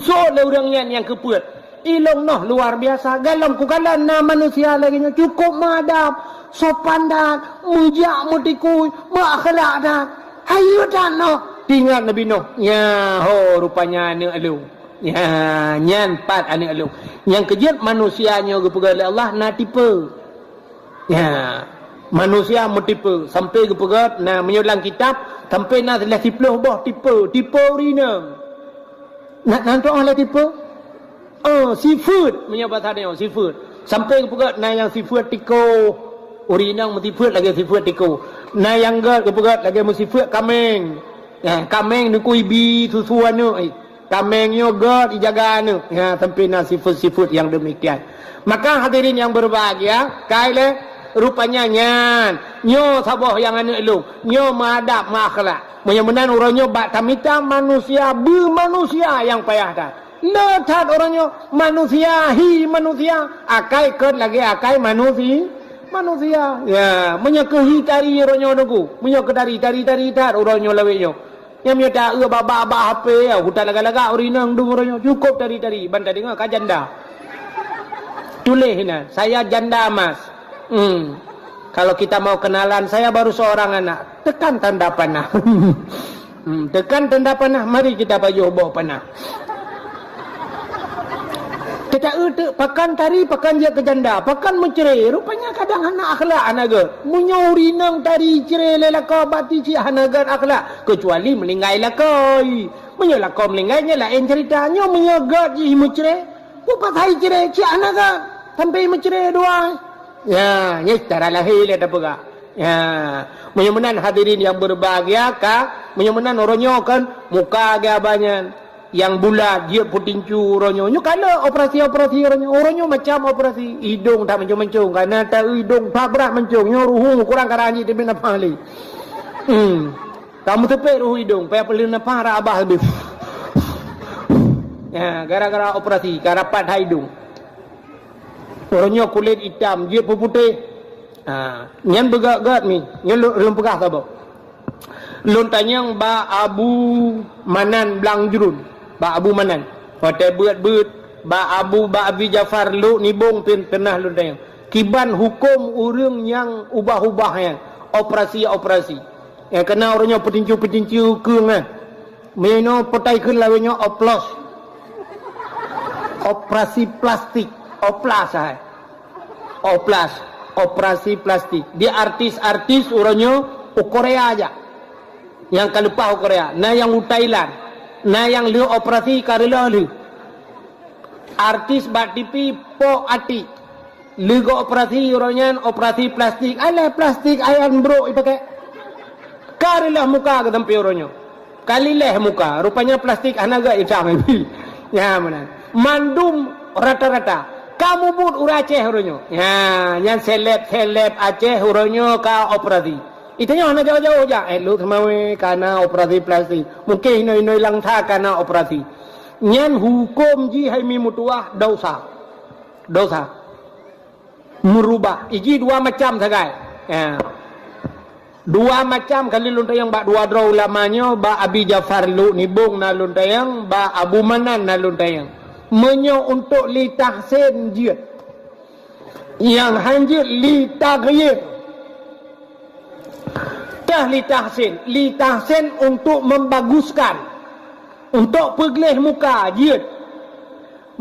Sot lé ureueng nyan nyang keu peuet. Ilôn noh luar biasa. Galom kukalon na manusia lagèe nyoe, cukôp meuadab, sopan that, meujak meutikui, meuakhlak that. Hayeue that noh. Teuingat Nabi Nuh. Nya ho rupanya aneuk lôn. Ya, nyan pat aneuk lôn. Nyang keujeuet manusia nyoe geupeugöt lé Allah na tipe. Ya, manusia meutipe sampai geupeugöt na meunyoe lam kitab sampai na lhèe siplôh boh tipe, tipe ureueng inong. Na, na tu'oh lhèe tipe? Oh, sifeuet meunyoe basa tanyoe sifeuet. Sampai geupeugöt na nyang sifeuet tiko. Ureueng inong meusifeuet lagèe sifeuet tiko. Na nyang göt geupeugöt lagèe meusifeuet kaméng. Ya, kaméng neukui bi susu aneuk. Kaméng nyoe göt ijaga aneuk. Ya, sampai na sifeuet-sifeuet nyang demikian. Maka hadirin yang berbahagia, kai lé rupanya nyan. Nyoe saboh nyang aneuk lôn. Nyoe meuadab, meuakhlak. Meunyoe meunan uroe nyoe bak tamita manusia beumanusia nyang payah that. Le that uroe nyoe manusia hi manusia, akai kön lagèe akai manusi-, manusia. Ya, meunyoe keu hi tari uroe nyoe Teungku, meunyoe keu tari, tari-tari that uroe nyoe lawét nyoe. Nyang mita eu babah-babah H P, ya, utak lagak-lagak ureueng inong dum uroe nyoe. Cukôp tari-tari, ban tadeungoe ka janda. Tuléh inan, "Saya janda, Mas." Hmm. Kalau kita mau kenalan, saya baru seorang anak. Tekan tanda panah. Hmm, tekan tanda panah, mari kita pajoh boh panah. Teuta eu teuk, pakon tari, pakon jeuet keu janda, pakon meucre. Rupanya kadang hana akhlak, hana gèt. Meunyoe ureueng inong tari cre lé lakoe, bati cit hana gèt akhlak, keucuali meuninggai lakoe. Meunyoe lakoe meuninggai, nyan laén ceurita. Nyoe meunyoe gèt jih meucre, peue pasai cre, cit hana gèt, sampai meucre dua. Ya, nyan secara lahé lé tapeugah. Ya, meunyoe meunan hadirin yang berbahagia, ka, meunyoe meunan uroe nyoe kan, muka geuh haba nyan, nyang bulat, jeuet peutincu uroe nyoe. Nyoe ka lheueh operasi-operasi uroe nyoe. Uroe nyoe macam operasi. Idong that mancong-mancong, ka na ta idong that brat mancong. Nyoe ruhueng kurang karang jih teubiet nafah lé. Hmm. Ka meuteupék ruhueng idong, payah peuleueh nafah rab abah leubeh. Ya, gara-gara operasi, ka rapat that idong. Uroe nyoe kulét itam, jeuet peuputéh. Ha, nyan beugét-gét mi, nyan lôn, lôn peugah saboh. Lôn tanyong bak Abu Manan Blang Jruen, bak Abu Manan. Watée beuet-beuet, bak Abu, bak Abi Jafar Lhokseumawe pih pernah lôn tanyong. Kiban huköm ureuëng nyang ubah-ubah nyan, operasi-operasi. Nyang keunan uroe nyoe peutincu-peutincu keueng nyan. Meunyoe potai kheun lawét nyoe oplos. Operasi plastik. Oplas hai. Oplas. Operasi plastik. Di artis-artis uroe nyoe u Korea jak. Nyang ka leupah u Korea. Na nyang u Thailand. Na nyang lheueh operasi ka reuloh lheueh. Artis bak T V pok atik. Lheueh geuoperasi uroe nyan, operasi plastik. Alah plastik ayan brok ipakai. Ka reuloh muka geutampi uroe nyoe. Ka lileh muka. Rupanya plastik hana gét itam. Ya, meunan. Mandum rata-rata. Ka mubuet ureuëng Aceh uroe nyoe. Ya, nyan seleb-seleb Aceh uroe nyoe ka operasi. Itanyoe hana jauh-jauh jak. Eh, Lhokseumawe ka na operasi plastik. Mungken inoi-inoi Langsa ka na operasi. Nyan huköm jih hai mi meutuwah dosa. Dosa. Meurubah. Iji dua macam sagai. Ya. Dua macam kali lôn tanyong bak dua droe ulama nyoe, bak Abi Jafar Lhokseumawe na lôn tanyong, bak Abu Manan na lôn tanyong. Meunyoe untuk li tahsin jeuet. Nyang han jeuet li taghyir. Tah li tahsin, li tahsin untuk membaguskan, untuk peugleh muka jeuet.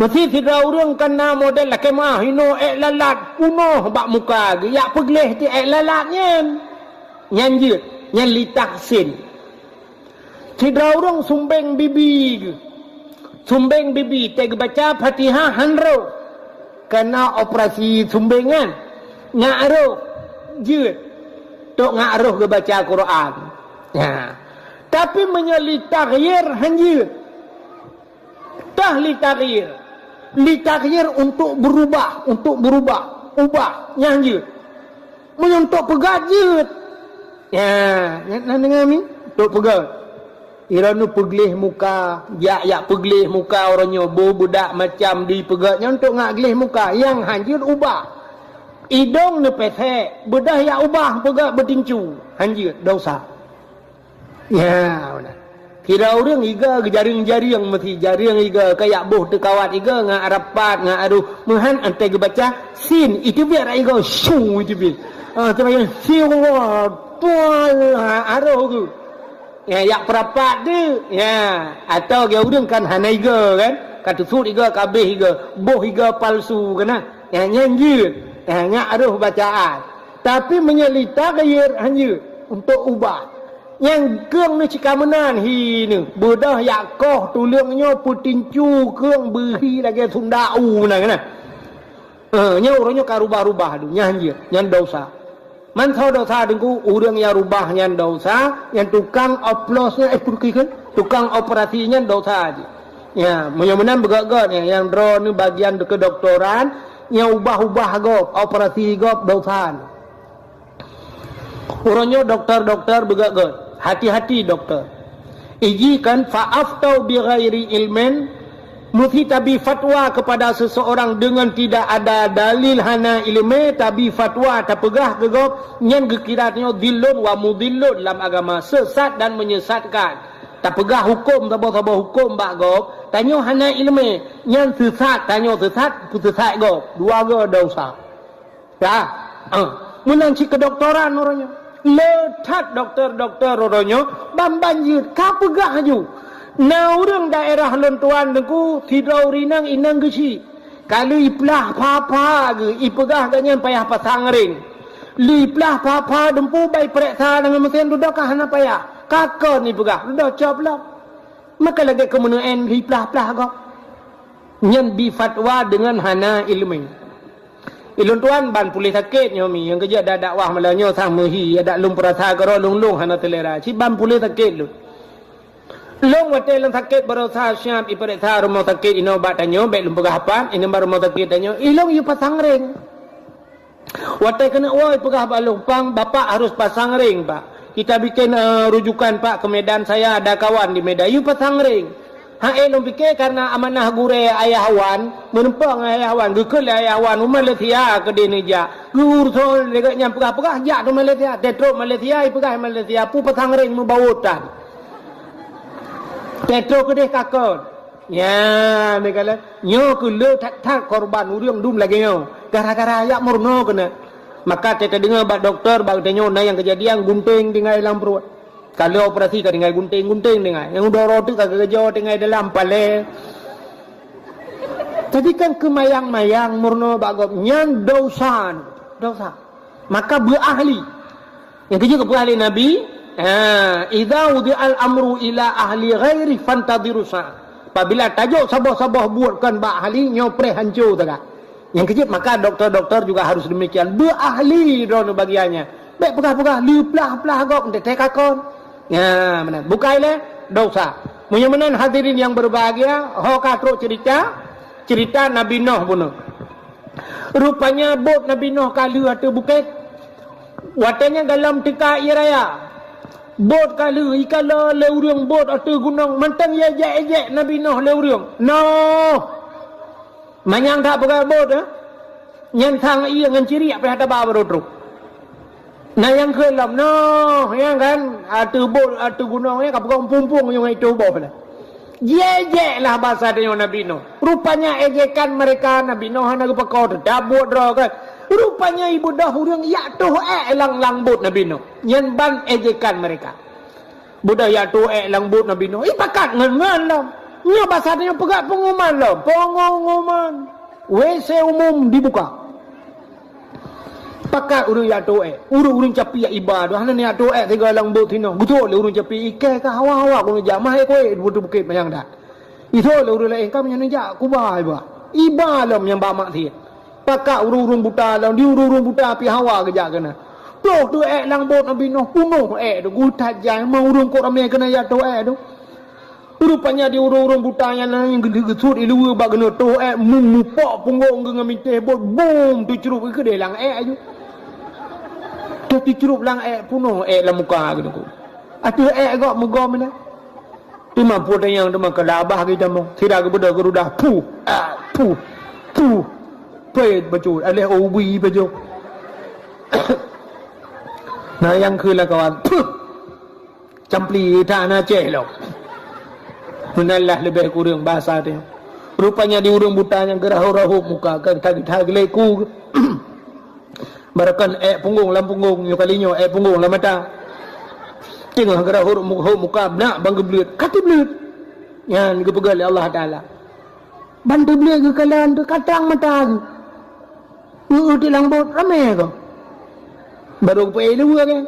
Meusi sidroe ureuëng ka na model lakée meuah inoe ék lalat punoh bak muka geuh, jak peugleh ti ék lalat nyan. Nyan jeuet, nyan li tahsin. Sidroe ureuëng sumbeng bibi geuh. Sumbeng bibi, teuh geubaca Fatihah han roh. Ka na operasi sumbeng nyan. Nyak roh jeuet. Tok nyak roh geubaca Quran. Ya. Tapi meunyoe li taghyir han jeuet. Tah li taghyir. Li taghyir untuk berubah, untuk berubah. Ubah, nyan jeuet. Meunyoe untuk peugét jeuet. Ya, nyan na deungoe mi? Untuk peugét. Droeneuh peugleh muka, jak-jak peugleh muka uroe nyoe, boh beudak macam di peugét nyan untuk nyak gleh muka. Nyang han jeuet ubah. Idong neupesek, beudôh jak ubah peugét beutincu. Han jeuet, dosa. Ya, beuna. Sidroe ureuëng iga geujareueng-jareueng meusi jareueng iga, kayak boh teukawat iga ngat rapat, ngat adoh. Meuhan antai geubaca sin, iteubiet rak iga, su iteubiet. Ah, teuma sin, tuan, aroh tu. Ya, yak peurapat tu. Ya, atau geu ureuëng kan hana iga kan? Ka teusut iga, ka abéh iga, boh iga palsu kan? Ya, nyan jeuet. Ya, nyak aroh bacaan. Tapi meunyoe li taghyir han jeuet untuk ubah. Nyang keueng neuh cika meunan hi neuh, beudôh yak koh tuleueng nyoe peutincu keueng beuhi lagée sunda u meunan keunan. Eh, nyoe uroe nyoe ka rubah-rubah tu, nyan jeuet, nyan dosa. Mantong dosa teungku, ureuëng nyang rubah nyan dosa, nyang tukang oplos nyan, eh, peuruki kheun, tukang operasi nyan dosa jih. Ya, meunyoe meunan beugét-gét nyan, nyang droeneuh bagian kedokteran, nyang ubah-ubah gob, operasi gob dosa. Uroe nyoe doktor-doktor beugét-gét. Hati-hati doktor. Iji kan fa'aftau bi ghairi ilmin, meusi tabi fatwa kepada seseorang dengan tidak ada dalil hana ileumé, tabi fatwa tapeugah keu gob, nyan geukira nyoe dhillun wa mudhillun lam agama, sesat dan menyesatkan. Tapeugah huköm saboh-saboh huköm bak gob, tanyoe hana ileumé, nyan sesat, tanyoe sesat, peusesat gob. Dua goe dosa. Ya. Ah. Meunan cit kedokteran uroe nyoe. Le that doktor-doktor uroe nyoe ban-ban jeuet ka peugah laju. Na ureuëng daerah lôn tuan teungku sidroe ureuëng inong, inong geuchik. Ka lheueh iplah pha-pha geuh, ipeugah geuh nyan payah pasang ring. Lheueh iplah pha-pha dumpeue ban ipereksa deungon meusén dudoe ka hana payah. Ka kon ipeugah, dudoe cop lom. Maka lagée keumeuneuén lheueh iplah-plah gob. Nyan bi fatwa deungon hana ileumé. Ilôn tuan ban puléh sakét nyoe mi, nyang keujeuet dak dakwah malam nyoe sang meuhi, adak lôn peurasa keudroe lôn-lôn hana seulera. Cit ban puléh sakét lôn. Lôn watée lôn sakét baroesa siab ipareksa rumoh sakét inoe bak tanyoe, bék lôn peugah pat, inoe bak rumoh sakét tanyoe, ilôn yue pasang ring. Watée keuneuk woe peugah bak lôn, "Pang, bapak harus pasang ring, Pak. Kita bikin, eh, rujukan, Pak, ke Medan, saya ada kawan di Medan." Yue pasang ring. Hai lôn pike karena amanah gurée ayah wan, meureumpok ngon ayah wan, geukheun lé ayah wan u Malaysia keudeh neujak. Geu uroe lagée nyan peugah-peugah jak keu Malaysia, teutrok Malaysia, ipeugah Malaysia, pu pasang ring meubawoe tan. Teutrok keudeh kakon. Nya, meukalah, nyoe keuh le that-that korban ureuëng dum lagée nyoe. Gara-gara yak murno keuneuk. Maka teudeungoe bak dokto, bak tanyoe na nyang keujadian gunting tinggai lam pruet. Ka lheueh operasi ka tinggai gunting-gunting tinggai. Nyang udah roh tu ka geugeujok tinggai dalam palée. Jadi kan keumayang-mayang murno bak gob nyan dosa. Dosa. Maka beuahli. Nyang keujeuet geupeugah lé Nabi, ha, "Idza wudi'al amru ila ahli ghairi fantadhiru sa'ah." Apabila tajok saboh-saboh buet kon bak ahli, nyoe preh hanco taga. Nyang keujeuet maka doktor-doktor juga harus demikian. Beuahli droeneuh bagian nyan. Bék peugah-peugah, leuplah-plah gob, teutek kakon. Nya, meunan. Bukai lé dosa. Meunyoe meunan hadirin yang berbahagia, ho ka trok cerita, cerita Nabi Noh bunoe. Rupanya bot Nabi Noh ka lheueh ateueh bukét. Watée nyan gohlom teuka ié raya. Bot ka lheueh, ikalon lé ureuëng bot ateueh gunong, mantong ijak-ijak Nabi Noh lé ureuëng. Noh! Manyang that peugah bot, eh? Nyan sang ié ngon ciriek pih hana ba baroe trok. Na nyang kheun lom, noh, nyang kan, ateueh bot, ateueh gunong nyan ka peugah pumpung nyang itu boh lah. Jijak lah basa tanyoe Nabi Noh. Rupanya ejekan mereka Nabi Noh hana geupakoe, teutab buet droe kan. Rupanya ibeudôh ureuëng jak toh ék lam, lam bot Nabi Noh. Nyan ban ejekan mereka. Beudôh jak toh ék lam bot Nabi Noh. Ipakat ngon-ngon lom. Nyoe basa tanyoe peugah pengumuman lom. Pengumuman. W C umum dibuka. Pakat ureuëng jak toh ék. Ureuëng-ureuëng capiek iba tu. Hana jak toh ék sigoe lam bot sinoe. Geutrok lé ureuëng capiek ikai ka hawa-hawa keuneuk jak. Mah ék kuék bukét manyang that. Ithok lé ureuëng laén ka meunyan jak kuba iba. Iba lom nyang bak maksiet. Pakat ureuëng-ureuëng buta lom, di ureuëng-ureuëng buta pih hawa geujak keunan. Toh toh ék lam bot Nabi Noh, punoh ék tu, geutat jai, ma ureuëng kok ramé keunan jak toh ék tu. Rupanya di ureuëng-ureuëng buta nyan laén geulheueh geusut iluweue bak keunoe toh ék, mu-, mupok punggong geuh ngon minteh bot, bum, teucrup geuh keudeh lam ék aju. Teucrup lam ék, punoh ék lam muka geuh tu. Ateueh ék gob meugom inan. Teuma peue tanyong teuma keu labah geutamong. Sira geubeudôh geurudah, puh, ah, puh, puh. Peuet bacut, aléh ubui pajoh. Na nyang kheun lam kawan, puh. Campli that na céh lom. Meunan lah leubeh kureueng basa teuh. Rupanya di ureuëng buta nyang geurahot-rahot muka, ka, ka, ka geuleku. Barokon ék punggong lam punggong, nyoe kali nyoe ék punggong lam mata. Teungoh geurahot mu-, hot muka, beunak ban geubleuet, ka teubleuet. Nyan geupeugah lé Allah Taala. Ban teubleuet geukalon teuh ka trang mata geuh. Eu-eu teulang bot ramé gob. Barô geupeuék luweue geuh.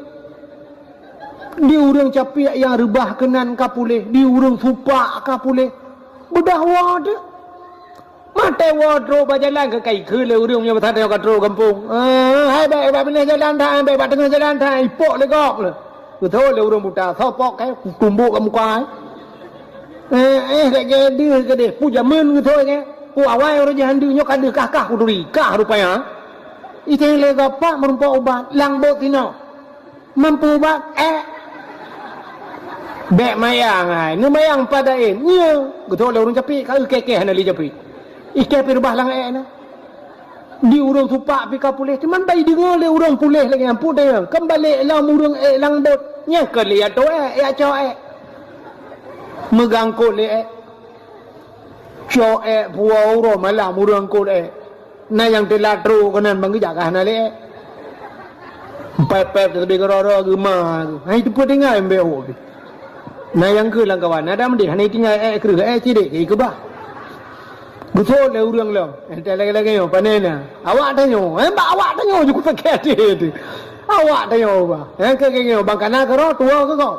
Di ureuëng capiek nyang reubah keunan ka puléh, di ureuëng supak ka puléh. Beudôh woe teuh. Maté woe trok bak jalan ka kai kheun lé ureuëng meunyoe basa tanyoe ka trok gampông. Eh, hai bék bak binéh jalan that, bék bak teungoh jalan that, ipok lé gob lé. Geuthô lé ureuëng buta, soe pok kèe, tumbok bak muka. Eh, eh, lagèe deuh keudeh, peue jameun geuthô kèe. Peue awai ureuëng jihan deuh nyoe ka deuh kah-kah kuturi, kah rupanya. Iténg lé gob pat meurumpok ubat, lam bot tinoe. Mampu bak, eh. Bék mayang hai, neumayang pada in. Nyo, geuthok lé ureuëng capek, ka kèe-kèe hana lé capek. Ikèe pih reubah lam ék na. Di ureuëng supak pih ka puléh, cuman bai deungoe lé ureuëng puléh lagèe nyan, pue deungoe. Keumbali lom ureuëng ék lam bot. Nyan keuh lé ya toe ék, ya cok ék. Meugangkot lé ék. Cok ék, puwoe uroe malam ureuëng angkot ék. Na nyang teulat trok keunan ban geujak ka hana lé ék. Pép-pép teubi keudroe-droe geuma. Hai teupeu tinggai mbéh ho pih. Na nyang keu lam kawan, na dam deh hana tinggai ék kreueh ék sidék keu keubah. Geuthot lé ureuëng lom. Entah lagèe-lagèe nyoe pane na. Awak tanyoe, eh, bak awak tanyoe ju kupike até tu. Awak tanyoe bah. Eh, keu keu nyoe bang kana keudroe tuwoe keu gob.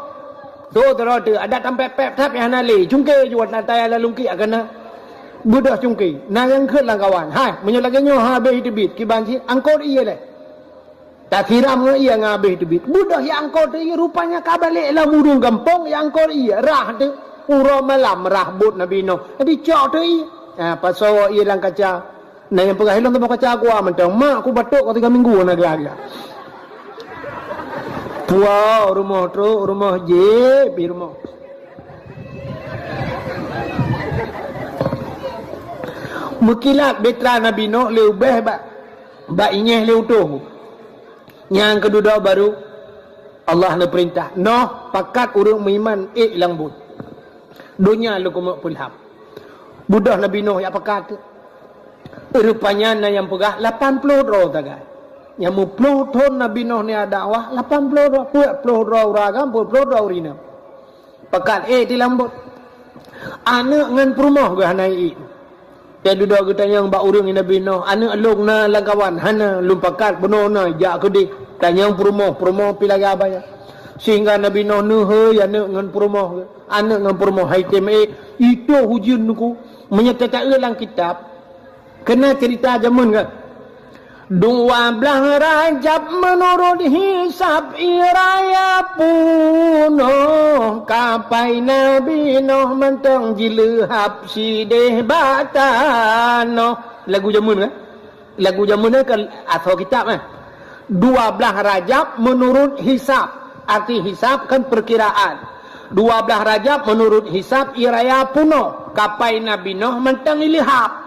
Tuwoe keudroe tu adak tam pép-pép tapi hana lé. Cungké ju wat natai lam lungkiek keunan. Beudôh cungké, na nyang kheun lam kawan, "Hai, meunyoe lagèe nyoe han habéh teubiet, kiban cit angkot ié lé." Tasiram ngon ié ngon habéh teubiet. Beudôh ié angkot ié, rupanya ka balék lam ureueng gampông, ié angkot ié, rhah teuk. Uroe malam rhah bot Nabi Nuh. Dicok teuk ié. Ha, pasoe ié lam kaca. Na nyang peugah, "Ilôn teuma kaca aku ah mantong. Mak, aku batuk ka tiga minggu na geulaga." Puwoe, rumoh trok, rumoh jép, di rumoh. Meukilat bahtera Nabi Nuh lé ubeh bak, bak inyeh lé utôh. Nyang keududoe baru Allah neupeurintah, "Noh, pakat ureueng meuiman ék lam bot. Donya lôn keumeuk peulham." Beudôh Nabi Nuh jak pakat. Rupanya na nyang peugah lapan ploh droe sagai. Nyang meuploh thon Nabi Nuh nyan dakwah, lapan ploh droe, peuet ploh droe ureueng agam, peuet ploh droe ureueng inong. Pakat ék di lam bot. Aneuk ngon peurumoh geuh hana ék. Watèe dudoe geutanyong bak ureueng Nabi Nuh, "Aneuk lôn na lam kawan?" "Hana, lôn pakat bunoe na jak keudéh." Tanyong peurumoh, peurumoh pih lagèe abaya. Sehingga Nabi Nuh neuhôi aneuk ngon peurumoh geuh. Aneuk ngon peurumoh han item ék, itôh ujeuen Teungku. Meunyoe teuka lam kitab, keunan ceurita jameun kan. Dua blaih Rajab meunurot hisab, ie raya punoh, kapai Nabi Nuh mantong jileuhab sidéh bak tanoh. Lagu jameun kan? Lagu jameun kan asoe kitab kan? Dua blaih Rajab meunurot hisab. Arti hisab kan peurkiraan. Dua blaih Rajab meunurot hisab, ie raya punoh, kapai Nabi Nuh mantong ileuhab.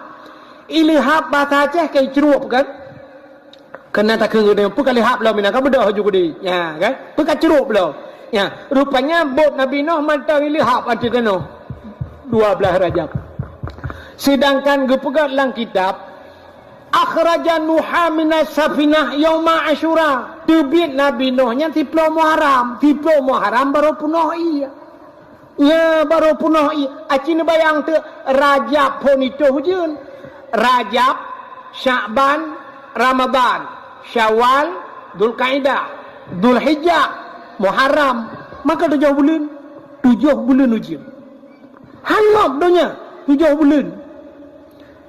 Ileuhab basa Aceh ka icrueb kan? Keunan takheun geutanyoe, "Peue ka leuhab lom inan, ka beudôh ju keudéh." Nya kan? "Peue ka crueb lom." Nya, rupanya bot Nabi Nuh mantong ileuhab ateueh tanoh. Dua blaih Rajab. Sedangkan geupeugah lam kitab, "Akhraja Nuha minas safinah yauma Asyura." Teubiet Nabi Nuh nyan siploh Muharram. Siploh Muharram barô punoh ie. Nya barô punoh ie, aci neubayang teuk, Rajab phon itôh ujeuen. Rajab, Syakban, Ramadhan, Syawal, Dzulkaidah, Dzulhijjah, Muharram. Maka tujoh buleuen, tujoh buleuen ujeuen. Hangob donya, tujoh buleuen.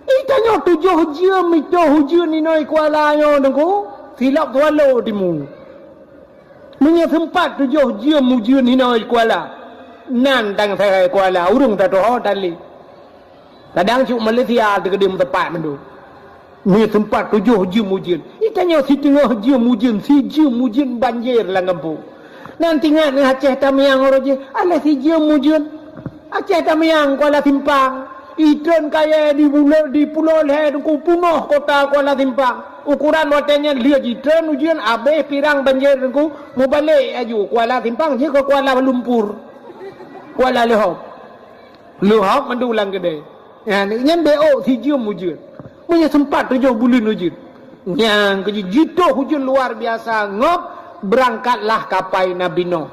Itanyoe tujoh jeuem itôh ujeuen inoe Kuala nyoe Teungku, silop swallow timu. Meunyoe seumpat tujoh jeuem ujeuen hinoe Kuala, nan dan sagai Kuala, ureueng tatuho tali. Kadang cuk Malaysia teukeudeueng teupat mandum. Meunyoe seumpat tujoh jeuem ujeuen, itanyoe siteungoh jeuem ujeuen, sijeuem ujeuen banjir lam gampông. Nan tingat ngon Aceh Tamiang uroe jih, alah sijeuem ujeuen. Aceh Tamiang, Kuala Simpang. Itreun kayèe di bulo-, di pulo lhèe Teungku, punoh kota Kuala Simpang. Ukuran watèe nyan lheueh jitreun ujeuen, abéh pirang banjir Teungku, mubalek aju Kuala Simpang jih keu Kuala Lumpur. Kuala Leuhop. Leuhop mandum lam keudè. Nyan, nyan bèk ôk sijeuem ujeuen. Meunyoe seumpat tujoh buleuen ujeuen. Nyang keuji jitôh ujeuen luar biasa, ngob beurangkatlah kapai Nabi Nuh.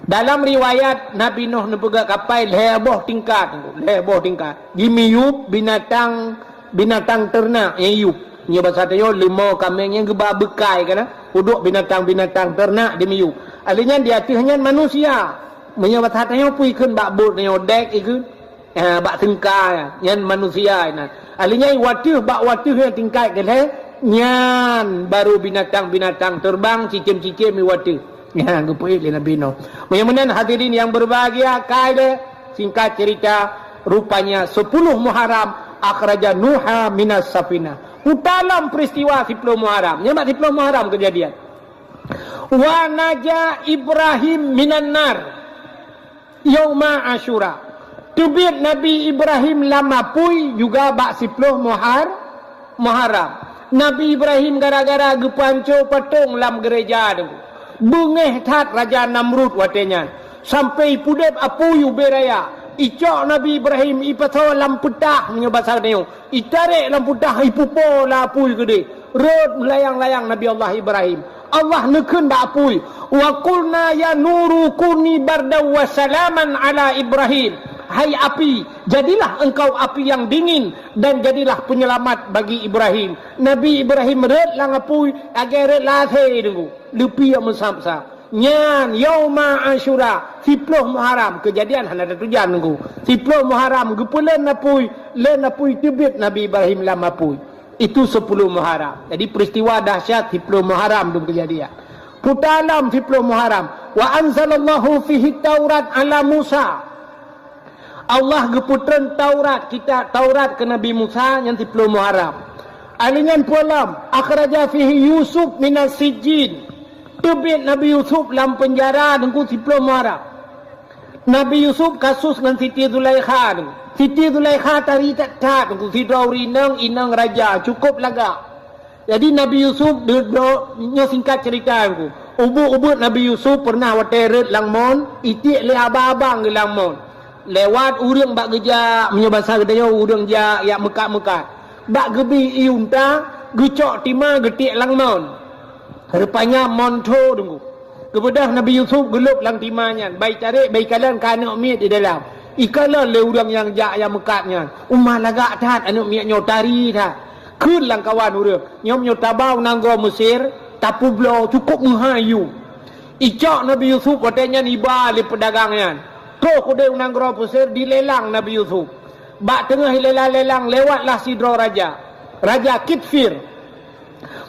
Dalam riwayat, Nabi Nuh neupeugah kapai lhèe boh tingkat, lhèe boh tingkat. Jimiyueb binatang, binatang teurenak nyang yub. Nyoe basa tanyoe leumô kaméng nyang geuba beukai kana, udok binatang-binatang teurenak jimiyueb. Alheuh nyan di ateueh nyan manusia. Meunyoe basa tanyoe peue ikheun bak bot tanyoe dek ikheun. Ha, bak seungka nyan manusia nyan. Alheuh nyan wateuh bak wateuh nyang tingkat keulhèe nyan baru binatang-binatang teubang cicém-cicém di wateuh. Nyan geupeuék lé Nabi Nuh. Meunyoe meunan hadirin yang berbahagia, kai lé singkat cerita, rupanya sepuluh Muharram akhraja Nuha minas safinah. Uta lom peristiwa siploh Muharram. Nyan bak siploh Muharram kejadian. Wa naja Ibrahim minan nar. Yauma Asyura. Teubiet Nabi Ibrahim lam apui juga bak siploh Muhar-, Muharram. Nabi Ibrahim gara-gara geupeuhanco patong lam geureja tu. Beungéh that Raja Namrud watèe nyan. Sampai ipudép apui ubé raya. Icok Nabi Ibrahim ipasoe lam peutah meunyoe basa tanyoe. Itarek lam peutah, ipupo lam apui keudéh. Rhot meulayang-layang Nabi Allah Ibrahim. Allah neukheun bak apui, "Wa qulna ya nuru kuni bardan wa salaman ala Ibrahim." Hai api, jadilah engkau api yang dingin dan jadilah penyelamat bagi Ibrahim. Nabi Ibrahim rhot lam apui, lagèe rhot lam asèe Teungku. Leupie meusab-sab. Nyan yauma Asyura, siploh Muharram, keujadian hana tatujan nunggu. Siploh Muharram geupeulen apui, len apui teubiet Nabi Ibrahim lam apui. Itu sepuluh Muharram. Jadi peristiwa dahsyat siploh Muharram tu keujadian. Puta lam siploh Muharram. Wa anzalallahu fihi Taurat ala Musa. Allah geupeutreun Taurat, kitab Taurat keu Nabi Musa nyan siploh Muharram. Aleuh nyan pulam, akhraja fihi Yusuf minas sijjin. Teubiet Nabi Yusuf lam peunjara nunggu siploh Muharram. Nabi Yusuf kasus ngon Siti Zulaikha tu. Siti Zulaikha tari that-that nunggu sidroe ureueng inong, inong raja, cukôp lagak. Jadi Nabi Yusuf, de-, do-, nyoe singkat cerita nunggu. Ubit-ubit Nabi Yusuf pernah watèe rhot lam mon, itiek lé abang-abang geuh lam mon. Lewat ureueng bak geujak, meunyoe basa geutanyoe ureueng jak, jak meukat-meukat. Bak geubi ié unta, geucok tima geutiek lam mon. Rupanya mon tho deungoe. Geubeudôh Nabi Yusuf geulôb lam tima nyan, bai tarek, bai kalon ka aneuk miet di dalam. Ikalon lé ureueng nyang jak nyang meukat nyan. Uma lagak that aneuk miet nyoe tari that. Kheun lam kawan ureueng, nyoe meunyoe taba u nanggroe Mesir, tapeubloe cukôp meuhai yum. Icok Nabi Yusuf watèe nyan iba lé peudagang nyan. Troh keudéh u nanggroe Mesir dilelang Nabi Yusuf. Bak teungoh ilelang-lelang lewatlah sidroe raja. Raja Kitfir.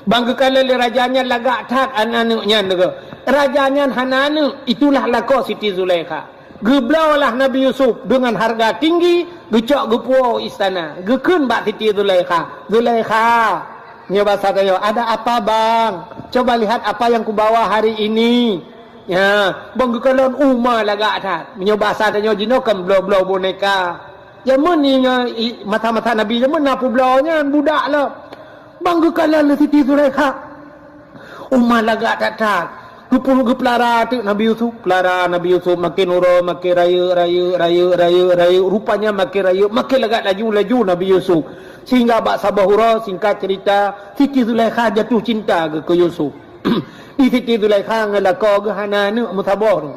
Ban geukalon lé raja nyan lagak that aneuk-aneuk nyan deungoe. Raja nyan hana aneuk, itulah lakoe Siti Zulaikha. Geubloe lah Nabi Yusuf deungon hareuga tinggi, geucok geupuwoe istana. Geukheun bak Siti Zulaikha, "Zulaikha, nyoe basa tanyoe, ada apa, Bang? Coba lihat apa yang kubawa hari ini." Ya, ban geukalon uma lagak that. Meunyoe basa tanyoe jinoe kan bloe-bloe boneka. Jameun ingat i-, masa-masa Nabi jameun na peubloe nyan budak lom. Ban geukalon lé Siti Zulaikha. Uma lagak that-that. Geupeu-, geupeulara teuk Nabi Yusuf. Peulara Nabi Yusuf makin uroe makin rayeuk, rayeuk, rayeuk, rayeuk, rayeuk. Rupanya makin rayeuk, makin lagak laju-laju Nabi Yusuf. Sehingga bak saboh uroe, singkat cerita, Siti Zulaikha jatuh cinta keu, keu Yusuf. Di Siti Zulaikha ngon lakoe geuh hana aneuk meusaboh.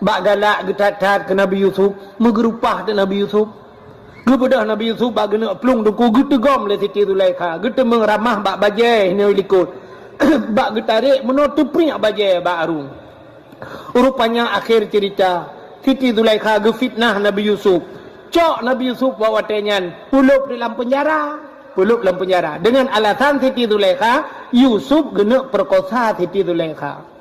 Bak galak geuthat-that keu Nabi Yusuf, meugeurupah teuk Nabi Yusuf. Geubeudôh Nabi Yusuf bak geuneuk plueng teungku geuteugom lé Siti Zulaikha, geuteumeung ramah bak bajèe hinoe likot. Bak geutarek meunoe teupriek bajèe bak arung. Rupanya akhé cerita, Siti Zulaikha geufitnah Nabi Yusuf. Cok Nabi Yusuf bak watèe nyan, peulôb di lam peunjara. Peulôb lam peunjara. Dengan alasan Siti Zulaikha, Yusuf geuneuk peurekosa Siti Zulaikha.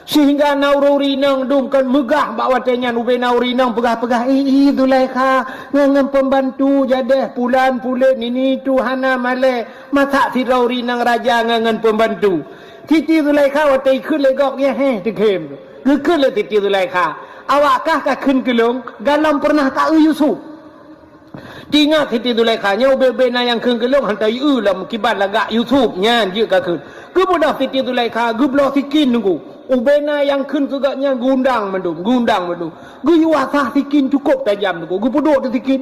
Sehingga na ureueng inong dum kon meugah bak watèe nyan ubé na ureueng inong peugah-peugah, "Ih, ih, Zulaikha, ngon, ngon pembantu jadeh pulan pulen ini tu hana malèe, masak sidroe ureueng inong raja ngon, ngon pembantu." Siti Zulaikha watèe ikheun lé gob nyan, heh, teukhém. Geukheun lé Siti Zulaikha, "Awak kah ka kheun keu lôn, galom peureunah taeu Yusuf." Teuingat Siti Zulaikha nyoe ubé-ubé na nyang kheun keu lôn hantom ieu lom kiban lagak Yusuf nyan jeuet ka kheun. Geubeudôh Siti Zulaikha geubloe sikin teungku. Ubé na nyang kheun keu gobnyan geuundang mandum, geuundang mandum. Geuyue asah sikin cukôp tajam teungku. Geupeuduek di sikin.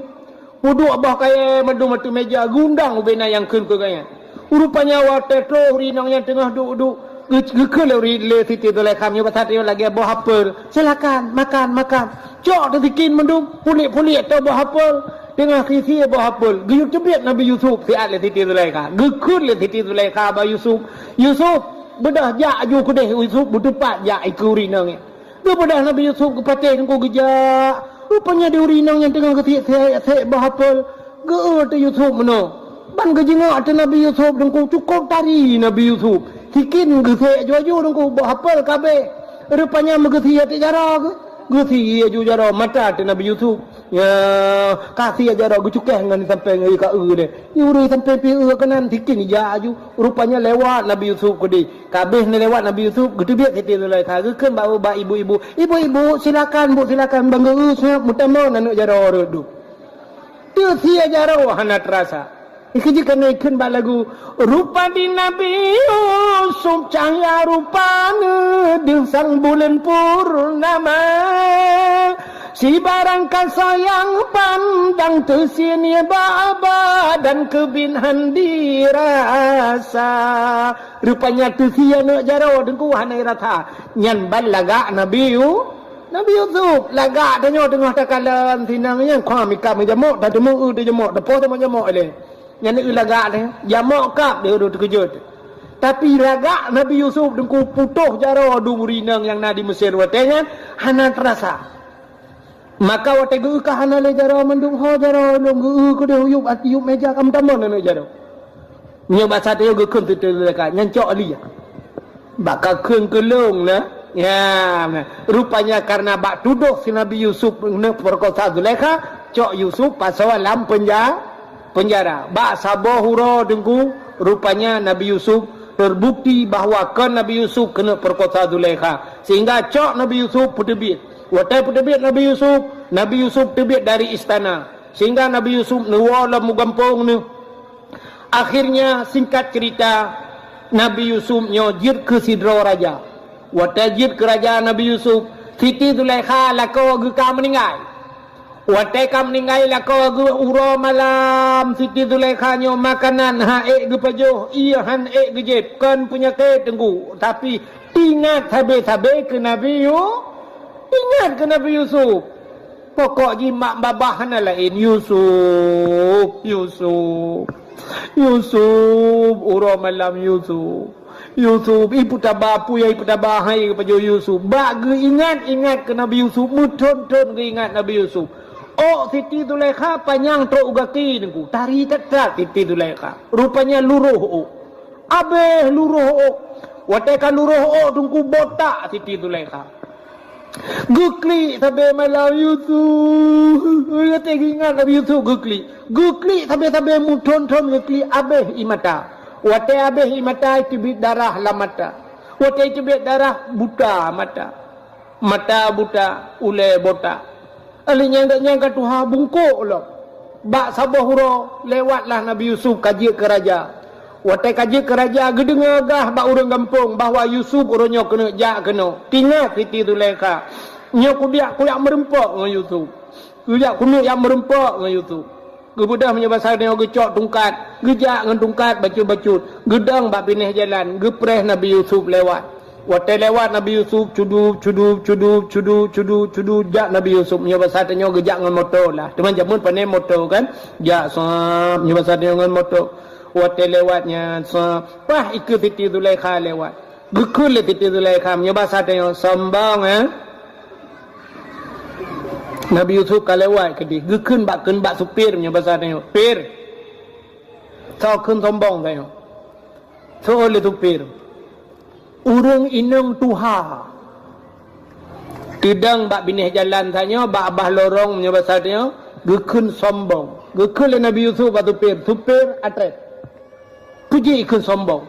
Peuduek boh kayèe mandum ateueh mèja geuundang ubé na nyang kheun keu gobnyan. Rupanya watèe troh ureueng inong nyan teungoh duek-duek, geu-, geukheun lé ureueng, lé Siti Zulaikha meunyoe basa tanyoe lagèe boh apel. "Silakan, makan, makan." Cok teusikin mandum, pulék-pulék ateueh boh apel. Teungoh sie-sie boh apel, geuyue teubiet Nabi Yusuf siat lé Siti Zulaikha. Geukheun lé Siti Zulaikha bak Yusuf, "Yusuf, beudôh jak aju keudéh." Yusuf beuteupat jak ikeue ureueng inong nyan. Geubeudôh Nabi Yusuf geupatéh teungku geujak. Rupanya di ureueng inong nyan teungoh geusiek-siek boh apel. Geu-eu teuk Yusuf meunoe. Ban geujeungok ateueh Nabi Yusuf teungku, cukôp tari Nabi Yusuf. Sikin geusék aju-aju teungku, boh apel ka abéh. Rupanya meugeusie teuk jaroe geuh. Geusie aju jaroe mata ateueh Nabi Yusuf. Ya, ka sie jaroe geucukéh ngon sampéng, ka eu lé. Ureueng sampéng pih eu keunan, sikin ijak aju. Rupanya lewat Nabi Yusuf keudéh. Ka abéh neulewat Nabi Yusuf, geuteubiet Siti Zulaikha, geukheun bak, bak ibu-ibu, "Ibu-ibu, silakan, Bu, silakan, ban geu-eu seungat meutamong aneuk jaroe rot dum." Teusie jaroe hana teurasa. Ikheun jih keuneuk ikheun bak lagu, "Rupa di Nabi Yusuf, cahya rupa neuh deuh sang buleuen purnama. Sibarang kasa nyang pandang teusie nibak badan keubiet han dirasa." Rupanya teusie aneuk jaroe teungku hana rasa. Nyan ban lagak Nabi Yu-, Nabi Yusuf. Lagak tanyoe teungoh takalon sinong nyan, kha mika meujamok, tateumé eu teujamok, tapoh teumé jamok lé. Nyan eu lagak lé. Jamok kab lé, udah teukeujot. Tapi lagak Nabi Yusuf Teungku putôh jaroe dum ureueng inong nyang na di Mesir watée nyan hana teurasa. Maka watée geu-eu ka hana lé jaroe mandum, "Ho jaroe lôn geu-eu keudeh u yup, ati yup méja ka meutamong aneuk jaroe." Nyoe bak saat nyoe geukheun teuteuleuka, nyan cok li. Bak ka kheun keu lôn na. Ya, na. Rupanya karena bak tudoh si Nabi Yusuf neupeurkosa Zulaikha, cok Yusuf pasoe lam penja-, penjara. Bak saboh uroe Teungku, rupanya Nabi Yusuf terbukti bahwa kon Nabi Yusuf keuneuk peurkosa Zulaikha. Sehingga cok Nabi Yusuf peuteubiet. Watée peuteubiet Nabi Yusuf, Nabi Yusuf teubiet dari istana. Sehingga Nabi Yusuf neuwoe lam gampông neuh. Akhirnya, singkat cerita, Nabi Yusuf nyoe jeuet keu sidroe raja. Watée jeuet keu raja Nabi Yusuf, Siti Zulaikha lakoe geuh ka meuninggai. Watée ka meuninggai lakoe geuh uroe malam, Siti Zulaikha nyoe makanan han ék geupajoh, ié han ék geujieb, kon peunyakét Teungku, tapi teuingat sabe-sabe keu Nabi Yu-, teuingat keu Nabi Yusuf. Pokok jih mak babah hana laén, Yusuf, Yusuf, Yusuf, uroe malam Yusuf, Yusuf, ipeutaba, peue nyang ipeutaba hai geupajoh Yusuf. Bak geuingat-ingat keu Nabi Yusuf, meuthon-thon geuingat Nabi Yusuf. Ôk Siti Zulaikha panyang trok u gaki Teungku, tari that-that Siti Zulaikha. Rupanya luroh ôk. Abéh luroh ôk. Watée ka luroh ôk Teungku, botak Siti Zulaikha. Geuklik sabe malam Yusuf. Watée geuingat Nabi Yusuf geuklik. Geuklik sabe-sabe, meuthon-thon geuklik, abéh ie mata. Watée abéh ie mata, iteubiet darah lam mata. Watée iteubiet darah, buta mata. Mata buta, ulée botak. Lheueh nyan gobnyan ka tuha bungkôk lom. Bak saboh uroe lewatlah Nabi Yusuf ka jeuet keu raja. Watée ka jeuet keu raja, geudeungoe gah bak ureuëng gampông bahwa Yusuf uroe nyoe keuneuk jak keunoe. Teuingat Siti Zulaikha, "Nyoe kudiak kujak meurumpok ngon Yusuf. Kujak keuneuk jak meurumpok ngon Yusuf." Geubeudôh meunyoe basa tanyoe geucok tungkat, geujak ngon tungkat bacut-bacut, geudong bak binéh jalan, geupreh Nabi Yusuf lewat. Watée lewat Nabi Yusuf, cudub, cudub, cudub, cudub, cudub, cudub, jak Nabi Yusuf. Meunyoe basa tanyoe geujak ngon moto lah. Teuma jameun pane moto kan? Jak sab, meunyoe basa tanyoe ngon moto. Watée lewat nyan sab, paih ikeue Siti Zulaikha lewat. Geukheun lé Siti Zulaikha, meunyoe basa tanyoe sombong, eh? Nabi Yusuf ka lewat keudeh, geukheun bak, kheun bak supir meunyoe basa tanyoe, "Pir, soe kheun sombong tanyoe?" Soe lé supir, "Ureuëng inong tuha teudong bak binéh jalan tanyoe, bak babah lorong meunyoe basa tanyoe, geukheun sombong." Geukheun lé Nabi Yusuf bak supir, "Supir, atrét. Peue jih ikheun sombong?"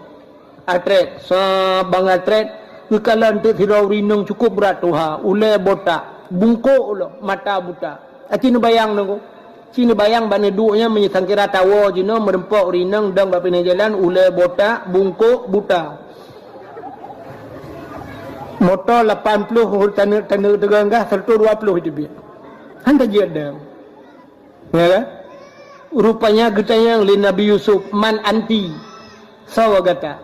Atrét, sab ban atrét, geukalon teuk sidroe ureuëng inong cukôp brat tuha, ulée botak, bungkôk lom, mata buta. Aci neubayang Teungku. Ci neubayang bak neuduek nyan meunyoe sangkira tawoe jinoe meurumpok ureuëng inong dong bak binéh jalan, ulée botak, bungkôk, buta. Moto lapan ploh taneuk-taneuk teugang gah, seratus dua ploh iteubiet. Han tajeuet dong. Ya kan? Rupanya geutanyong lé Nabi Yusuf, "Man anti? Soe gata?"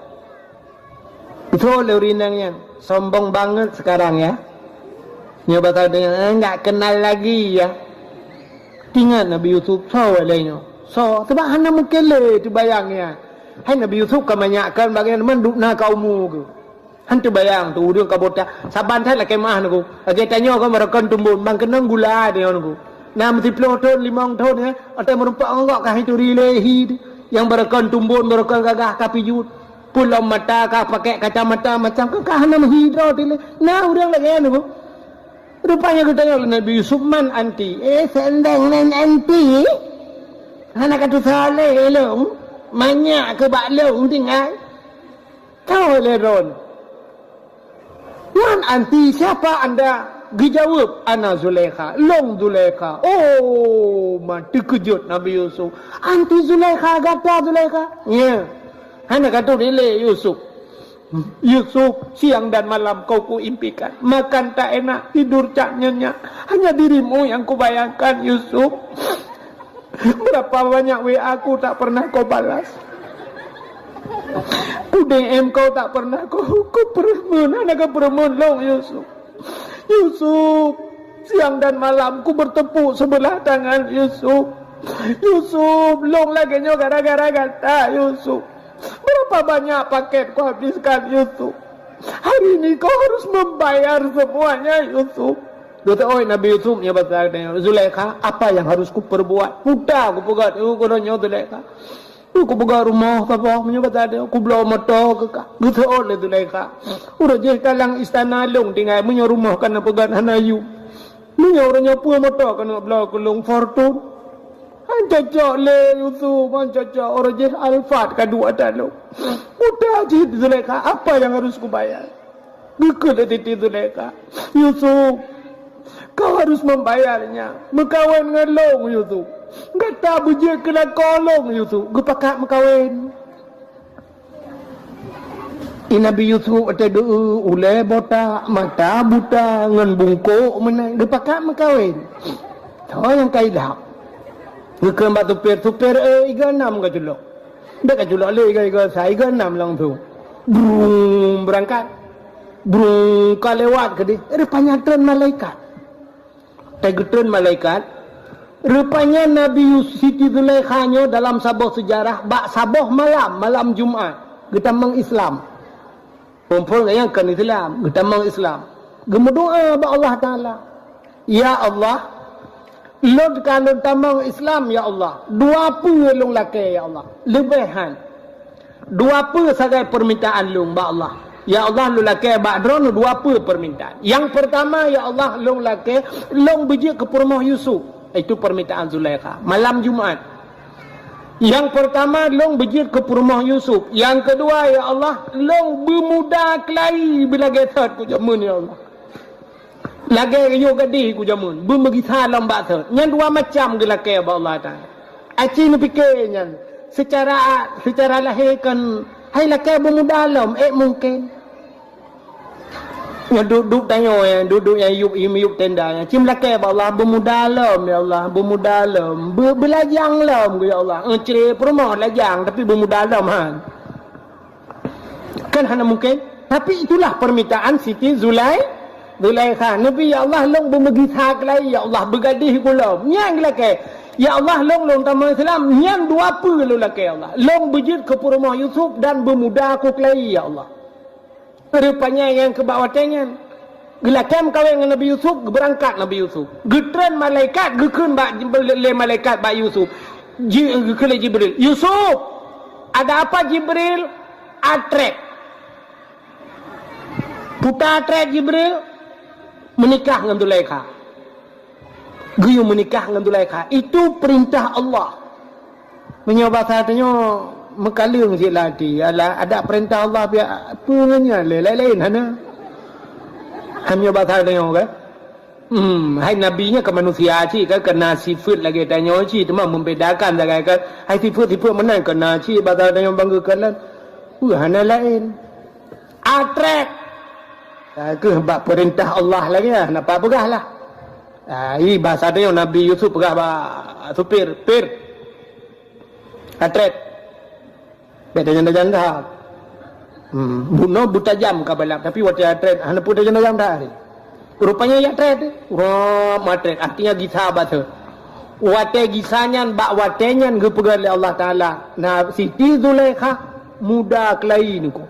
Soe lé ureuëng inong nyan? Sombong banget sekarang ya. Nyoe basa tanyoe, "Eh, nggak kenal lagi ya." Teuingat Nabi Yusuf, soe lé nyoe? Soe? Sebab hana meukalon teubayang ya. Hai Nabi Yusuf ka manyak kan bagian man dubna ka umu geuh. Han teubayang tu ureuëng ka botak. Saban that lakée meuah Teungku. Lagée tanyoe kan barokon tumbon, ban keunong gula tanyoe Teungku. Na meusiploh thon, limong thon ya, watée meurumpok ngon gok ka han ituri lé hi. Nyang barokon tumbon, barokon gagah ka pijuet. Peulom mata ka pakai kacamata macam ka, ka hana meuhi droe dilée. Na ureuëng lagée nyan Teungku. Rupanya geutanyong lé Nabi Yusuf, "Man anti?" "Eh, seundeng nan anti? Hana ka tusoe lé lôn. Manyak keu bak lôn tinggai." Ka lheueh lôn, "Man anti, siapa anda?" Geujaweueb, "Ana Zulaikha, lôn Zulaikha." Oh, ma teukeujot Nabi Yusuf. "Anti Zulaikha, gata Zulaikha?" "Nya." Hana ka turi lé Yusuf. "Yusuf, siang dan malam kau kuimpikan. Makan tak enak, tidur tak nyenyak. Hanya dirimu yang kubayangkan, Yusuf." Berapa banyak W A ku tak pernah kau balas. Ku D M kau tak pernah kau, kau peureumeun, hana kau peureumeun lôn, Yusuf. Yusuf, siang dan malam ku bertepuk sebelah tangan, Yusuf. Yusuf, lôn lagée nyoe gara-gara gata, Yusuf. Berapa banyak paket kuhabiskan, Yusuf? Hari ini kau harus membayar semuanya, Yusuf. Geuteu'oh Nabi Yusuf nyoe basa, "Zulaikha, apa yang harus kuperbuat? Buta kupeugah, oh, keunoe nyoe Zulaikha. Kupeugah rumoh saboh, meunyoe basa, kubloe moto keu kah." Geuteu'oh lé Zulaikha. Uroe jih ka lam istana lôn tinggai, meunyoe rumoh ka neupeugah hana yum. Meunyoe uroe nyoe peue moto ka neubloe keu lôn, Fortuner. Han cocok lé Yusuf, han cocok. Uroe jih Alphard ka duek ata lôn. Buta cit Zulaikha, apa yang harus kubayar? Geukheun lé Siti Zulaikha, "Yusuf, kau harus membayarnya. Meukawen ngon lôn, Yusuf. Gata beujeuet keu lakoe lôn, Yusuf." Geupakat meukawen. Di Nabi Yusuf watée geu-eu ulée botak, mata buta, ngon bungkôk meunan, geupakat meukawen. Soe nyang ka ilab? Geukheun bak supir, "Supir, eh, iga nam ka culok." Bék ka culok lé iga-iga sa, iga nam langsung. Brung, beurangkat. Brung, ka lewat keudeh. Rupanya treun malaikat. Teugeutreun malaikat. Rupanya Nabi Yus-, Siti Zulaikha nyoe dalam saboh seujarah, bak saboh malam, malam Jumat, geutamong Islam. Phon-phon nyang kon Islam, geutamong Islam. Geumeudoá bak Allah Taala, "Ya Allah, lôn ka lôn tamong Islam, ya Allah. Dua peue lôn lakée, ya Allah? Leubeh han. Dua peue sagai peumintaan lôn bak Allah. Ya Allah, lôn lakée bak Droeneuh dua peue peumintaan. Nyang peurtama, ya Allah, lôn lakée lôn beujeuet keu peurumoh Yusuf." Itu peumintaan Zulaikha. Malam Jumat. "Nyang peurtama, lôn beujeuet keu peurumoh Yusuf. Nyang keudua, ya Allah, lôn beumuda keulayi beulagée thot keu jameun, ya Allah. Lagée yôh gadih keu jameun, beumeugisa lom bak thot." Nyan dua macam geulakée bak Allah Taala. Aci neupike nyan, seucara, seucara lahé kon hai lakée beumuda lom, ék mungken. Nyoe duek-duek tanyoe, eh, duek-duek nyang yup, yup tenda nyan. Cit meulakée bak Allah, "Beumuda lom, ya Allah, beumuda lom. Be-, beulajang lom, ya Allah." Eh, cre peurumoh lajang, tapi beumuda lom, han. Kan hana mungken. Tapi itulah permintaan Siti Zulai-, Zulaikha. Nabi, "Ya Allah, lôn beumeugisa keulayi, ya Allah, beugadih keu lom." Nyan geulakée. "Ya Allah, lôn, lôn tamong Islam." Nyan dua peue lôn lakée, ya Allah. "Lôn beujeuet keu peurumoh Yusuf dan beumuda keu keulayi, ya Allah." Rupanya nyang keu bak watée nyan, geulakée meukawen ngon Nabi Yusuf, geubeurangkat Nabi Yusuf. Geutreun malaikat geukheun bak Jib-, lé malaikat bak Yusuf. Ji-, geukheun lé Jibril, "Yusuf!" "Ada apa, Jibril?" "Atrét." "Peue atrét, Jibril?" "Meunikah ngon Zulaikha." Geuyue meunikah ngon Zulaikha. Itu peurintah Allah. Meunyoe basa tanyoe meukaleueng cit lam até, alah, adak peurintah Allah pih peue ngon nyan lé, laén-laén hana. Hai meunyoe basa tanyoe kan? Hmm, hai nabi nyan ka manusia cit kan, ka na sifeuet lagée tanyoe cit, teuma membedakan sagai kan. Hai sifeuet-sifeuet meunan ka na cit basa tanyoe bangga kalon. Peue hana laén. Atrét. Ka keuh bak peurintah Allah lagée nyan, napa peugah lah. Ah, i basa tanyoe Nabi Yusuf peugah bak supir, "Pir, atrét. Bék tajam-tajam that." Hmm, bunoe beutajam ka balap, tapi watée atrét hana peue tajam-tajam that. Rupanya ya atrét, rop atrét, artinya gisa basa. Watée gisa nyan, bak watée nyan geupeugah lé Allah Taala, "Na Siti Zulaikha muda keulayi niko."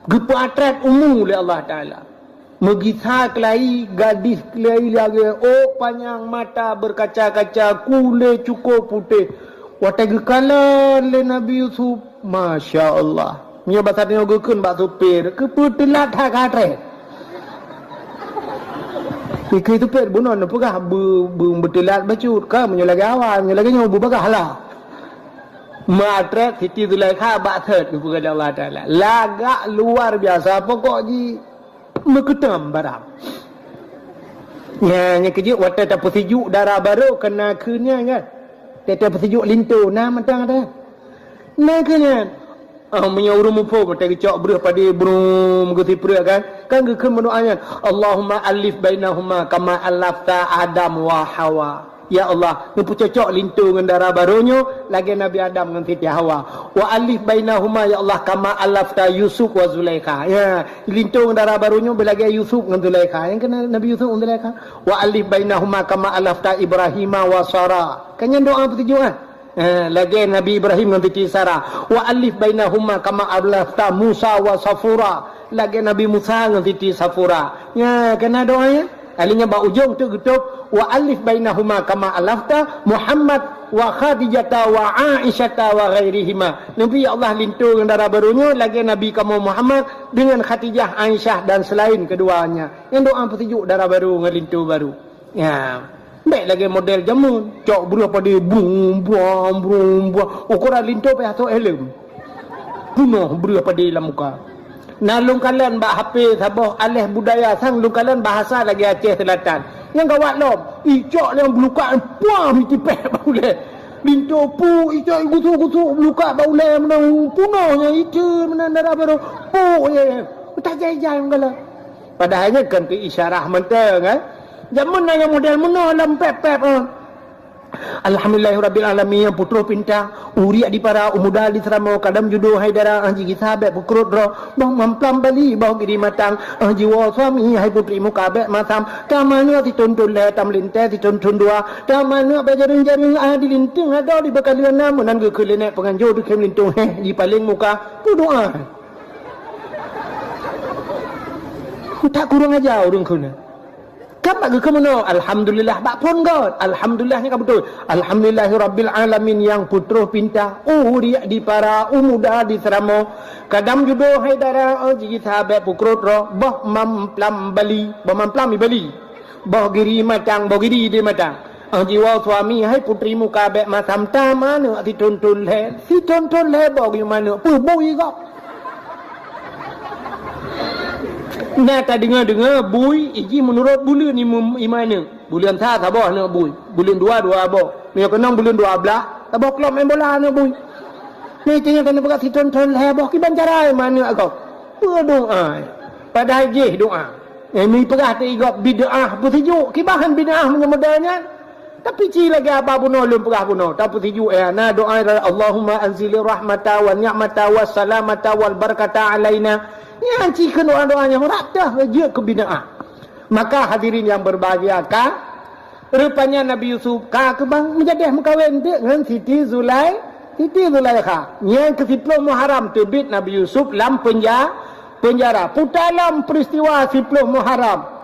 Geupeuatrét umu lé Allah Taala. Meugisa keulayi, gadih keulayi lagée ôk panyang, mata beukaca-kaca, kulét cukôp putéh. Watée geukalon lé Nabi Yusuf, masya Allah. Nyoe basa tanyoe geukheun bak supir, keupeue teulat that ka atrét. Dikeue supir bunoe neupeugah beu-, beu-, beuteulat bacut. Ka meunyoe lagée awai, meunyoe lagée nyoe beubagah lah. Meuatrét Siti Zulaikha bak thot geupeugah lé Allah Taala. Lagak luar biasa, pokok jih meukeutam barang. Nyan, nyang keujeuet watée tapeusijuek dara barô keunan kheun nyan kan. Watée tapeusijuek linto na mantong ada. Na kheun nyan. Ah, meunyoe ureuëng muphom watée geucok breuh padé brum geusipreuk kan. Kan geukheun meudoá nyan, "Allahumma alif bainahuma kama alafta Adam wa Hawa." Ya Allah, neupeucocok linto ngon dara barô nyoe lagée Nabi Adam ngon Siti Hawa. Wa alif bainahuma ya Allah kama alafta Yusuf wa Zulaikha. Ya, linto ngon dara barô nyoe beulagée Yusuf ngon Zulaikha. Nyang keunan Nabi Yusuf ngon Zulaikha. Wa alif bainahuma kama alafta Ibrahima wa Sara. Kan nyan doá peutujuan. Eh, lagèe Nabi Ibrahim ngon Siti Sarah. "Wa alif bainahuma kama alafta Musa wa Safura." Lagèe Nabi Musa ngon Siti Safura. Nya, keunan doa nyan. Akhirnya bak ujong tu geutôb, "Wa alif bainahuma kama alafta Muhammad wa Khadijata wa Aisyata wa ghairihima." Nabi, ya Allah, linto ngon dara barô nyoe lagèe Nabi kamoe Muhammad dengan Khadijah, Aisyah dan selain keduanya. Nyan doa peusijuek dara barô ngon linto barô. Ya. Bèk lagèe model jameun, cok breuh padé brum brum brum. Ukoran linto payah sôk helm. Peunoh breuh padé lam muka. Na lôn kalon bak H P saboh aléh budaya sang lôn kalon bahasa lagèe Aceh Selatan. Nyang gawat lom, icok nyang beulukak puam itipéh bak ulèe. Linto pu icok gusuk-gusuk beulukak bak ulèe meunan peunoh nyang icok meunan dara barô. Pu ye. Utak jai-jai nyang galak. Padahai nyan kon keu isyarah mantong, eh. Jameun na nyang model meunoe lam pép-pép, eh. Alhamdulillahirabbil alamin, nyang putôh pinta, uriek di para, u muda di seuramoe, kadam judo hai dara, ah, jigisa bèk peukrot droe, boh mamplam bali, boh giri matang, ah, jiwoe suami hai putri muka bèk masam, tamaneuk siton-ton lhèe, tameulinté siton-ton dua, tamaneuk bèk jareueng-jareueng, ah, di linteung adoe di beukaleunan, meunan geukheun lé nèk peunganjo di khem lintông, heh, di paleng muka, peudoa. Utak kurang aja ureueng kheun. Kan bak geukheun meunoe, alhamdulillah bak phôn göt. Alhamdulillah nyan ka beutôi. Alhamdulillahirabbil alamin nyang putôh pinta, uriek di para, u muda di seuramoe. Kadam judo hai dara, oh, jigisa bèk peukrot droe, boh mamplam bali, boh mamplam ibali. Boh giri matang, boh giri di matang. Ah, jiwoe suami, hai putri muka bèk masam tamaneuk siton-ton lhèe, siton-ton lhèe boh giri maneuk, peue bui gob. Na tadeungoe-deungoe bui, iji meunurot buleuen i mu-, i maneuk. Buleuen sa saboh aneuk bui, buleuen dua, dua boh. Meunyoe keunong buleuen dua blah, saboh klub main bola aneuk bui. Nyan tanyoe keuneuk peugah siton-ton lhèe boh, kiban cara i maneuk gob. Peue doa. Padahai jih doa. Eh, mi peugah teuh i gob bid'ah peusijuek. Kiban bid'ah meunyoe model nyan. Tapi ci lagèe haba bunoe lôn peugah bunoe. Tapeusijuek, eh, na doa, "Allahumma anzili rahmata wa ni'mata wa salamata wal barakata alaina." Nyan ci keu doa-doa nyang rab teuh jeuet keu bid'ah. Maka hadirin yang berbahagia, ka Rupanya Nabi Yusuf ka keubang meujadeh meukawen teuk ngon Siti Zulai-, Siti Zulaikha. Nyang keu siploh Muharram teubiet Nabi Yusuf lam peunja-, peunjara. Puta lom peuristiwa siploh Muharram.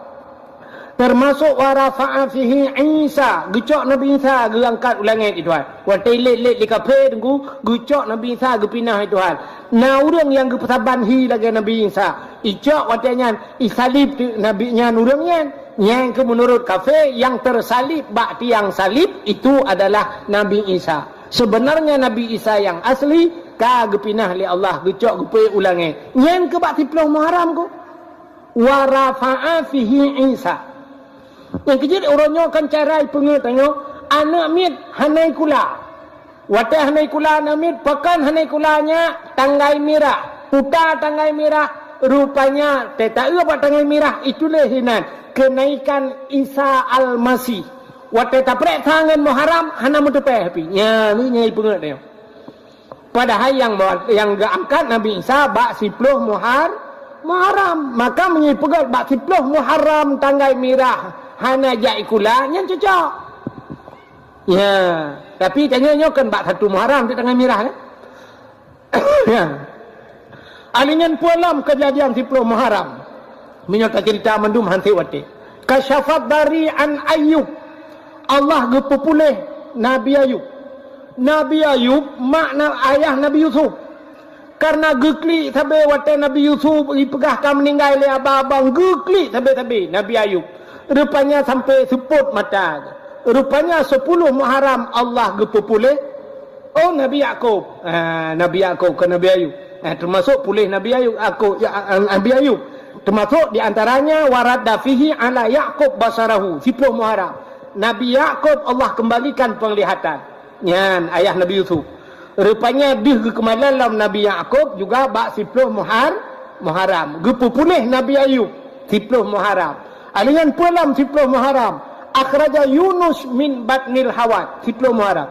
Teumasok wa rafa'a fihi Isa, geucok Nabi Isa geuangkat u langét, ya Tuhan. Watèe lét-lét lé kafé teungku, geucok Nabi Isa geupinah, ya Tuhan. Na ureueng nyang geupeusaban hi lagèe Nabi Isa. Icok watèe nyan, isalib teuk Nabi nyan ureueng nyan. Nyang keu meunurot kafé, nyang teusalib bak tiang salib itu adalah Nabi Isa. Seubeunarnya Nabi Isa nyang asli ka geupinah lé Allah, geucok geupeu u langét. Nyan keu bak siploh Muharram keuh. Wa rafa'a fihi Isa. Nyang keujeuet uroe nyoe kan cara ipeungeut tanyoe, aneuk miet hana ikula. Watèe hana ikula aneuk miet, pakon hana ikula nyak, tanggai mirah. Puta tanggai mirah, rupanya teuta eu bak tanggai mirah, itulah hinan kenaikan Isa Almasih. Watèe tapreh tangan Muharram, hana meuteupéh pi. Nya, ni nyai peungeut nyoe. Padahai nyang, nyang geuangkat Nabi Isa bak siploh Muhar-, Muharram. Maka meunyoe peugah bak siploh Muharram tanggai mirah hana jak ikula, nyan cocok. Ya, tapi tanyoe nyoe kan bak satu Muharram tu tanggai mirah kan? Ya. Ahli nyan peue lom keujadian siploh Muharram. Meunyoe ka cerita mandum han sép watèe. Kasyafad dari an Ayub. Allah geupeupuléh Nabi Ayub. Nabi Ayub, mak na-, ayah Nabi Yusuf. Karena geuklik sabe watèe Nabi Yusuf ipeugah ka meuninggai lé abang-abang, geuklik sabe-sabe Nabi Ayub. Rupanya sampai seupôt mata. Rupanya siploh Muharram Allah geupeupuléh, oh, Nabi Yakub. Ha, Nabi Yakub ke Nabi Ayub. Ha, teumasok puléh Nabi Ayub, Yakub, ya, Nabi Ayub. Teumasok di antaranya waradda fihi ala Yakub basarahu, siploh Muharram. Nabi Yakub Allah kembalikan penglihatan. Nyan ayah Nabi Yusuf. Rupanya deuh geukeumalan lom Nabi Yakub juga bak siploh Muhar-, Muharram. Geupeupuléh Nabi Ayub siploh Muharram. Alinyan peue lom siploh Muharram. Akhraja Yunus min batnil hawat. Siploh Muharram.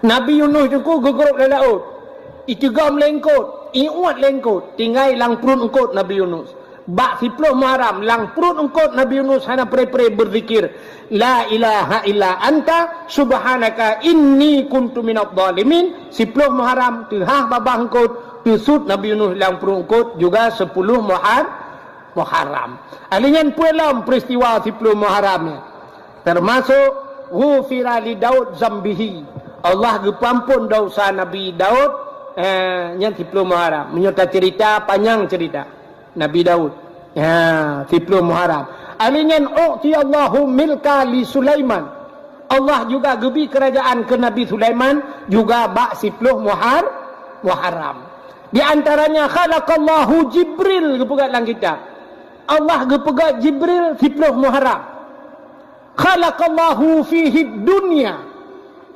Nabi Yunus teungku geugrôp lam laôt. Iteugom lé eungkôt, iuet lé eungkôt, tinggai lam pruet eungkôt Nabi Yunus. Bak siploh Muharram, lam pruet eungkôt Nabi Yunus hana pre-pre beuzikir, "La ilaha illa anta subhanaka inni kuntu minadh dhalimin." Siploh Muharram, teuhah babah eungkôt, teusut Nabi Yunus lam pruet eungkôt juga siploh Muhar-, Muharram. Ahli nyan peue lom peristiwa siploh Muharram nyan? Termasuk, "Ghufira li Daud zambihi." Allah geupeuamphon desya Nabi Daud, eh, nyan siploh Muharram. Meunyoe taceurita, panyang ceurita Nabi Daud. Ya, siploh Muharram. Ahli nyan, "U'tiyallahu milka li Sulaiman." Allah juga geubri keurajaan keu Nabi Sulaiman juga bak siploh Muhar-, Muharram. Di antaranya, "Khalaqallahu Jibril," geupeugah lam kitab. Allah geupeugah Jibril siploh Muharram. "Khalaqallahu fihi dunya."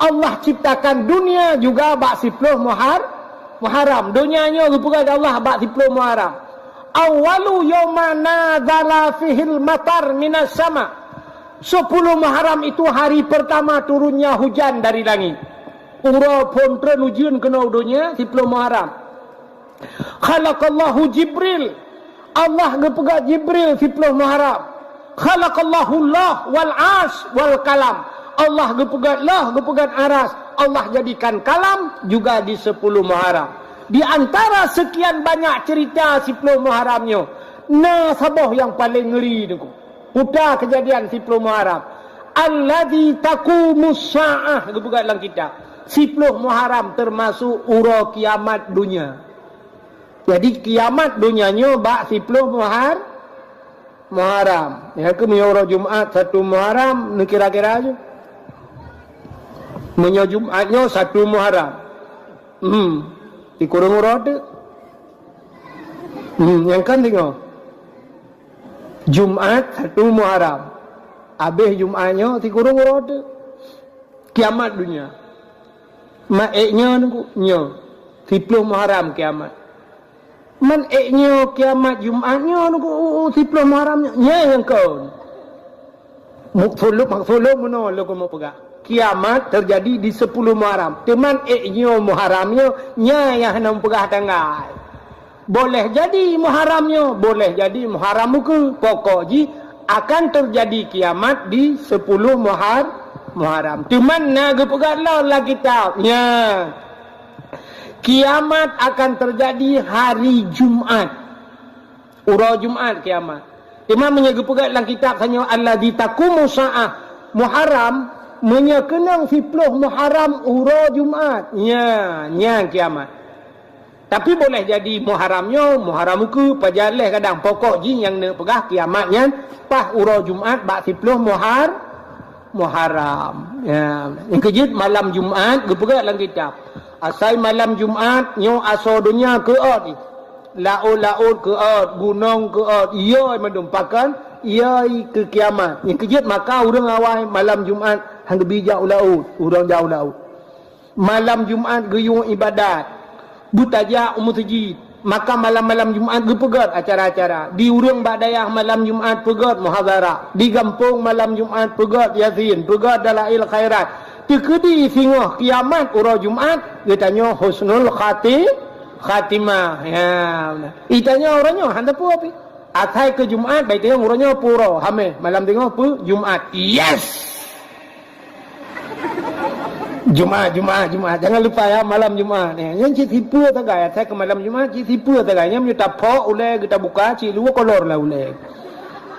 Allah ciptakan dunia juga bak siploh Muhar-, Muharram. Dunia nyoe geupeugah lé Allah bak siploh Muharram. "Awwalu yauma nazala fihil matar minas sama." Siploh Muharram itu hari pertama turunnya hujan dari langit. Uroe phon treun ujeuen keunoe u donya, siploh Muharram. "Khalaqallahu Jibril." Allah geupeugah Jibril siploh Muharram. "Khalaqallahu Lauh wal Arsh wal Kalam." Allah geupeugah Lauh, geupeugah Aras. Allah jadikan Kalam juga di siploh Muharram. Di antara sekian banyak cerita siploh Muharram nyoe, na saboh nyang paleng ngeuri, Teungku. Puta keujadian siploh Muharram. "Alladzi taqumus sa'ah," geupeugah lam kitab. Siploh Muharram termasuk uroe kiamat dunia. Jadi, kiamat dunia nyoe bak siploh Muhar-, Muharram. Nyan keuh meunyoe uroe Jumat satu Muharram, neukira-kira ju. Meunyoe Jumat nyoe satu Muharram. Hmm. Sikureueng uroe teuk. Hmm, nyang kan singoh. Jumat satu Muharram. Abéh Jumat nyoe sikureueng uroe teuk. Kiamat dunia. Man ék nyoe, Teungku, nyoe. Siploh Muharram kiamat. Man ék nyoe kiamat Jumat nyoe, Teungku, siploh Muharram nyoe. Nyan nyang kon. Maksud lôn, maksud lôn meunoe lôn keuneuk peugah. Kiamat teujadi di siploh Muharram. Teuma ék nyoe Muharram nyoe, nyan nyang hana meupeugah tanggai. Boleh jadi Muharram nyoe, boleh jadi Muharram ukeue. Pokok jih akan teujadi kiamat di siploh Muhar-, Muharram. Teuma na geupeugah lom lam kitab. Nyan. Kiamat akan teujadi hari Jumat. Uroe Jumat kiamat. Teuma meunyoe geupeugah lam kitab tanyoe, "Alladzi taqumu sa'ah Muharram," meunyoe keunong siploh Muharram uroe Jumat, nyan, nyan kiamat. Tapi boleh jadi Muharram nyoe, Muharram ukeue, pajan lheueh kadang. Pokok jih nyang neupeugah kiamat nyan paih uroe Jumat bak siploh Muhar-, Muharram. Ya. Nyang keujeuet malam Jumat geupeugah lam kitab. Asai malam Jumat nyoe asoe donya keuôt jih. Laôt-laôt keuôt, gunong keuôt, iyoi mandum pakon, iyoi keu kiamat. Nyang keujeuet maka ureuëng awai malam Jumat han geubi jak u laôt, ureuëng jak u laôt. Malam Jumat geuyue iébadat, beutajak u meuseujid. Maka malam-malam Jumat geupeugét acara-acara. Di ureuëng bak dayah malam Jumat peugét muhadharah. Di gampông malam Jumat peugét Yasin, peugét dalail khairat. Teukeudi singoh kiamat uroe Jumat, geutanyoe husnul khati-, khatimah. Ya, beuna. Itanyoe uroe nyoe hana peue pih. Asai keu Jumat, bai teurimong uroe nyoe peue uroe, Hamèh, malam teungoh peue, Jumat. Yes! Jumat, Jumat, Jumat. Jangan lupa ya, malam Jumat. Ya, nyan cit sipeue sagai, asai keu malam Jumat, cit sipeue sagai. Nyan meunyoe taphok ulèe, geuta buka, cit luweue kolor lah ulèe.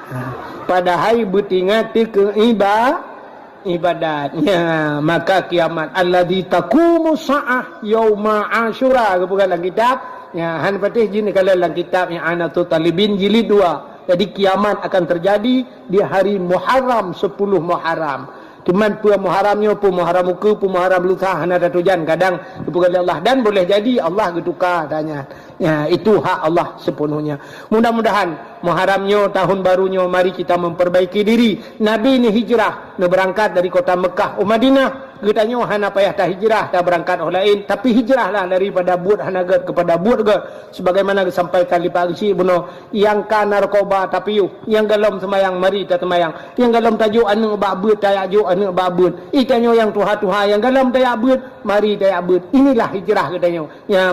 Ha. Padahai beutingat teuh keu iba-, ibadat. Ya, maka kiamat. Alladzi taqumu sa'ah yauma Asyura. Geupeugah lam kitab. Ya, han patéh jih neukalon lam kitab I'anatul Talibin jilid dua. Jadi, kiamat akan terjadi di hari Muharram, sepuluh Muharram. Cuman peue Muharram nyoe, peue Muharram ukeue, peue Muharram lusa, hana tatujan. Kadang geupeugah lé Allah. Dan boleh jadi Allah geutuka tanya. Ya, itu hak Allah sepenuhnya. Mudah-mudahan Muharram nyoe, tahun baru nyoe, mari kita memperbaiki diri. Nabi ni hijrah, neubeurangkat dari kota Mekah u Madinah. Geutanyoe hana payah tahijrah, tabeurangkat u laén, tapi hijrahlah daripada buet hana gét kepada buet gét. Sebagaimana geusampaikan lé Pak Geuchik bunoe, nyang ka narkoba tapiôh, nyang golom seumayang mari taseumayang, nyang golom tajok aneuëk bak beuet tajak jok aneuëk bak beuet. Geutanyoe nyang tuha-tuha nyang golom tajak beuet, mari tajak beuet. Inilah hijrah geutanyoe. Ya,